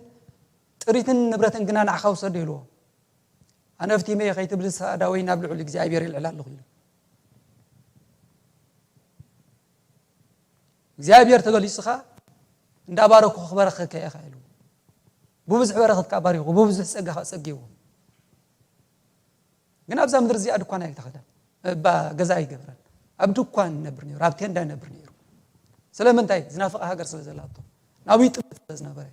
ጥሪትን ንብረተን ግና ንዓኻ ውሰዶ ኢልዎ። ኣነ ኣፍቲመ እየ ከይትብል ንስኻ ኣእዳወይ ናብ ልዑል እግዚኣብሔር የልዕላ ኣለኹ ኢሉ። እግዚኣብሔር ተገሊጹ ኸኣ፣ እንዳባረኩ ክባርኸካ እየ ኢልዎ። ብብዙሕ በረኸት ከኣ ባሪኹ፣ ብብዙሕ ጸጋ ከኣ ጸጊዎ። ግን ኣብዛ ምድሪ እዚኣ ድኳን ኣይተኸለን፣ እባ ገዛ ኣይገበረን። ኣብ ድኳን ይነብር ነይሩ፣ ኣብ ቴንዳ ይነብር ነይሩ። ስለምንታይ? ዝናፍቓ ሃገር ስለ ዘላቶ፣ ናብኡ ይጥምት ስለ ዝነበረ።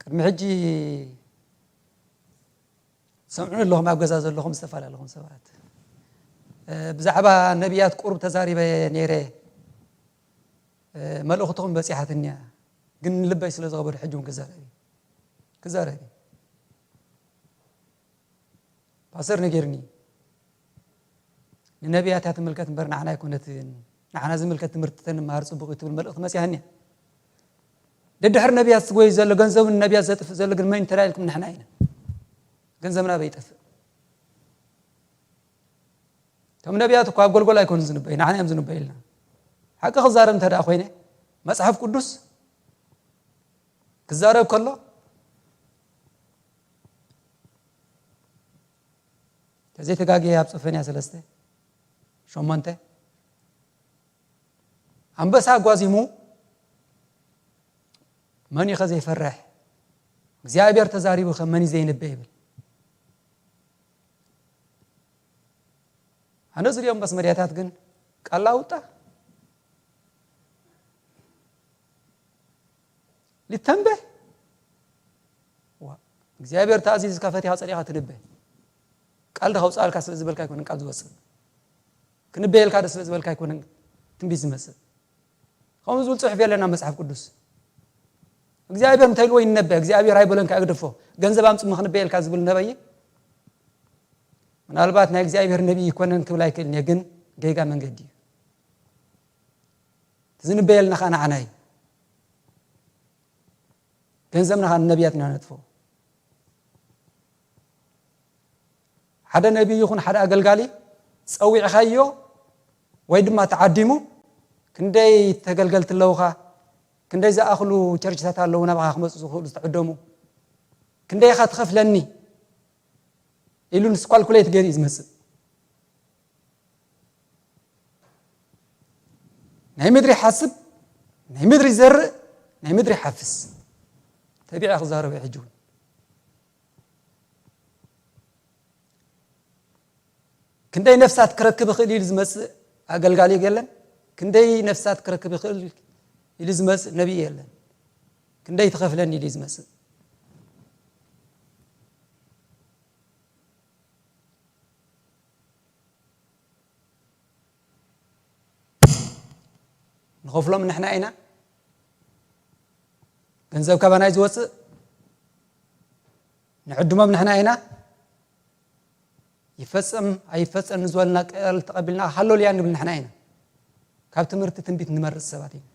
ቅድሚ ሕጂ ሰምዑኒ ኣለኹም፣ ኣብ ገዛ ዘለኹም ዝተፈላለኹም ሰባት። ብዛዕባ ነቢያት ቁሩብ ተዛሪበ ነይረ። መልእኽትኹም በጺሓትኒ እያ፣ ግን ልበይ ስለ ዝኸበደ ሕጂ እውን ክዛረብ እየ። ክዛረብ እየ። ፓስተር ነጊርኒ፣ ንነቢያት እያ ትምልከት እምበር ንዓና ኣይኮነትን። ንዓና ዝምልከት ትምህርቲ ተንመሃር ጽቡቕ እዩ ትብል መልእኽቲ መጺኣኒ እያ። ደድሕሪ ነቢያት ዝጎይ ዘሎ፣ ገንዘቡ ንነቢያት ዘጥፍእ ዘሎ ግን መን እንተዳ ኢልኩም ንሕና ኢና። ገንዘብና ኣበይ ይጠፍእ? እቶም ነቢያት እኮ ኣብ ጎልጎል ኣይኮኑን ዝንበዩ፣ ንዓና እዮም ዝንበዩልና። ሓቂ ክዛረብ እንተ ደኣ ኮይነ፣ መጽሓፍ ቅዱስ ክዛረብ ከሎ፣ ተዘይተጋግየ ኣብ ጾፈንያ ሰለስተ ሸሞንተ፣ ኣንበሳ ኣጓዚሙ መን እዩ ኸ ዘይፈርሕ? እግዚኣብሔር ተዛሪቡ ኸ መን እዩ ዘይንበ ይብል። ኣነ ዝሪኦም መስመርያታት ግን ቃል ላውጣ ሊተንበ ዋ፣ እግዚኣብሔር ተኣዚዝካ ፈቲኻ ጸሊኻ ትንበ። ቃል ዶ ከውፅኣልካ ስለ ዝበልካ ኣይኮነን ቃል ዝወፅእ። ክንበየልካ ዶ ስለ ዝበልካ ኣይኮነን ትንቢት ዝመፅእ። ከምኡ ዝብል ፅሑፍ የለና መጽሓፍ ቅዱስ። እግዚኣብሔር እንታይ ኢልዎ ይነበ? እግዚኣብሔር ኣይበለን ከኣ ግደፎ። ገንዘብ ኣምጽእ ክንበየልካ ዝብል ነበይ ምናልባት ናይ እግዚኣብሔር ነቢይ ይኮነን ክብል ኣይክእልን እየ፣ ግን ጌጋ መንገዲ እዩ። እቲ ዝንበየልና ኸዓ ንዓና እዩ። ገንዘብና ኸዓ ንነቢያት ኢና ነጥፍኦ። ሓደ ነቢይ ይኹን ሓደ ኣገልጋሊ ጸዊዕኻዮ ወይ ድማ ተዓዲሙ፣ ክንደይ ተገልገልቲ ኣለውኻ፣ ክንደይ ዝኣኽሉ ቸርችታት ኣለዉ ናባኻ ክመጹ ዝኽእሉ ዝተዕደሙ፣ ክንደይ ኢኻ ትኸፍለኒ ኢሉ ንሱ ኳልኩሌት ገይሩ እዩ ዝመጽእ። ናይ ምድሪ ሓስብ፣ ናይ ምድሪ ዘርእ፣ ናይ ምድሪ ሓፍስ። ተቢዐ ክዛረበ ሕጂ እውን ክንደይ ነፍሳት ክረክብ ይኽእል ኢሉ ዝመጽእ ኣገልጋሊ የለን። ክንደይ ነፍሳት ክረክብ ይኽእል ኢሉ ዝመጽእ ነቢይ የለን። ክንደይ ትኸፍለኒ ኢሉ ዝመጽእ ንኸፍሎም ንሕና ኢና። ገንዘብ ካባና እዩ ዝወፅእ፣ ንዕድሞም ንሕና ኢና። ይፈፀም ኣይፈፀም ንዝበልና ቃል ተቐቢልና ሃሌሉያ ንብል ንሕና ኢና። ካብ ትምህርቲ ትንቢት ንመርፅ ሰባት ኢና።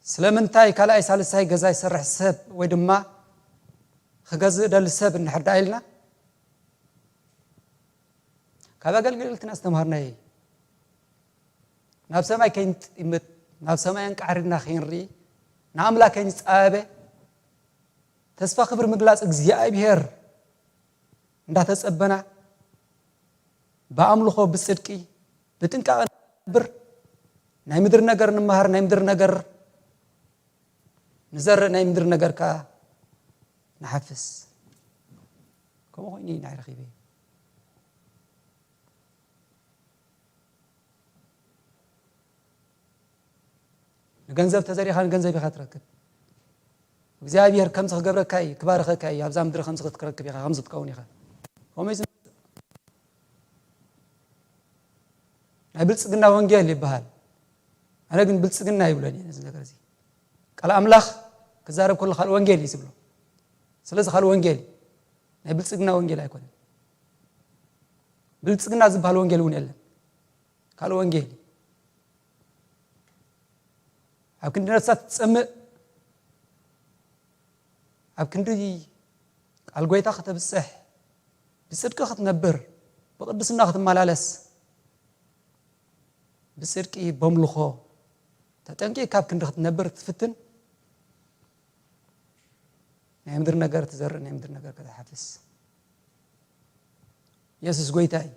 ስለምንታይ ካልኣይ ሳልሳይ ገዛ ይሰርሕ ሰብ ወይ ድማ ክገዝእ ደሊ ሰብ እንድሕር ደኣ ኢልና ካብ ኣገልገልትና ዝተምሃርናዮ እዩ። ናብ ሰማይ ከይንጥምት፣ ናብ ሰማይ ኣንቃዕሪና ከይንርኢ፣ ንኣምላኽ ከይንጻበ፣ ተስፋ ክብሪ ምግላጽ እግዚኣብሔር እንዳተጸበና፣ ብኣምልኾ፣ ብጽድቂ፣ ብጥንቃቐ ንነብር፣ ናይ ምድሪ ነገር ንመሃር፣ ናይ ምድሪ ነገር ንዘርእ፣ ናይ ምድሪ ነገር ከኣ ንሓፍስ። ከምኡ ኮይኑ ኢና ረኺበ። ንገንዘብ ተዘሪኻ ንገንዘብ ኢኻ ትረክብ። እግዚኣብሔር ከምዚ ክገብረካ እዩ፣ ክባርኸካ እዩ፣ ኣብዛ ምድሪ ከምዚ ክትረክብ ኢኻ፣ ከምዚ ትከውን ኢኻ። ከምኡ እዩ ዝመጽእ። ናይ ብልጽግና ወንጌል ይበሃል። ኣነ ግን ብልጽግና ይብሎን እየ ነዚ ነገር እዚ። ቃል ኣምላኽ ክዛረብ ከሎ ካልእ ወንጌል እዩ ዝብሎ። ስለዚ ካልእ ወንጌል እዩ። ናይ ብልጽግና ወንጌል ኣይኮነን። ብልጽግና ዝበሃል ወንጌል እውን የለን። ካልእ ወንጌል እዩ። ኣብ ክንዲ ነፍሳት ትጸምእ፣ ኣብ ክንዲ ቃል ጐይታ ከተብጽሕ፣ ብጽድቂ ክትነብር፣ ብቕድስና ክትመላለስ፣ ብጽድቂ በምልኾ ተጠንቂቕካ ኣብ ክንዲ ክትነብር ትፍትን፣ ናይ ምድሪ ነገር ትዘርእ፣ ናይ ምድሪ ነገር ክትሓፍስ። የሱስ ጐይታ እዩ።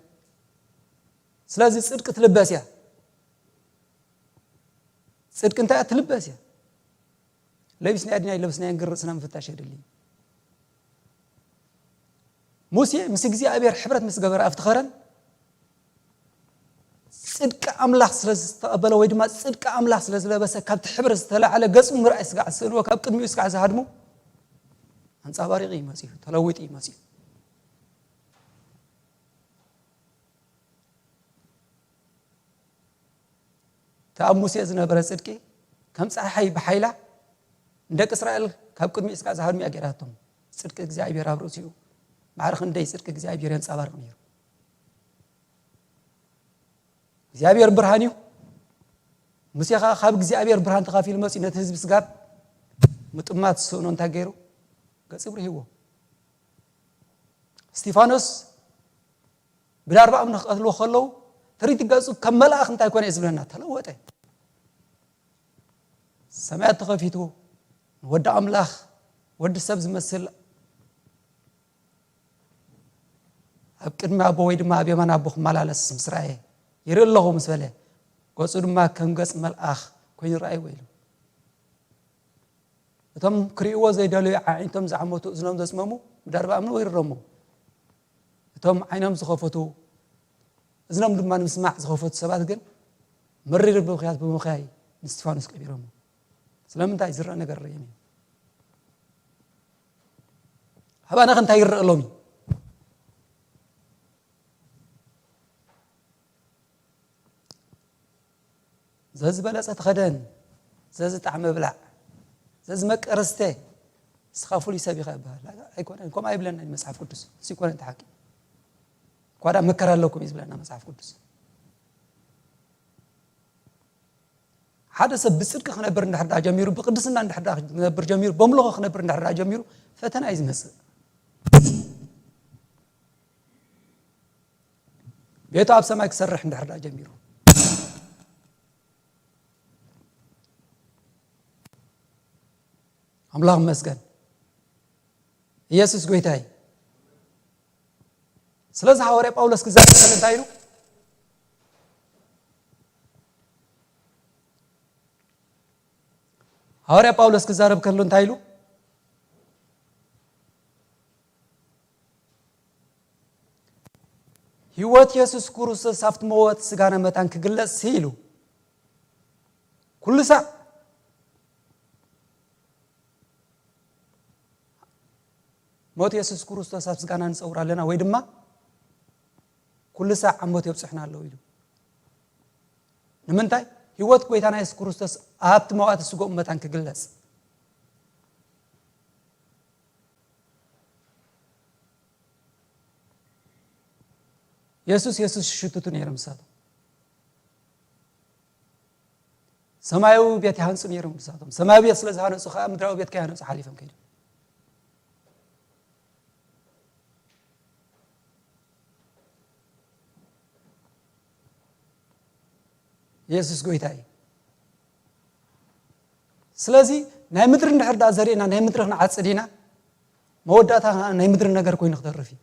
ስለዚ ጽድቂ ትልበስ እያ። ጽድቂ እንታይ እያ? ትልበስ እያ። ለቢስናያ ድና ኣይለበስናያን ግን ርእስና ምፍታሽ የድሊ። ሙሴ ምስ እግዚኣብሔር ሕብረት ምስ ገበረ ኣብቲ ኸረን፣ ጽድቂ ኣምላኽ ስለ ዝተቐበለ ወይ ድማ ጽድቂ ኣምላኽ ስለ ዝለበሰ፣ ካብቲ ሕብረት ዝተላዕለ ገጹ ምርኣይ ስጋዕ ዝስእንዎ፣ ካብ ቅድሚኡ ስጋዕ ዝሃድሙ፣ ኣንጻባሪቑ እዩ መጺኡ፣ ተለዊጡ እዩ መጺኡ። እቲ ኣብ ሙሴ ዝነበረ ጽድቂ ከም ጸሓይ ብሓይላ ንደቂ እስራኤል ካብ ቅድሚ እስካዕ ዝሃድሙ እያ ገይራቶም። ጽድቂ እግዚኣብሔር ኣብ ርእሲኡ ማዕረ ክንደይ ጽድቂ እግዚኣብሔር የንጸባርቕ ነይሩ። እግዚኣብሔር ብርሃን እዩ። ሙሴ ኸዓ ካብ እግዚኣብሔር ብርሃን ተኻፊሉ መጺኡ ነቲ ህዝቢ ስጋብ ምጥማት ዝስእኖ እንታይ ገይሩ? ገጺ ብርሂዎ። እስጢፋኖስ ብዳርባ እምኒ ክቐትልዎ ከለዉ ትርኢት ገጹ ከም መልኣኽ እንታይ ኮነ እዩ ዝብለና? ተለወጠ። ሰማያት ተኸፊቱ ንወዲ ኣምላኽ ወዲ ሰብ ዝመስል ኣብ ቅድሚ ኣቦ ወይ ድማ ኣብ የማን ኣቦ ክመላለስ ምስ ረኣየ ይርኢ ኣለኹ ምስ በለ ገጹ ድማ ከም ገጽ መልኣኽ ኮይኑ ረኣይዎ ኢሉ። እቶም ክርእይዎ ዘይደለዩ ኣዒንቶም ዝዓመቱ እዝኖም ዘጽመሙ ብዳርባ እምኒ ወይርሮሞ። እቶም ዓይኖም ዝኸፈቱ እዝኖም ድማ ንምስማዕ ዝኸፈቱ ሰባት ግን መሪር ብኽያት ብምኽያይ ንስቲፋኖስ ቀቢሮሞ። ስለምንታይ ዝረአ ነገር ርእዮም እዩ። ኣባና ከ እንታይ ይረአ ሎሚ? ዘዝበለጸ ተኸደን፣ ዘዝጣዕመ ብላዕ፣ ዘዝመቀረ ስተ፣ ንስኻ ፍሉይ ሰብ ኢኻ ይበሃል። ኣይኮነን፣ ከምኡ ኣይብለና እዩ መጽሓፍ ቅዱስ። እሱ ይኮነ እቲ ሓቂ። እኳ ደኣ መከራ ኣለኩም እዩ ዝብለና መጽሓፍ ቅዱስ። ሓደ ሰብ ብጽድቂ ክነብር እንድሕር ደኣ ጀሚሩ፣ ብቅድስና እንድሕር ደኣ ክነብር ጀሚሩ፣ በምልኾ ክነብር እንድሕር ደኣ ጀሚሩ፣ ፈተና እዩ ዝመጽእ። ቤቱ ኣብ ሰማይ ክሰርሕ እንድሕር ደኣ ጀሚሩ። ኣምላኽ ይመስገን። ኢየሱስ ጎይታ እዩ። ስለዚ ሃዋርያ ጳውሎስ ክዛረብ ከሎ እንታይ ኢሉ? ሃዋርያ ጳውሎስ ክዛረብ ከሎ እንታይ ኢሉ? ህይወት የሱስ ክርስቶስ ኣብቲ መወት ስጋና መታን ክግለጽ ኢሉ። ኩሉ ሳዕ ሞት የሱስ ክርስቶስ ኣብ ስጋና ንጸውር ኣለና፣ ወይ ድማ ኩሉ ሳዕ ኣብ ሞት የብጽሑና ኣለዉ ኢሉ። ንምንታይ? ህይወት ጎይታና የሱስ ክርስቶስ ኣብቲ መዋቲ ስጋኡ መታን ክግለጽ። የሱስ፣ የሱስ ይሽትቱ ነይሮም ንሳቶም። ሰማያዊ ቤት ይሃንጹ ነይሮም ንሳቶም። ሰማያዊ ቤት ስለ ዝሃነጹ ከኣ ምድራዊ ቤት ከይሃነጹ ሓሊፎም ከይዶም። የሱስ ጎይታ እዩ። ስለዚ ናይ ምድሪ እንድሕር ደኣ ዘሪእና ናይ ምድሪ ክንዓጽድ ኢና፣ መወዳእታ ናይ ምድሪ ነገር ኮይኑ ክተርፍ እዩ።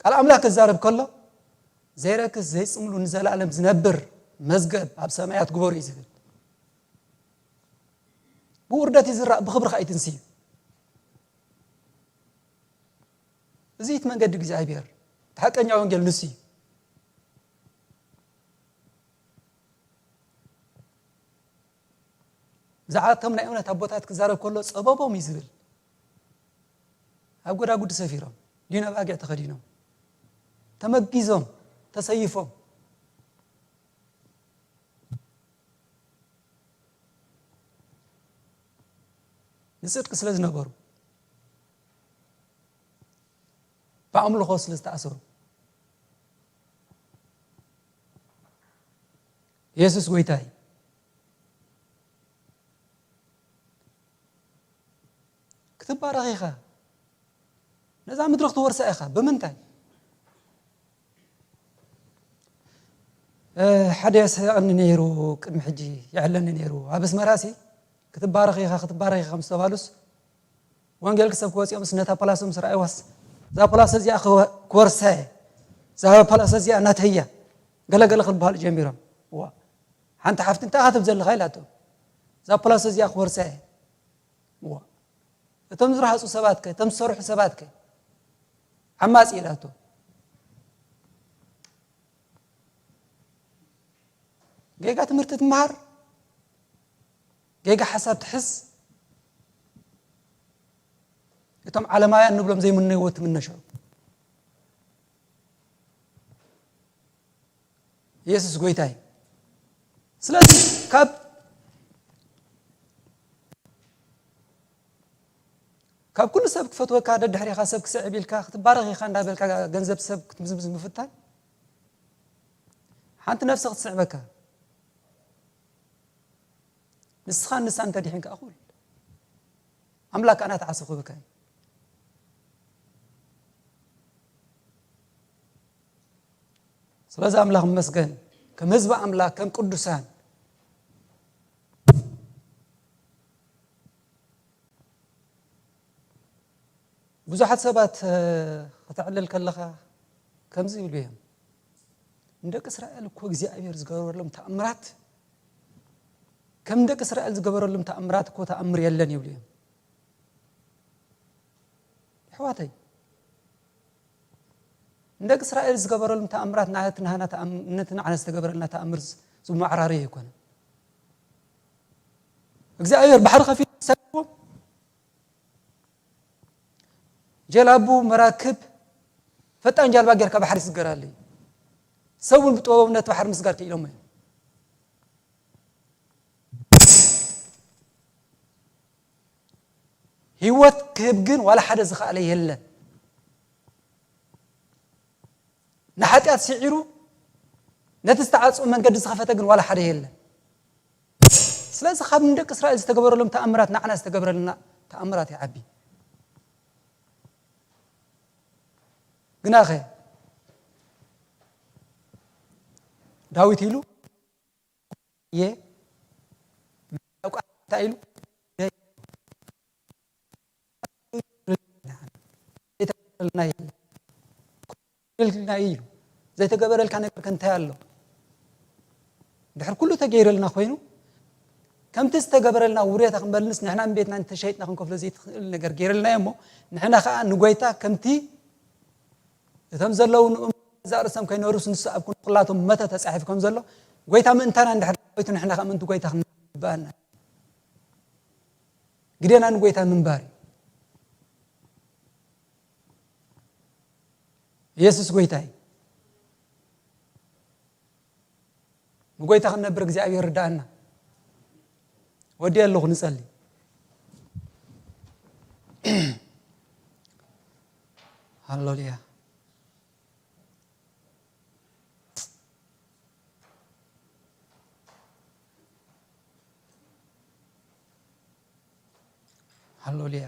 ቃል ኣምላኽ ክዛረብ ከሎ ዘይረክስ ዘይጽምሉ ንዘለኣለም ዝነብር መዝገብ ኣብ ሰማያት ግበሩ እዩ ዝብል። ብውርደት ይዝራእ ብኽብሪ ከኣ ይትንሲ እዩ። እዚ እቲ መንገዲ እግዚኣብሔር፣ እቲ ሓቀኛ ወንጌል ንሱ እዩ። ብዛዕባ እቶም ናይ እምነት ኣቦታት ክዛረብ ከሎ ጸበቦም እዩ ዝብል። ኣብ ጎዳጉዲ ሰፊሮም፣ ዲነ ባጊዕ ተኸዲኖም፣ ተመጊዞም፣ ተሰይፎም፣ ንጽድቂ ስለ ዝነበሩ፣ ብኣምልኾ ስለ ዝተኣሰሩ። የሱስ ጎይታ እዩ። ክትባረኽ ኢኻ። ነዛ ምድሪ ክትወርሳ ኢኻ። ብምንታይ? እ፣ ሓደ የስሕቐኒ ነይሩ፣ ቅድሚ ሕጂ የዕለኒ ነይሩ። ኣብ ኣስመራሲ ክትባረኽ ኢኻ፣ ክትባረኽ ኢኻ ምስ ተባሉስ፣ ወንጌል ክሰብኩ ወፂኦም፣ ነታ ፓላሶ ምስ ረኣይዋስ፣ "እዛ ፓላሶ እዚኣ ክወ-፣ ክወርሳ እየ፣ እዛ ፓላሶ እዚኣ ናተይ እያ" ገለገለ ክበሃሉ ጀሚሮም። ዋ፣ ሓንቲ ሓፍቲ፣ "እንታይ ኢኻ ትብል ዘለኻ?" ኢላቶ። "እዛ ፓላሶ እዚኣ ክወርሳ እየ." ዋ፣ እቶም ዝረሃጹ ሰባትከ፣ እቶም ዝሰርሑ ሰባትከ? ዓማጺ ኢላቶ። ጌጋ ትምህርቲ ትመሃር፣ ጌጋ ሓሳብ ትሕዝ። እቶም ዓለማውያን ንብሎም ዘይምነይዎ ትምነ ሽዑ። ኢየሱስ ጎይታ እዩ። ስለዚ ካብ ካብ ኩሉ ሰብ ክፈትወካ፣ ደድሕሪኻ ሰብ ክስዕብ ኢልካ ክትባረኽ ኢኻ እንዳበልካ፣ ገንዘብ ሰብ ክትምዝምዝ ምፍታን፣ ሓንቲ ነፍሲ ክትስዕበካ። ንስኻን ንሳን እንተድሒንካ እኹል፣ ኣምላክ ኣና ተዓሰ ክብካ እዩ። ስለዚ ኣምላኽ ይመስገን፣ ከም ህዝቢ ኣምላኽ፣ ከም ቅዱሳን። ብዙሓት ሰባት፣ እ፣ ከተዕልል ከለኻ ከምዚ ይብሉ እዮም፣ "ንደቂ እስራኤል እኮ እግዚኣብሔር ዝገበረሎም ተኣምራት፣ ከም ደቂ እስራኤል ዝገበረሎም ተኣምራት እኮ ተኣምር የለን" ይብሉ እዮም። ኣሕዋተይ፣ ንደቂ እስራኤል ዝገበረሎም ተኣምራት ናህቲ ናህና ተኣም-፣ ነቲ ንዓና ዝተገበረልና ተኣምር ዝ-፣ ዝመዓራረይ ኣይኮነን። እግዚኣብሔር ባሕሪ ከፊሉ ሰብዎም፣ ጀላቡ፣ መራክብ፣ ፈጣን ጃልባ ጌርካ ባሕሪ ይስገር ኣሎ እዩ። ሰብ እውን ብጥበቦም ነቲ ባሕሪ ምስጋር ክኢሎም እዮም። ህይወት ክህብ ግን ዋላ ሓደ ዝኸኣለ የለን። ንሓጢኣት ስዒሩ ነቲ ዝተዓጽወ መንገዲ ዝኸፈተ ግን ዋላ ሓደ የለን። ስለዚ ካብ ንደቂ እስራኤል ዝተገበረሎም ተኣምራት ንዓና ዝተገበረልና ተኣምራት ይዓቢ። ግናኸ ዳዊት ኢሉ እየ እንታይ ኢሉ ዘይተገበረልና የለን። ኢልና እዩ ኢሉ። ዘይተገበረልካ ነገር ከ እንታይ ኣሎ? ድሕሪ ኩሉ ተገይረልና ኮይኑ፣ ከምቲ ዝተገበረልና ውሬታ ክንበልንስ፣ ንሕና ንቤትና እንተሸይጥና ክንከፍሎ ዘይትኽእል ነገር ገይረልና እሞ፣ ንሕና ኸዓ ንጎይታ ከምቲ እቶም ዘለዉ ንእም-፣ ገዛእ ርእሶም ከይነሩስ ንሱ ኣብ ክንዲ ኩላቶም መተ ተጻሒፉ ከም ዘሎ፣ ጎይታ ምእንታና እንድሕር ዳዊቱ ንሕና ኸዓ ምእንቲ ጎይታ ክንበኣና። ግዴና ንጎይታ ምንባር እዩ። ኢየሱስ ጎይታ እዩ። ንጎይታ ክንነብር እግዚኣብሔር ርዳእና። ወዲ ኣለኹ ንጸሊ። ሃሌሉያ። ሃሌሉያ።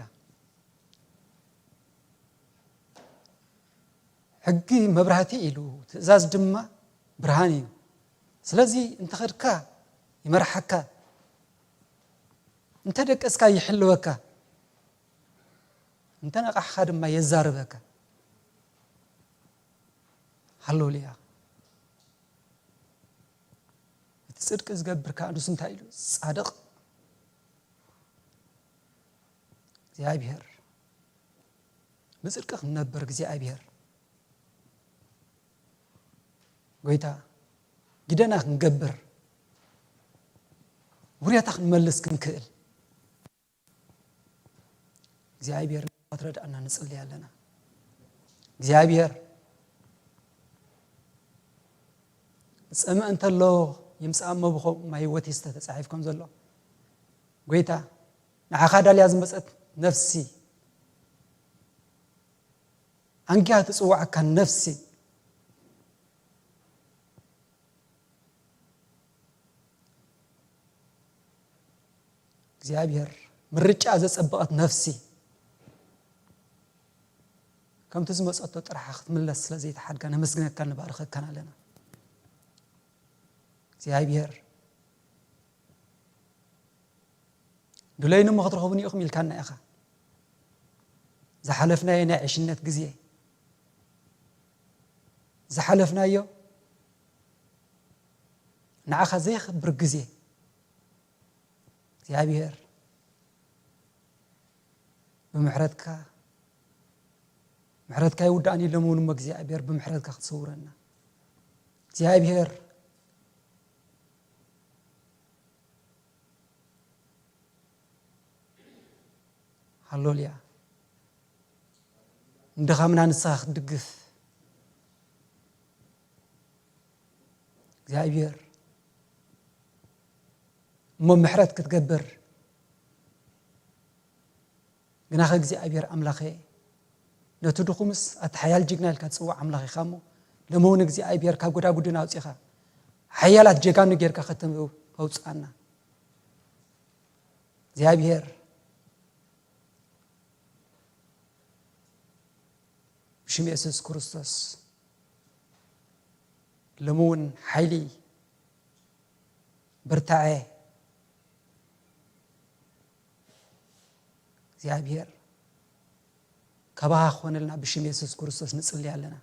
ሕጊ መብራህቲ ኢሉ፣ ትእዛዝ ድማ ብርሃን እዩ። ስለዚ እንተኸድካ ይመርሓካ፣ እንተ ደቀስካ ይሕልወካ፣ እንተ ነቓሕኻ ድማ የዛርበካ። ሃሌሉያ። እቲ ጽድቂ ዝገብር ከኣ ንሱ እንታይ ኢሉ? ጻድቕ። እግዚኣብሔር። ብጽድቂ ክንነብር እግዚኣብሔር። ጎይታ፣ ግደና ክንገብር፣ ውርያታ ክንመልስ ክንክእል። እግዚኣብሔር ክትረድኣና ንጽሊ ኣለና። እግዚኣብሔር ዝጸምእ እንተሎ ይምጻእ እሞ ብኸምኡ ማይ ህይወት ይስተ ተጻሒፉ ከም ዘሎ፣ ጎይታ ንዓኻ ዳልያ ዝመጸት ነፍሲ፣ ኣንጊያ ትጽውዓካ ነፍሲ፣ እግዚኣብሔር ምርጫ ዘጸበቐት ነፍሲ፣ ከምቲ ዝመጸቶ ጥራሓ ክትምለስ ስለ ዘይተሓድጋ ነመስግነካን ንባርኸካን ኣለና። እግዚኣብሔር ድለዩኒ እሞ ክትረኽቡኒ ኢኹም ኢልካና ኢኻ። ዝሓለፍናዮ ናይ ዕሽነት ግዜ፣ ዝሓለፍናዮ ንዓኻ ዘየኽብር ግዜ፣ እግዚኣብሔር ብምሕረትካ፣ ምሕረትካ ይውዳእን ኢሎም እውን እሞ እግዚኣብሔር ብምሕረትካ ክትሰውረና። እግዚኣብሔር ሃሌሉያ። ንድኻምና ንስኻ ክትድግፍ እግዚኣብሔር እሞ ምሕረት ክትገብር ግናኸ እግዚኣብሔር ኣምላኸ፣ ነቲ ድኹምስ ኣቲ ሓያል ጅግና ኢልካ ትጽውዕ ኣምላኽ ኢኻ እሞ፣ ሎሚ እውን እግዚኣብሔር ካብ ጎዳጉድና ኣውጺኻ ሓያላት ጀጋኑ ጌርካ ከተውጽኣና እግዚኣብሔር ብሽም የሱስ ክርስቶስ ሎሚ እውን ሓይሊ ብርታዐ እግዚኣብሔር ካባኻ ክኾነልና ብሽም የሱስ ክርስቶስ ንጽሊ ኣለና።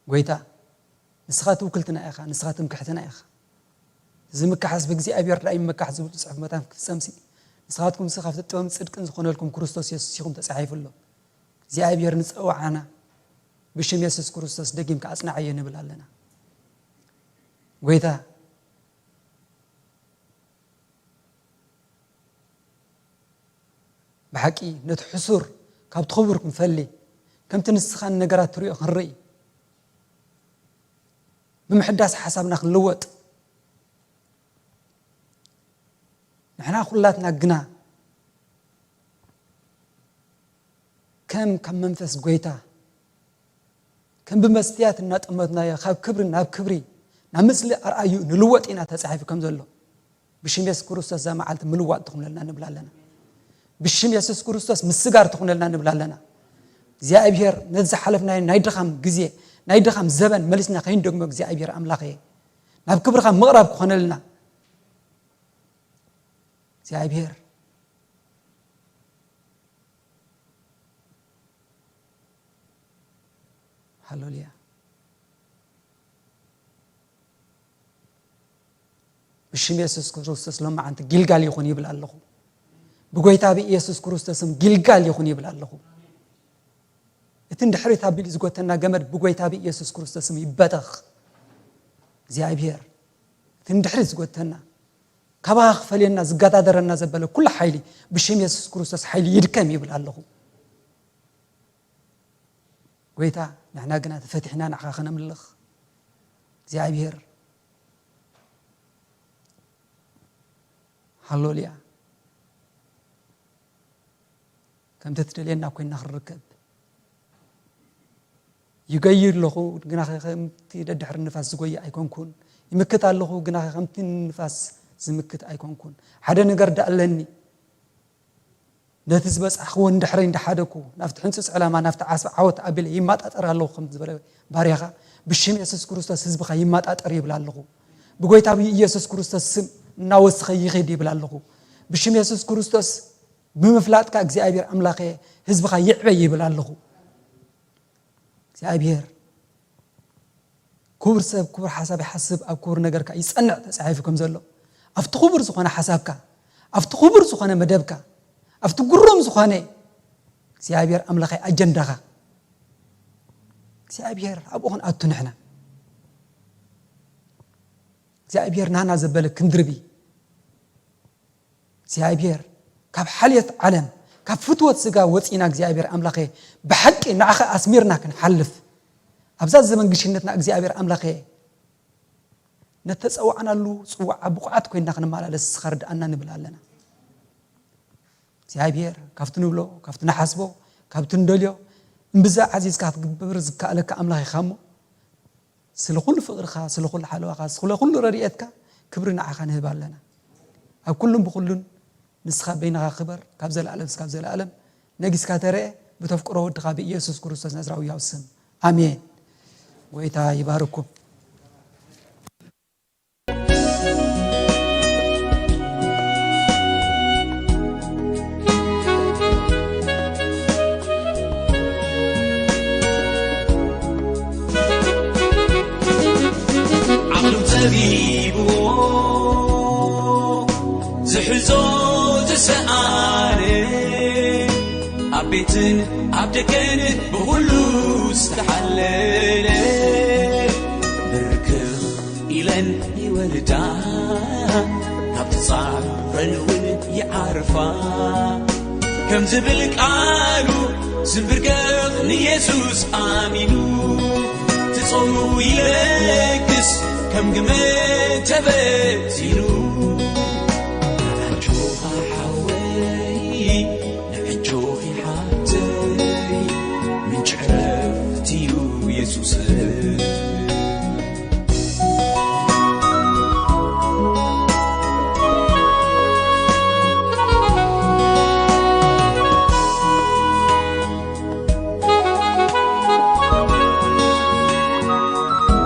ጎይታ ንስኻ ትውክልትና ኢኻ፣ ንስኻ ትምክሕትና ኢኻ። እዚ ምካሓስ ብእግዚኣብሔር ዳኣ ይመካሕ ዝብል ጽሑፍ መታን ክፍጸምሲ ንስኻትኩም ሲ ካብቲ ጥበብን ጽድቅን ዝኾነልኩም ክርስቶስ የሱስ ኢኹም ተጻሒፉ ኣሎ። እግዚኣብሔር ንጸዋዓና ብሽም የሱስ ክርስቶስ ደጊምካ ኣጽናዓዮ ንብል ኣለና። ጎይታ ብሓቂ ነቲ ሕሱር ካብቲ ክቡር ክንፈሊ ከምቲ ንስኻ ንነገራት ትሪኦ ክንርኢ ብምሕዳስ ሓሳብና ክንልወጥ ንሕና ኩላትና ግና ከም ካብ መንፈስ ጎይታ ከም ብመስትያት እናጠመትናዮ ካብ ክብሪ ናብ ክብሪ ናብ ምስሊ ኣርኣዩ ንልወጥ ኢና ተጻሒፉ ከም ዘሎ ብሽም የሱስ ክርስቶስ እዛ መዓልቲ ምልዋጥ ትኹነልና ንብል ኣለና። ብሽም የሱስ ክርስቶስ ምስጋር ትኹነልና ንብል ኣለና። እግዚኣብሔር ነዚ ዝሓለፍናዮ ናይ ድኻም ግዜ ናይ ድኻም ዘበን መሊስና ከይንደግሞ እግዚኣብሔር ኣምላኸ ናብ ክብርኻ ምቕራብ ክኾነልና እግዚኣብሔር ሃሌሉያ። ብሽም የሱስ ክርስቶስ ሎማዓንቲ ጊልጋል ይኹን ይብል ኣለኹ። ብጎይታ ብኢየሱስ ክርስቶስም ጊልጋል ይኹን ይብል ኣለኹ። እቲ ንድሕሪት ኣቢሉ ዝጎተና ገመድ ብጎይታ ብኢየሱስ ክርስቶስም ይበተኽ። እግዚኣብሔር እቲ ንድሕሪት ዝጎተና ካባኻ ክፈልየና ዝገዳደረና ዘበለ ኩሉ ሓይሊ ብሽም የሱስ ክርስቶስ ሓይሊ ይድከም ይብል ኣለኹ። ጎይታ ንሕና ግና ተፈቲሕና ንዓኻ ከነምልኽ እግዚኣብሔር ሃሌሉያ። ከምቲ ትደልየና ኮይና ክንርከብ ይገዩ ኣለኹ ግና ከምቲ ደድሕሪ ንፋስ ዝጎይ ኣይኮንኩን። ይምክት ኣለኹ ግና ከምቲ ንፋስ ዝምክት ኣይኮንኩን። ሓደ ነገር ደኣ ኣለኒ። ነቲ ዝበጻሕክዎ ንድሕረይ እንዳሓደኩ ናብቲ ሕንጹጽ ዕላማ ናብቲ ዓስቢ ዓወት ኣቢለ ይመጣጠር ኣለኹ ከም ዝበለ ባርያኻ ብሽም የሱስ ክርስቶስ ህዝብኻ ይመጣጠር ይብል ኣለኹ። ብጎይታ ብኢየሱስ ክርስቶስ ስም እናወስኸ ይኸይድ ይብል ኣለኹ። ብሽም የሱስ ክርስቶስ ብምፍላጥካ እግዚኣብሔር ኣምላኸ ህዝብኻ ይዕበ ይብል ኣለኹ። እግዚኣብሔር ክቡር ሰብ ክቡር ሓሳብ ይሓስብ ኣብ ክቡር ነገርካ ይጸንዕ ተጻሒፉ ከም ዘሎ ኣብቲ ክቡር ዝኾነ ሓሳብካ ኣብቲ ክቡር ዝኾነ መደብካ ኣብቲ ግሩም ዝኾነ እግዚኣብሔር ኣምላኸይ ኣጀንዳኻ እግዚኣብሔር ኣብኡ ክንኣቱ ንሕና እግዚኣብሔር ናና ዘበለ ክንድርቢ እግዚኣብሔር ካብ ሓልየት ዓለም ካብ ፍትወት ስጋ ወፂና እግዚኣብሔር ኣምላኸ ብሓቂ ንዓኸ ኣስሚርና ክንሓልፍ ኣብዛ ዘመን ግሽነትና እግዚኣብሔር ኣምላኸ ነተፀዋዕናሉ ፅዋዓ ብቑዓት ኮይንና ክንመላለስ ስኻ ርድኣና ንብል ኣለና እግዚኣብሔር ካብቲ ንብሎ ካብቲ ንሓስቦ ካብቲ ንደልዮ እምብዛ ዓዚዝካ ክትግብር ዝከኣለካ ኣምላኽ ኢኻ እሞ ስለ ኩሉ ፍቕርኻ ስለ ኩሉ ሓለዋኻ ስለ ኩሉ ረድኤትካ ክብሪ ንዓኻ ንህብ ኣለና ኣብ ኩሉን ብኩሉን ንስኻ በይንኻ ክበር ካብ ዘለኣለም እስካብ ዘለኣለም ነጊስካ ተረአ ብተፍቅሮ ወድኻ ብኢየሱስ ክርስቶስ ናዝራዊ ያው ስም ኣሜን ጎይታ ይባርኩም ዓቕሉ ጸቢብዎ ዝሕዞ ዝሰኣነ ኣብ ቤትን ኣብ ደገን ብኹሉ ዝተሓለለ ብርክኽ ኢለን ይወርዳ ካብቲ ጻዕረን እውን ይዓርፋ ከም ዝብል ቃሉ ዝንብርከኽ ንየሱስ ኣሚኑ ትጾሙ ይለግስ ከም ግመ ተበቲኑ ኣጆኻ ሓወይ